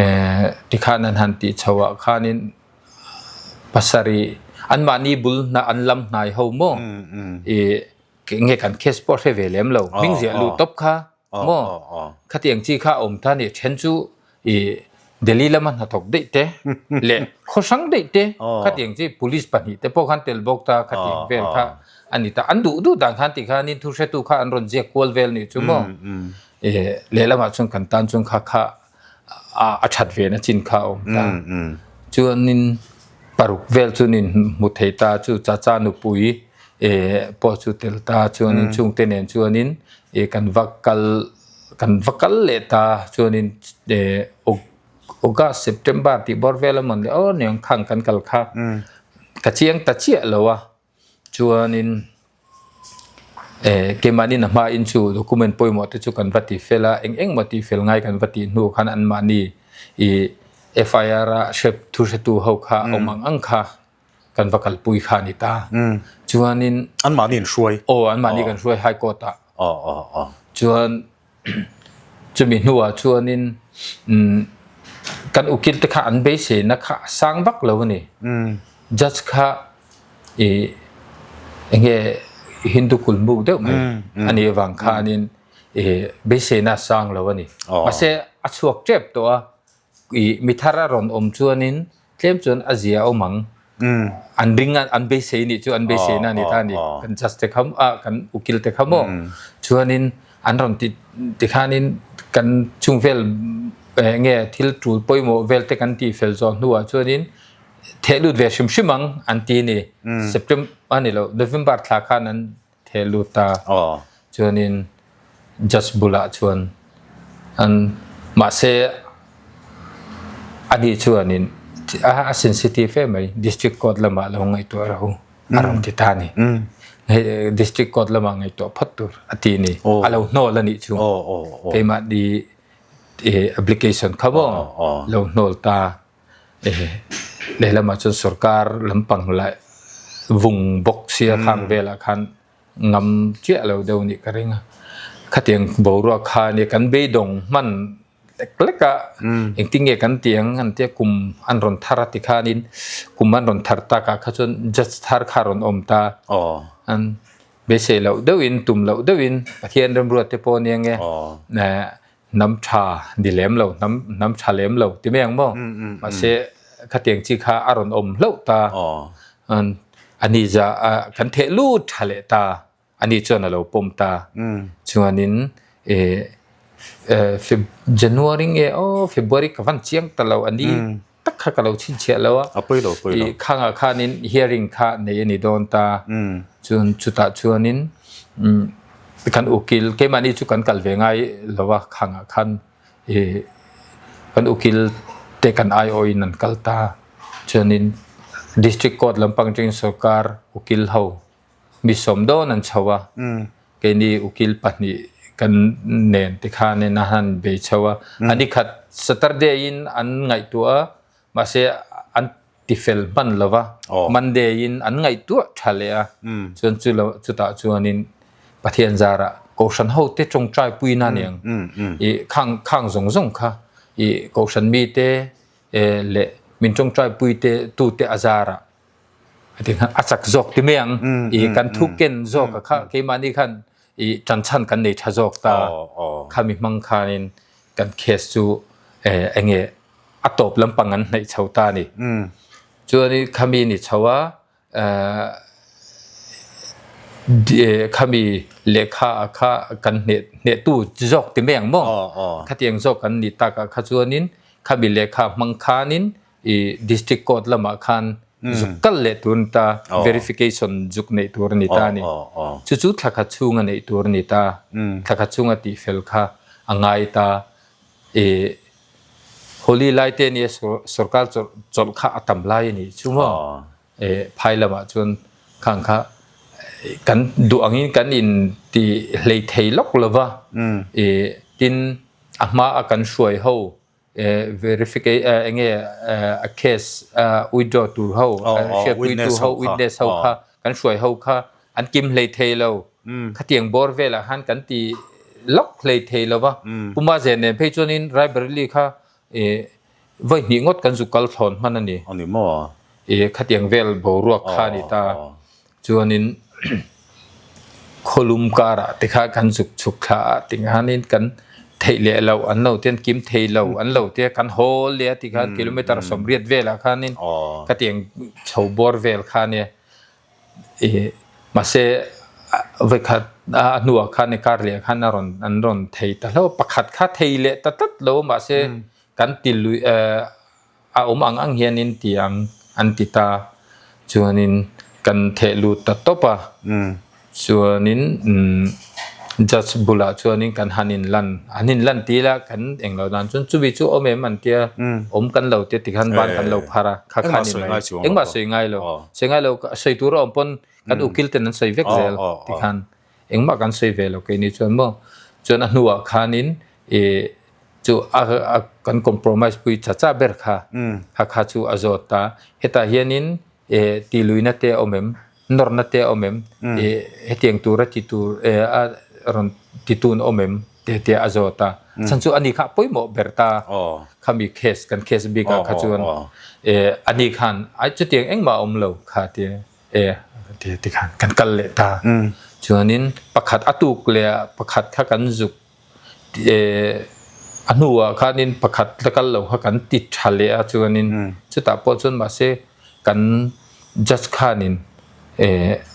eh tikhan an han tih chho ah khanin pasarih anmahni bul hna an lam hnai ho maw ih nge kan case pawh hre ve lem lo hming ziah luh tawp kha. Maw? Khatiang chi kha a awm ta ni. Then chu i Delhi lama hnathawk daih te leh khaw hrang daih te khatiang chi police pahnih te pawh khan tel bawk ta khatiang vel kha a ni ta. An duh duh dan khan ti khanin thu hretu kha an rawn ziak kual vel nih chu maw? Lehlamah chuan kan tan chuan kha kha a that ve na chin kha a awm ta. Chuanin paruk vel chu nin hmu thei ta chu Chacha nupui pawh chu tel ta chuanin chungte nen chuanin ih kan va kal kan va kal leh ta chuanin eh August September tih bawr vel a mawn le aw niang khang kan kal kha ka chiang ta chiah lo a chuanin eh keimahni na hmain chu document pawimawh te chu kan va ti fel a eng eng maw tih fel ngai kan va tih hnu khan anmahni ih F_I_R a hrep thu hretu ho kha awm ang ang kha. kan va kalpui kha a ni ta. Chuanin Anmahni an hruai. Aw, anmahni kan hruai High Court ah. Aw, aw, aw. Chuan chumi hnuah chuanin kan ukil te kha an beiseina kha a sang vak lo a ni. Judge kha ih enge Hindu kulmuk deuh mai a nih avang khanin ih beiseina a sang lo a ni. Mahse a chhuak tep tawh a, ih mi thar a rawn awm chuanin tlem chuan a zia awm ang. An ring a, an beisei nih chu an beiseina a ni ta a ni. Kan judge te kha ah kan ukil te kha maw chuanin an rawn ti tikhanin kan chung vel nge thil tul pawimawh vel te kan tih fel zawh hnuah chuanin theh lut ve hrim hrim ang an ti a ni. September a ni lo November thla khan an theh lut ta. Chuanin judge bulah chuan an mahse ani chuanin a sensitive em mai district court lamah lo ngaihtuah ro a rawn ti ta a ni. Hei district court lamah ngaihtuah phawt tur a ti a ni. A lo hnawl a nih chu keimahni application kha maw lo hnawl ta. Lehlamah chuan sorkar lampang leh vung bawk sia khang velah khan ngam chiah lo deuh nih ka ring a. Khatiang boruak kha nia kan beidawng hman lek lek a, engtin nge kan tih ang an tia kum an rawn thar a ti khanin kum an rawn thar takah kha chuan judge thar kha a rawn awm ta. An beisei loh deuhin tum loh deuhin Pathian remruat te pawh nia nge Hnam tha ni lem lo, hnam hnam tha lem lo ti mai ang maw? Mahse khatiang chi kha a rawn awm hlauh ta. Ani za kan theh lut tha leh ta. Ani chuan a lo pawm ta. Chuanin January nge aw February ka van chiang ta lo ani tak kha ka lo chhinchhiah lo a. A pawi lo pawi lo. Khangah khanin hearing kha nei a ni dawn ta. Chuan chutah chuanin kan ukil keimahni chu kan kal ve ngai lo a khangah khan kan ukil te kan aiawhin an kal ta. Chuanin district court lampang atangin sorkar ukil ho mi sawm dawn an chho a, keini ukil pahnih kan nen te khanin a han bei chho a, a ni khat Saturday in an ngaihtuah a, mahse an ti fel hman lo va, Monday in an ngaihtuah tha leh a, chuan chu lo chutah chuanin Pathian zarah Kohhran ho te tawngtai puina aniang i khang khang zawng zawng kha i Kohhran mite leh min tawngtai pui te tute a zarah A chak zawk ti mai ang. I kan thu ken zawk a kha keimahni khan i ṭanchhan kan nei ṭha zawk ta. Khami hmang khanin kan case chu enge a tawp lampang an hnaih chho ta a ni. Chuanin khami ni chho a khami lehkha ah kha kan hneh hnehtu zawk ti mai ang maw? Khatiang zawk kan nih takah kha chuanin khami lehkha hmang khanin i district court lamah khan zuk kal leh tur a ni ta, verification zuk neih tur a ni ta a ni. Chu chu thla khat chhunga neih tur a ni ta, thla khat chhunga tihfel kha a ngai ta. I Holi lai te nia sorkar chawlh kha a tam lai a nih chu maw? Phai lamah chuan khang kha kan duh angin kan in ti hlei thei lawk lo va, i tin a hma a kan hruai ho verification enge a case withdraw tur ho hriatpui tu ho witness ho kha kan hruai ho kha an kim hlei thei lo khatiang bawr velah khan kan ti lawk hlei thei lo va Puma zen nen phei chuanin Raebareli kha vawi hnih ngawt kan zuk kal thlawn hman a ni khatiang vel boruak kha a ni ta. Chuanin khawlum karah te kha kan zuk chhuk thla a ti khanin kan theih leh loh an lo te an kim thei lo an lo te kan hawl leh a ti khan kilometer sawmriat velah khanin khatiang chho bawr vel kha nia ih mahse vawikhat a hnuah khan kar leh khan a rawn an rawn thei ta hlauh a pakhat kha thei leh ta tlat lo mahse kan ti lui eh A awm ang ang hianin ti ang an ti ta. Chuanin kan theh lut ta tawp a. Chuanin judge bulah chuanin kan han inlan, an inlan ti ila kan englo dan chuan chumi chu awm em an tia, awm kan lo tia tikhan ban kan lo phar a, kha kha ni mai. Engmah sawi ngai lo, sawi ngai lo, sawi tur a awm pawn kan ukil ten an sawi vek zel tikhan engmah kan sawi ve lo keini chuan maw. Chuan a hnuah khanin ih Chu a kan compromise pui cha cha ber kha kha kha chu a zawt ta. Hetah hianin tih luihna te a awm em, nawrna te a awm em, hetiang tura ti tur a rawn ti tun awm em te te a zawt a. Chhan chu ani kha a pawimawh ber ta khami case kan case bikah kha chuan ani khan ai chutiang engmah a awm lo kha tia e ti khan kan kal leh ta. Chuanin pakhat a tuk leh ah pakhat kha kan zuk A hnuah khanin pakhat la kal lo kha kan ti tha leh a chuanin chutah pawh chuan mahse kan judge khanin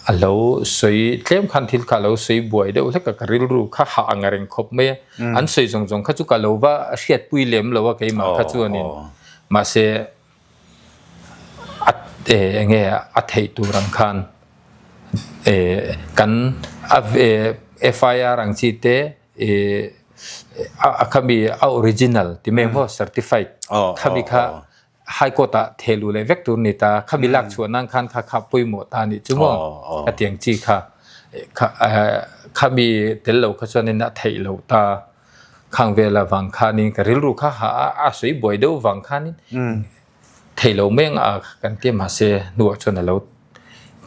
a lo sawi tlem khan thil kha a lo sawi buai deuh hlek a ka rilru kha hah ang reng khawp mai a an sawi zawng zawng kha chu ka lo va hriatpui lem lo a keimah kha chuanin mahse a eng nge a theih tur ang khan kan FIR ang chi te a khami a original ti mai maw certified khami kha high court ah theh luh leh vek tur a ni ta khami lak chhuah nan khan kha kha pawimawh ta a nih chu maw hetiang chi kha khami tel lo kha chuanin a theih loh ta. Khang vel avang khanin ka rilru kha ha a, a sawi buai deuh vang khanin thei lo mai ang a kan ti mahse hnuah chuan a lo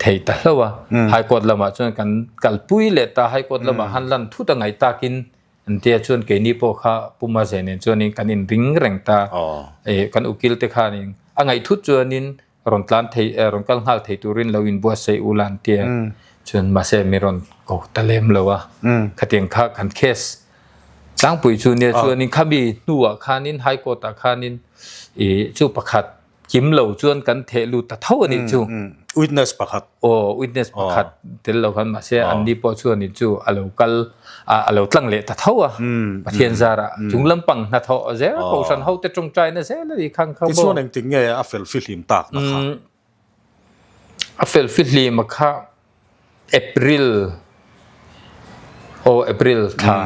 thei ta hlauh a. High Court lamah chuan kan kalpui leh ta, High Court lamah han lan thut a ngaih takin an tia chuan keini pawh kha Pu Maze nen chuanin kan inring reng ta. Kan ukil te khanin a ngaih thut chuanin rawn tlan thei rawn kal nghal thei turin lo inbuatsaih ula an ti a chuan mahse mi rawn ko ta lem lo a khatiang kha kan case tlangpui chu nia chuanin khami hnuah khanin high court ah khanin ih chu pakhat. kim lo chuan kan theh lut ta tho a nih chu. Witness pakhat. Aw, witness pakhat tel lo khan mahse anni pawh chuanin chu a lo kal a lo tlang leh ta tho a. Pathian zarah chung lampang hnathawh zel kohhran hote tawngtaina zel a nih khang kha maw. Tichuan engtik nge a fel fihlim tak na kha? A fel fihlim a kha April aw April thla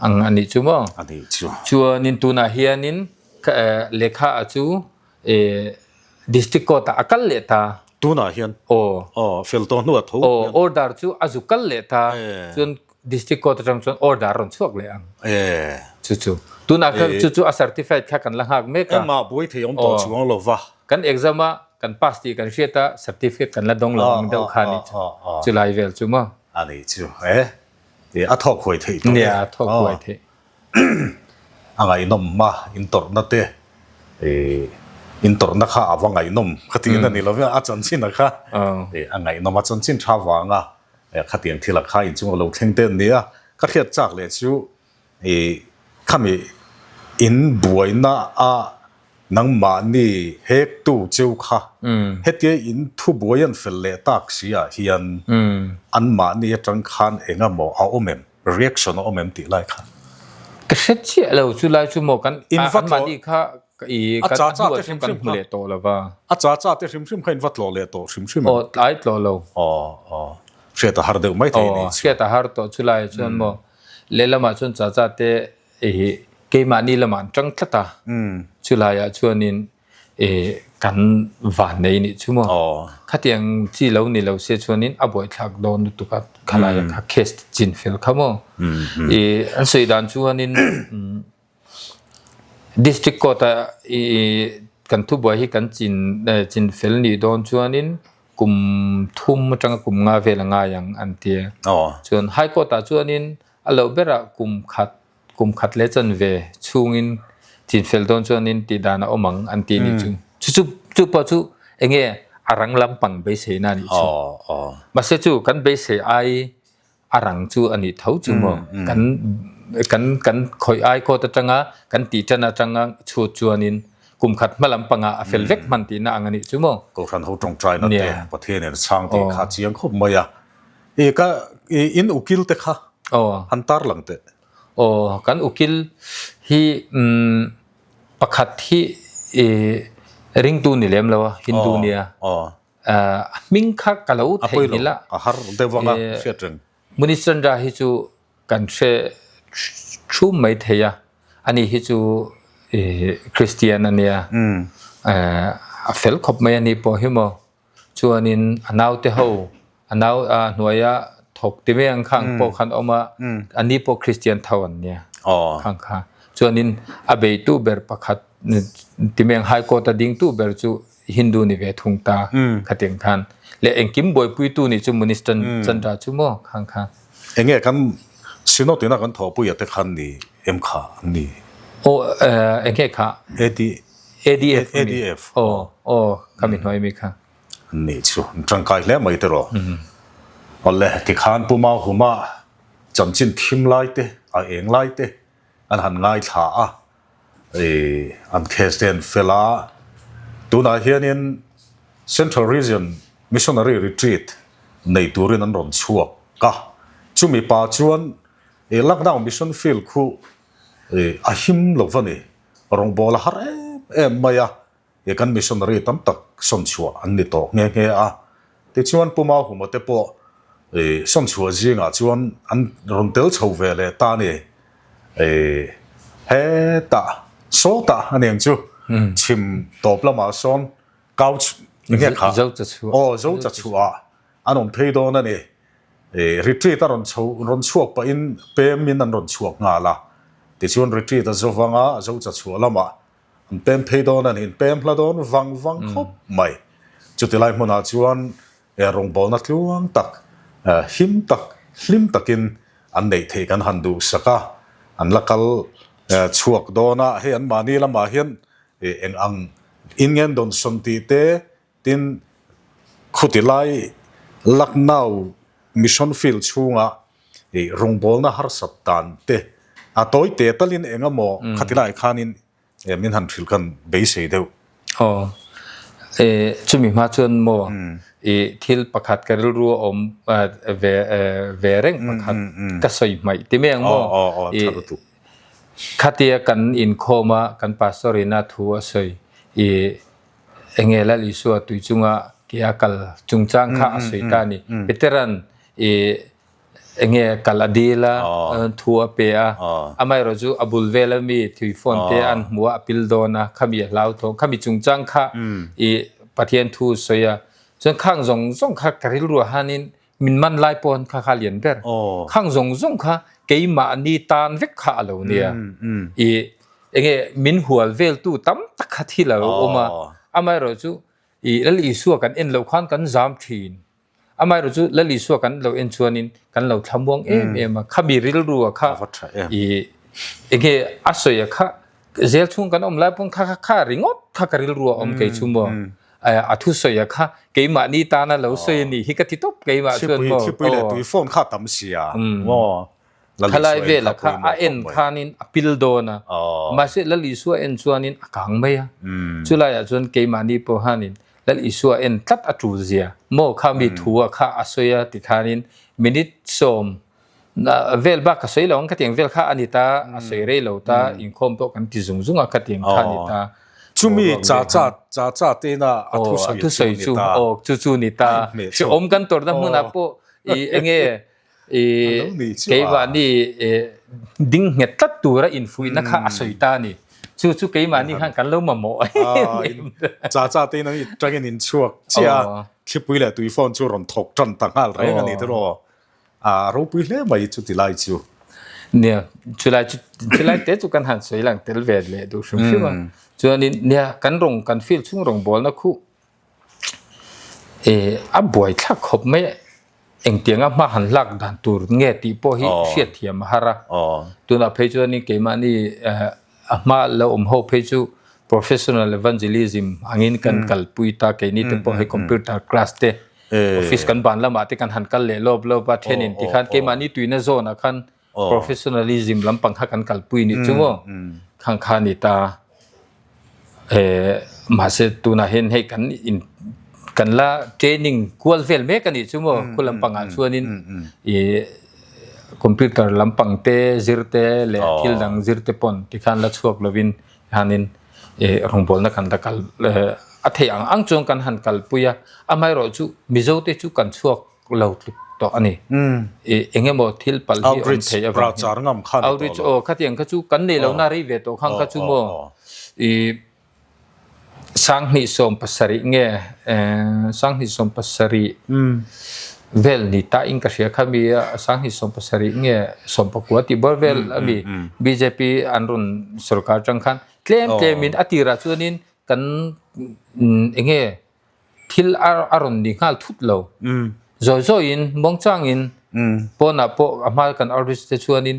ang a nih chu maw? A nih chu. Chuanin tunah hianin lehkha a chu District Court ah a kal leh ta. Tunah hian? Aw. Aw, fel tawh hnuah tho. Aw, order chu a zu kal leh ta. Chuan District Court atang chuan order rawn chhuak leh ang. Chu chu. Tunah kha chu chu a certified kha kan la nghak mek a. Engmah buai thei awm tawh chuang lo va. Kan exam a, kan pass tih kan hriat a, certificate kan la dawng lo ang deuh kha a nih chu. Chu lai vel chu maw? A nih chu e. A thawk huai theih tawh e. Nia, a thawk huai theih. A ngaihnawm a, in tawrhna te in tawrhna kha a va ngaihnawm ka tiin a ni lo va, a chanchin a kha a ngaihnawm a chanchin tha vanga khatiang thil a kha inchung a lo thleng te an ni a, ka hriat chak leh chu khami in buaina a Nangmahni hektu cheu kha hetia in thubuai an fel leh tak si ah hian anmahni atang khan eng emaw a awm em, reaction a awm em tih lai kha. Ka hre chiah lo chu lai chu maw kan anmahni kha i kan a hnuah chuan kan hmu leh tawh lo va. A cha cha te hrim hrim kha in va tlawh leh tawh hrim hrim em? Aw tlai tlawh lo. Aw aw hriat a har deuh mai thei ni. Aw hriat a har tawh chu lai chuan maw lehlamah chuan cha cha te Ih keimahni lamah an tang tlat a, chulaiah chuanin ih kan van nei nih chu maw. Khatiang chi lo ni lo se chuanin a buaithlak dawn lutuk a, khalaia kha case chin fel kha maw. Ih an sawi dan chuanin district court ah ih kan thubuai hi kan chin chin fel nih dawn chuanin kum thum atanga kum nga vel a ngai ang an ti a. Chuan high court ah chuanin A loh berah kum khat, kum khat leh chanve chhungin chinfel dawn chuanin tih dan a awm ang an ti nih chu. Chu chu chu pawh chu enge a rang lampang beiseina a nih chu. Mahse chu kan beisei ai a rang chu a nih tho chu maw. Kan kan kan khawih ai court atanga kan tih tan atanga chhut chuanin kum khat hma lampangah a fel vek hman tihna ang a nih chu maw. Kohhran ho tawngtaina te Pathianin a chhang tih kha chiang khawp mai a. I ka in ukil te kha han tar lang teh. Aw kan ukil hi pakhat hi i ringtu ni lem lo a Hindu nia. A hming kha ka lo theihnghilh a. A har deuh anga hriat reng. Munichandra hi chu kan hre thum mai thei a, ani hi chu i Christian a nia. A fel khawp mai a ni pawh hi maw. Chuanin a naute ho, a nau a hnuaia thawk ti mai ang khang pawh khan awm a, a ni pawh Kristian tho an nia khang kha. Chuanin a beitu ber pakhat ti mai ang High Court a dingtu ber chu Hindu ni ve thung ta khatiang khan. Leh engkim buaipuitu nih chu Munish Chandra chu maw khang kha. Enge kan Synod ina kan thawhpuia te khan ni em kha an ni? Aw enge kha? AD. ADF ADF aw aw kha mi hnuai mi kha. An nih chu an tangkai hle mai te rawh. Awle tikhan Pu Mau Huma chanchin thim lai te a eng lai te an han ngaithla a i an case te an fel a tunah hianin Central Region Missionary Retreat nei turin an rawn chhuak a chumi pa chuan i Lucknow Mission Field khu i a him lo va ni. Rawngbâwl a har êm êm mai a, i kan missionary tam tak sawn chhuah an ni tawh nghe nghe a. Tichuan Pu Mau Huma te pawh i sawn chhuah zîngah chuan an rawn tel chho ve leh ta a ni. I hetah sawtah a ni ang chu, chhim tawp lamah sawn couch enge kha? Aw, Zo Chachhuah an awm phei dawn a ni. Retreat a rawn chho rawn chhuak pahin pem in an rawn chhuak nghal a, tichuan retreat a zo vang a, zo cha chhuah lamah an pem phei dawn a ni, an pem hla dawn vang vang khawp mai. Chuti lai hmunah chuan rawngbawlna tluang tak, him tak, hlim takin an neih theih kan han duhsak a, an la kal chhuak dawn a, hei anmahni lamah hian eng ang in nge an dawnsawn tih te, Tin, khuti lai Lucknow Mission Field chhunga i rawngbawlna harsat dan te a tawi te talin eng emaw khati lai khanin min han hrilh khan beisei deuh. Aw. Chumi hma chuan maw i thil pakhat ka rilru a awm ve ve reng pakhat ka sawi hmaih ti mai ang maw? I khatia kan inkhawm a kan pastor in a thu a sawi i enge Lal Isua tui chunga ke a kal chungchang kha a sawi ta a ni. Peteran i Enge kal a dil a, thu a pe a, amaherawh chu a bul vel ami thui phone te an hmu a, a pil dawn a, khami a hlau thawng, khami chungchang kha i Pathian thu sawi a, chuan khang zawng zawng kha ka rilru ah hianin min man lai pawh kha kha lian ber, khang zawng zawng kha keimahni tan vek kha a lo nia, i enge min hual veltu tam tak kha thil a lo awm a, amaherawh chu i Lal Isua kan en loh khan kan zam thin. Amaherawh chu Lal Isua kan lo en chuanin kan lo thlamuang em em a, khami rilru a kha i enge a sawi a kha zel chhung kan awm lai pawn kha kha kha ringawt kha ka rilru a awm kei chu maw a thu sawi a kha keimahni tana lo sawi a nih hi ka ti tawp keimah chuan maw thlipui leh tui phone kha tam sia maw Thalai vela kha a en khanin a pil dawn a mahse Lal Isua en chuanin a kang mai a chulaiah chuan keimahni pawh khanin Lal Isua en tlat a tul zia maw kha mi thu a kha a sawi a tikhanin minute sawm vel bak ka sawi lo ang khatiang vel kha a ni ta a sawi rei lo ta inkhawm pawh kan ti zung zung a khatiang kha a ni ta. Chumi cha cha cha cha tena a thu sawi chu ni ta. Aw chu chu ni ta. Hrehawm kan tawrhna hmunah pawh i enge i keimahni ding nghet tlat tura infuihna kha a sawi ta a ni. Chu chu keimahni khan kan lo mamawh Cha cha te in an tangin in chhuak chiah a, thlipui leh tui phone chu rawn thawk tan ta nghal reng a ni tiraw. A ropui hle mai chuti lai chu. Nia, chulai chu chulai te chu kan han sawi lang tel ve leh duh hrim hrim a. Chuanin nia kan rawng kan field chhung rawngbawlna khu a buaithlak khawp mai a. Engtianga hma han lak dan tur nge tih pawh hi hriatthiam a har a. Tunah phei chuanin keimahni a hma lo awm ho phei chu professional evangelism angin kan kalpui ta keini te pawh hei computer class te office kan ban lamah te kan han kal leh lawp lawp a thenin tikhan keimahni tuina zawnah khan professionalism lampang kha kan kalpui nih chu maw khang kha ni ta mahse tunah hian hei kan in kan la training kual vel mek a nih chu maw khu lampangah chuanin i computer lampang te zir te leh thil dang zir te pawn tikhan la chhuak lovin hianin rawngbawlna kan la kal a theih ang ang chuan kan han kalpui a amaherawh chu Mizo te chu kan chhuak lo tluk tawh a ni. I eng emaw thil palh hi awm theih avang hian outreach aw khatiang kha chu kan nei lohna rei ve tawh khang kha chu maw i 2017 nge 2017 vel ni ta in ka hria kha mi a 2017 nge 19 tih bawr vel a mi bjp an rawn sorkar tang khan tlem tlemin a tirah chuanin kan eng nge Thil a rawn ni nghal thut lo. Zawi zawiin, muangchangin, pawnah pawh a hma kan outreach te chuanin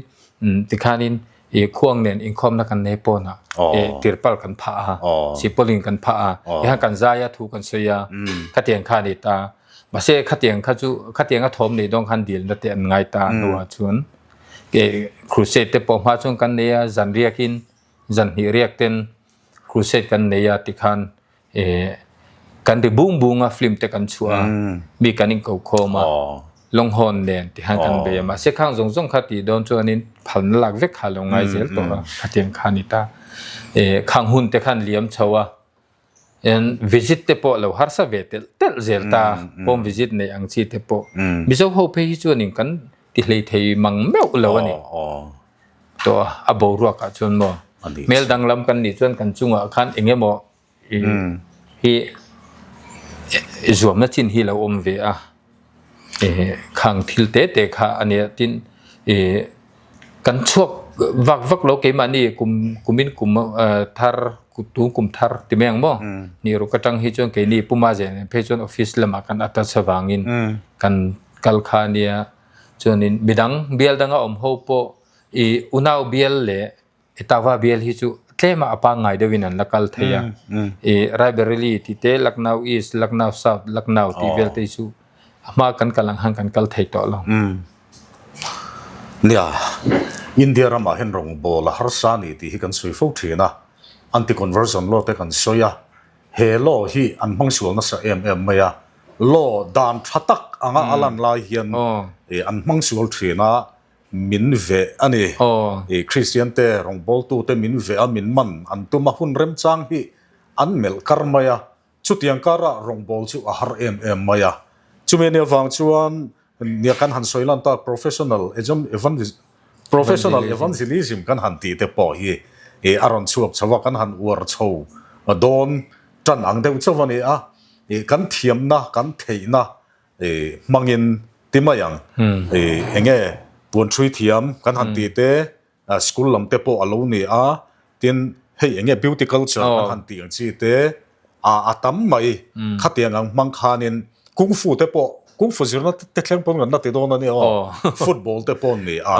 tikhanin i khuang nen inkhawmna kan nei pawnah tirpal kan phah a, sipawlin kan phah a, tikhan kan zai a, thu kan sawi a, khatiang kha a ni ta. Mahse khatiang kha chu khatiang a thawm neih dawn khan dilna te an ngai ta hnuah chuan crusade te pawh hma chuan kan nei a, zan riakin, zan hnih riak ten crusade kan nei a tikhan Kan ri bung bung a film te kan chhuah a mi kan in ko khawm a lawnghawn nen ti khan kan bei a mahse khang zawng zawng kha tih dawn chuanin phalna lak vek kha a lo ngai zel tawh a khatiang kha a ni ta khang hun te khan liam chho a visit te pawh lo harsa ve telh telh zel ta home visit neih ang chi te pawh Mizo ho phei hi chuanin kan ti hlei thei mang meuh lo a ni. Tawh a, a boruakah chuan maw hmel danglam kan nih chuan kan chungah khan eng emaw hi zuamna chin hi lo awm ve a, khang thil te te kha a nia tin kan chhuak vak vak lo keimahni kum kumin kum thar tun kum thar ti mai ang maw ni ruk atang hi chuan keini Puma zen phei chuan office lamah kan attach avangin kan kal kha a nia. Chuanin midang bial danga awm ho pawh i unau bial leh Etawah bial hi chu tlema a pangngai deuhin an la kal thei a. I Raebareli tih te, Lucknow East, Lucknow South, Lucknow tih vel te hi chu a hma kan kal ang khan kan kal thei tawh lo. Nia, India ramah hian rawngbâwl a harsa a ni tih hi kan sawi fo thin a, anti-conversion law te kan sawi a. He law hi an hmang sual nasa em em mai a, law dan tha tak anga a lan lai hian an hmang sual thin a, min veh a ni. Kristian te rawngbawltu te min veh a, min man an tum a, hun remchang hi an melh kar mai a, chutiang karah rawngbâwl chu a har em em mai a. Chumi ania vang chuan Nia kan han sawi lan tak professional professional evangelism kan han tih te pawh hi ih a rawn chhuak chho a, kan han uar chho dawn tan ang deuh chauh a ni a, ih kan thiamna kan theihna ih hmangin ti mai ang ih eng nge puanṭhui thiam kan han tih te School lam te pawh a lo ni a, tin hei eng nge beauty culture kan han tih ang chi te a a tam mai khatiang ang hmang khanin kung fu te pawh kung fu zirna te thleng pawn kan la ti dawn a nia aw football te pawh an ni a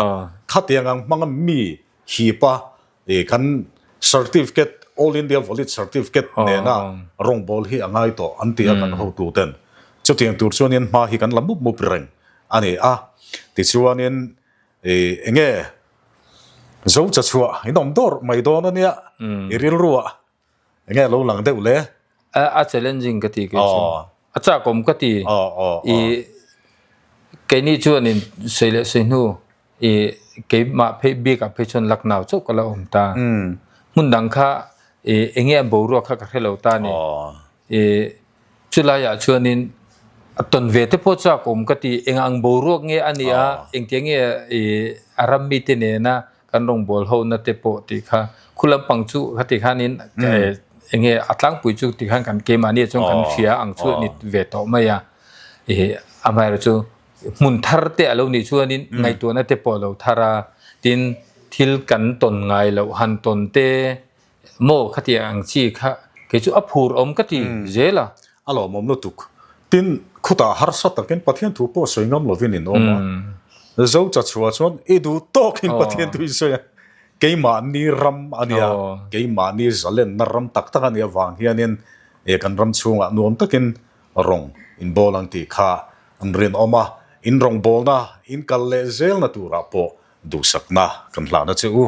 khatiang ang hmanga mi hip a ih kan certificate all India valid certificate nena rawngbâwl hi a ngai tawh an ti a kan hotu ten chutiang tur chuanin hma hi kan la mup mup reng a ni a tichuanin I eng nge zo cha chhuah in awm dawr mai dawn a nia i rilruah eng nge lo lang deuh le? A challenging ka ti kei chu. A chak awm ka ti. I keini chuan in sawi leh sawi hnu i keimah phei bikah phei chuan Lucknow chauh ka la awm ta. Hmun dang kha i eng nge a boruak kha ka hre lo ta a ni. I Chulaiah chuanin a tawn ve te pawh chak awm ka ti, eng ang boruak nge a nia, engtiang nge i a ram mite nena kan rawngbâwl hona te pawh tih kha khu lampang chu khati khanin eng nge a tlangpui chu ti khan kan keimahni chuan kan hria ang chu a ni ve tawh mai a. I amaherawhchu hmun thar te a lo nih chuanin ngaihtuahna te pawh a lo thar a, tin thil kan tawn ngai loh han tawn te Maw khatiang ang chi kha kei chu a phur awm ka ti zel a. A lawmawm lutuk. Tin, khutah harsa takin Pathian thu pawh sawi ngam lovin in awm a. Zo cha chhuah chuan i duh tawkin Pathian thu i sawi a. Keimahni ram a nia, keimahni zalenna ram tak tak a nih avang hianin kan ram chhungah nuam takin rawng in bawl ang tih kha an rinawm a. In rawngbawlna, in kal leh zelna turah pawh Duhsakna kan hlahna che u.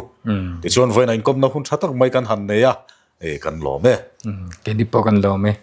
Tichuan vawiin a inkawmna hun tha tak mai kan han nei a, kan lawm e. Keini pawh kan lawm e.